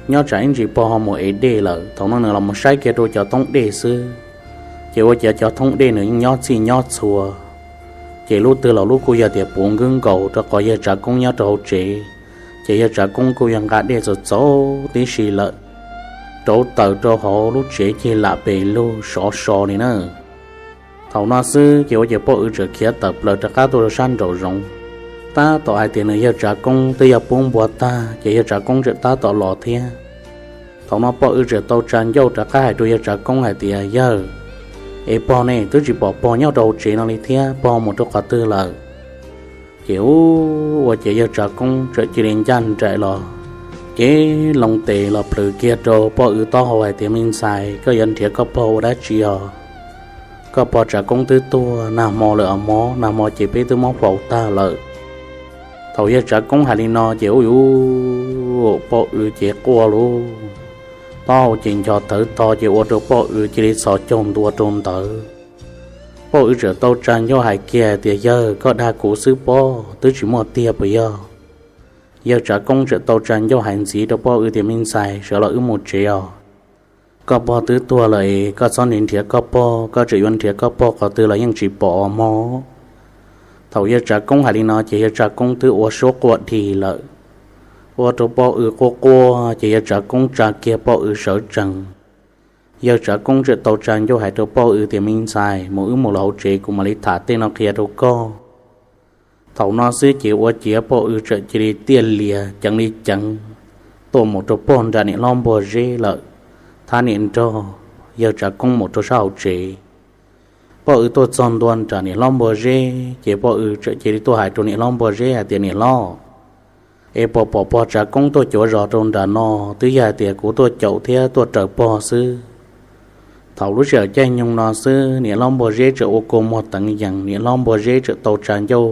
nyob tsam ib ntsis pog ho mus ev dej lawm. Thaum no nws los mus saib kiag rau cov thoob dej xwb, ces ua ciav cov thoob dej nws yeej nyob txhij nyob txhua. Ces lub twg los lub kuj yog tias puv nkwb nkaus rau qhov yawg Tsav Koob nyob rau hauv tsev, ces yawg Tsav Koob kuj yog nqa dej txaus txaus tib si lawm, rauv taws rau hauv lub tsev cig lam pes lug sov so li na. Thaum no xwb ces ua ciav poj W txawm khiav tawm plaws rov qab tuaj rau sab nraum zoov, tab tom hais tias nws yawg Tsav Koob twb yog pub npua tag ces yawg Tsav Koob txawm tab tom los thiab. Thaum no poj W txawm tau tsa ncauj rov qab hais rau yawg Tsav Koob hais tias, Yawg, es pog ne, twb tsis pom pog nyob rau hauv tsev no li thiab, pog mus rau qhov twg lawm? Ces ub, ua ciav yawg Tsav Koob txawm cia li ncaj nraim los, ces loo tes los plhws kiag rau poj W taub hau hais tias, Me ntxhais, koj yuav nrhiav koj pog ua dab tsi os? Koj pog Tsav Koob twb tuag nag hmo lawm os mog, nag hmo ces peb twb muab faus tag lawm. Thaum yawg Tsav Koob hais li no ces ub yuv, poj W ces quaj lauj, taub hau ces ncho thawv tho ces ua rau poj W cia li txhos caug ntua rau ntawd. Poj W txawm tau tsa ncauj hais kiag tias, Yawg, koj dag kuv xwb pob, twb tsis muaj tiag puas yog? Yawg Tsav Koob txawm tau tsa ncauj hais ntxiv rau poj W tias, Me ntxhais, sawv los wb mus tsev os. Koj pog twb tuag lawm es koj txhob nrhiav nrhiav koj pog, koj tseem yuav nrhiav koj pog qhov twg los yeej tsis pom os mog. Thaum yawg Tsav Koob hais li no ces yawg Tsav Koob twb ua suab quaj dhi lawm, ua rau poj W quaj quaj ces yawg Tsav Koob tsa kiag poj W sawv tsees. Yawg Tsav Koob txawm tau tsa ncauj hais rau poj W tias, Me ntxhais, mus wb mus los hauv tsev, kuv mam li tham tej no qhia rau koj. Thaum no xwb ces ua ciav poj W txawm cia li tiaj lias ceev li ceev tuaj mus rau pog nram niam hlob npua zeb lawm, thab niam nrog yawg Tsav Koob mus rau sab hauv tsev. Poj W tuaj txog ntua nram niam hlob npua zeb ces poj W txawm cia li tuaj hais rau niam hlob npua zeb hais tias, Niam hlob, es puas pom pog Tsav Koob tuaj cuav zos rau nram no? Twb yog hais tias kuv tuaj caum thiab tuaj raws pog xwb. Thaum lub sij hawm caij nyoog no xwb niam hlob npua zeb txawm ua kua muag teev yees, niam hlob npua zeb txawm tau tsa ncauj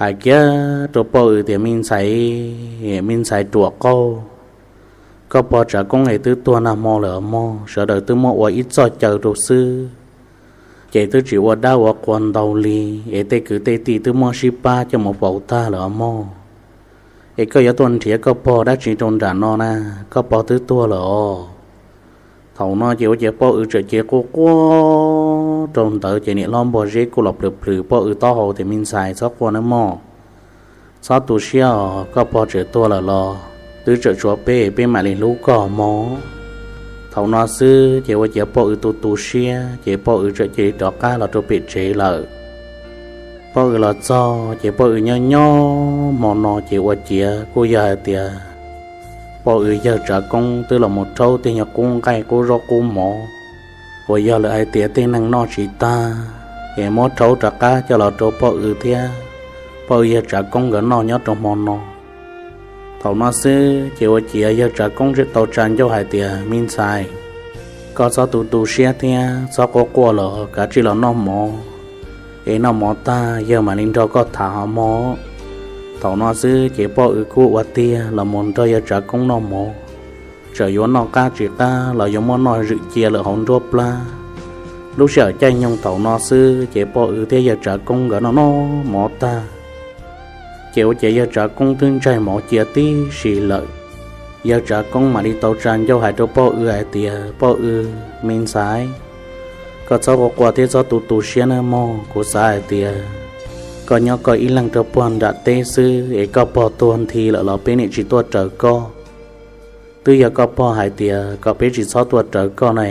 hais kiag rau poj W tias, Me ntxhais, me ntxhais ruam qauj, koj pog Tsav Koob es twb tuag nag hmo lawm os mog, sawv daws twb muab ua ib txoj caw rau xwb, ces twb tsis ua dab ua qhua ntau li, es tej kwv tej tij twb muab sib pab coj mus faus tag lawm os mog. Es koj yuav tuaj nrhiav koj pog dab tsi rau nram no na? Koj pog twb tuag lawm os. Thaum no ces ua ciav poj W txawm cia li quaj quaj rau ntawd ces niam hlob npua zeb kuj los plhws plhws poj W taub hau tias, Me ntxhais, txhob quaj nawb mog, txhob tu siab os, koj pog txawm tuag lawm los twb tseem tshuav peb, peb mam li hlub koj mog. Thaum no xwb ces ua ciav poj W tu tu siab ces poj W txawm cia li rov qab los rau pem tsev lawm. Poj W los txog ces poj W nyob nyob hmo no ces ua ciav kuj yog hais tias poj W yawg Tsav Koob twb los mus rhaub tej nyuag qub nqaij qub zaub qub mov uas yog lawv hais tias tej neeg noj tsis tag, es muab rhaub rov qab coj los rau poj W thiab poj W yawg Tsav Koob nkawd noj nyob rau hmo no. Thaum no xwb ces ua ciav yawg Tsav Koob txawm tau tsa ncauj hais tias, Me ntxhais, koj txhob tu tu siab thiab txhob quaj quaj los kav tsij los noj mov, es noj mov tag yawg mam li nrog koj tham ho mog. Thaum no xwb ces poj W kuj ua tiag los mus nrog yawg Tsav Koob noj mov, txawm yuav noj qab tsis qab los yuav muab noj zwm cia lawm hauv nruab plab. Lub sij hawm caij nyoog thaum no xwb ces poj W thiab yawg Tsav Koob nkawd noj noj mov tag, ces ua ciav yawg Tsav Koob twb ntsaig mov cia tib si lawm. Yawg Tsav Koob mam li tau tsa ncauj hais rau poj W hais tias, Poj W, me ntxhais, Koj txhob quaj quaj thiab txhob tu tu siab nawb mog. Kuv xav hais tias koj nyob koj ib leeg rau puag nram teb xwb es koj pog tuag nthi lawm los peb niam tsis tuaj raws koj. Twb yog koj pog hais tias kom peb tsis txhob tuaj raws koj ne,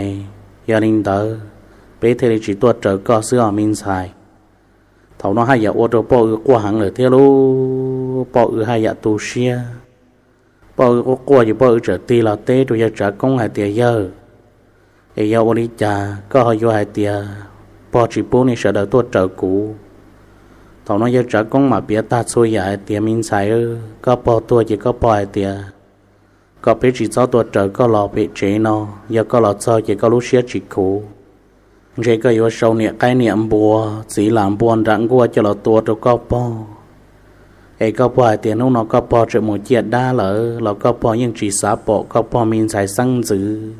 yog li ntawd peb thiaj li tsis tuaj raws koj xwb os me ntxhais. Thaum no haj yam ua rau poj W quaj heev lawm thiab lauj. Poj W haj yam tu siab. Poj W quaj quaj ces poj W txawm tig los teb rau yawg Tsav Koob hais tias, Yawg, es yog ua li cas koj ho yuav hais tias pog tsis pub nej sawv daws tuaj raws kuv? Thaum no yawg Tsav Koob mam piav tag txhua yam hais tias, Me ntxhais, koj pog tuag ces koj pog hais tias kom peb tsis txhob tuaj raws koj los pem tsev no. Yog koj los txog ces koj lub siab tsis khuv, ntshe koj yuav sau niam qaib niam npua, txiv lam npua nram nkuaj coj los tua rau koj pog. Es koj pog hais tias hnub no koj pog tseem mus ciaj dab lawm los koj pog yeej tsis xav pom koj pog me ntxhais xeeb ntxwv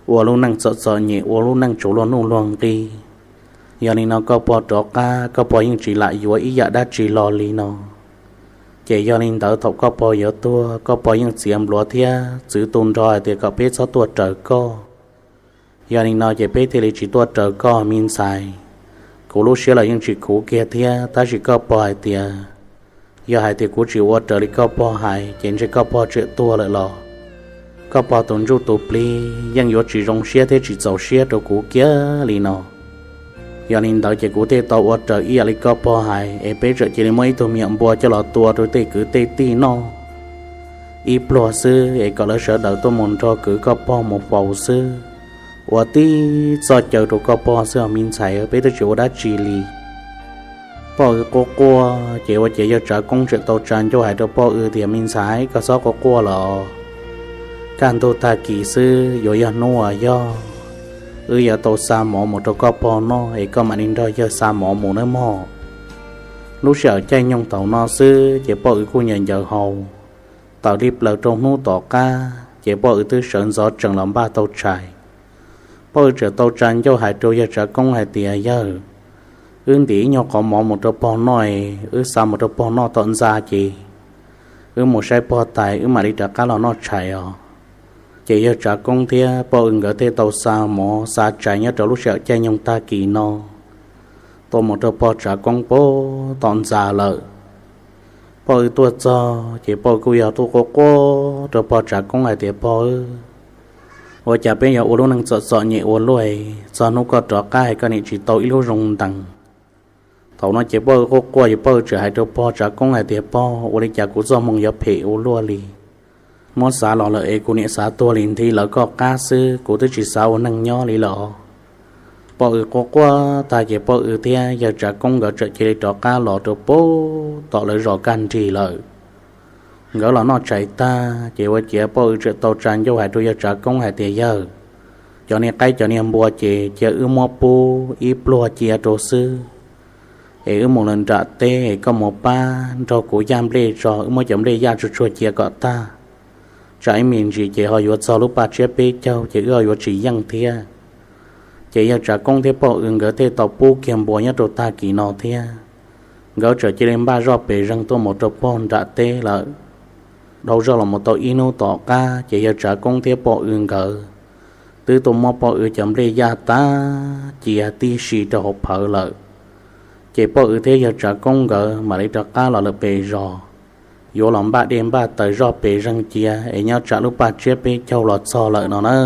ua lub neej txom txom nyem, ua lub neej tsuas luag nuj luag nqi. Yog li no koj pog rov qab koj pog yeej tsis lam yuav ib yam dab tsi los li no. Ces yog li ntawd thaum koj pog yuav tuag koj pog yeej txiav npluav thiab txwv tu nrho hais tias kom peb txhob tuaj raws koj. Yog li no ces peb thiaj li tsis tuaj raws koj me ntxhais. Kuv lub siab los yeej tsis khuv kiag thiab, tab sis koj pog hais tias, yog hais tias kuv tsis ua raws li koj pog hais ces ntshe koj pog tseem tuag lawm los koj pog tus ntsuj tus plig yeej yuav tsis zoo siab thiab tsis txaus siab rau kuv kiag li no. Yog li ntawd ces kuv thiaj tau ua raws ib yam li koj pog hais es peb txawm cia li muab ib tug me nyuam npua coj los tua rau tej kwv tej tij noj ib pluag xwb es kom lawv sawv daws tuaj mus nrog kwv koj pog mus faus xwb, ua tib txoj caw rau koj pog xwb os me ntxhais, peb twb tsis ua dab tsi li. Poj W quaj quaj ces ua ciav yawg Tsav Koob tseem tau tsa ncauj hais rau poj W tias, Me ntxhais, koj txhob quaj quaj los, kaj ntug tag kis xwb yuav yog hnub uas yog, wb yuav tau xa mov mus rau koj pog noj es koj mam li nrog yawg xa mov mus nawb mog. Lub sij hawm caij nyoog thaum no xwb ces poj W kuj ncaws ncaws haus, tawm li plaws rau hnub tom qab ces poj W twb sawv ntxov tsees los npaj tau tshais. Poj W tseem tau tsa ncauj hais rau yawg Tsav Koob hais tias, Yawg, wb ntim ib nyuag qhov mov mus rau pog noj, wb xa mus rau pog noj tom ntxa ces wb mus saib pog tas wb mam li rov qab los noj tshais os. Ces yawg Tsav Koob thiab poj W nkawd thiaj tau xa mov xa tshais nyob rau lub sij hawm caij nyoog tag kis no tuaj mus rau pog Tsav Koob pog tom ntxa lawm. Poj W tuaj txog ces poj W kuj yog tuaj quaj quaj rau pog Tsav Koob hais tias, Pog, ua cas peb yuav ua lub neej txom txom nyem ua luaj, txog hnub koj rov qab es koj niam tsis tau ib lub zoo ntees. Thaum no ces poj W quaj quaj ces poj W tseem hais rau pog Tsav Koob hais tias, Pog, ua li cas kuv txoj hmoo yuav phem ua luaj li? Muab xav los lawm es kuv niam xav tuag li nthi lawv koj qab xwb, kuv twb tsis xav ua neeg nyob li lawm os. Poj W quaj quaj tag ces poj W thiab yawg Tsav Koob nkawd txawm cia li rov qab los rau pem tom lawv zos kaj nrig lawm. Nkawd los noj tshais tag ces ua ciav poj W tseem tau tsa ncauj hais rau yawg Tsav Koob hais tias, Yawg, cov niag qaib cov niag npua ces cia wb muab pub ib pluag cia rau xwb, es wb mus lawm nram teb es koj mus pab nrog kuv yaj nplej tso, wb muab cov nplej yaj tsuag tsuag cia kom tag, tsam ib me ntsis ces ho yuav txog lub paj tsiab peb caug ces wb ho yuav tsis yeej thiab. Ces yawg Tsav Koob thiab poj W nkawd thiaj tau pub kiag npua nyob rau tag kis no thiab. Nkawd txawm cia li npaj zoj pes zeeg tuaj mus rau pog nram teb lawm. Dhau zog los mus tau ib hnub tom qab ces yawg Tsav Koob thiab poj W nkawd twb tuaj muab poj W cov nplej yaj tag cia tib si rau hauv phawv lawm. Ces poj W thiab yawg Tsav Koob nkawd mam li rov qab los lawm pem zos, yuav los npaj dej npaj taws zoj pes zeeg cia es nyob tsam lub paj tsiab peb caug los txog lawm no na.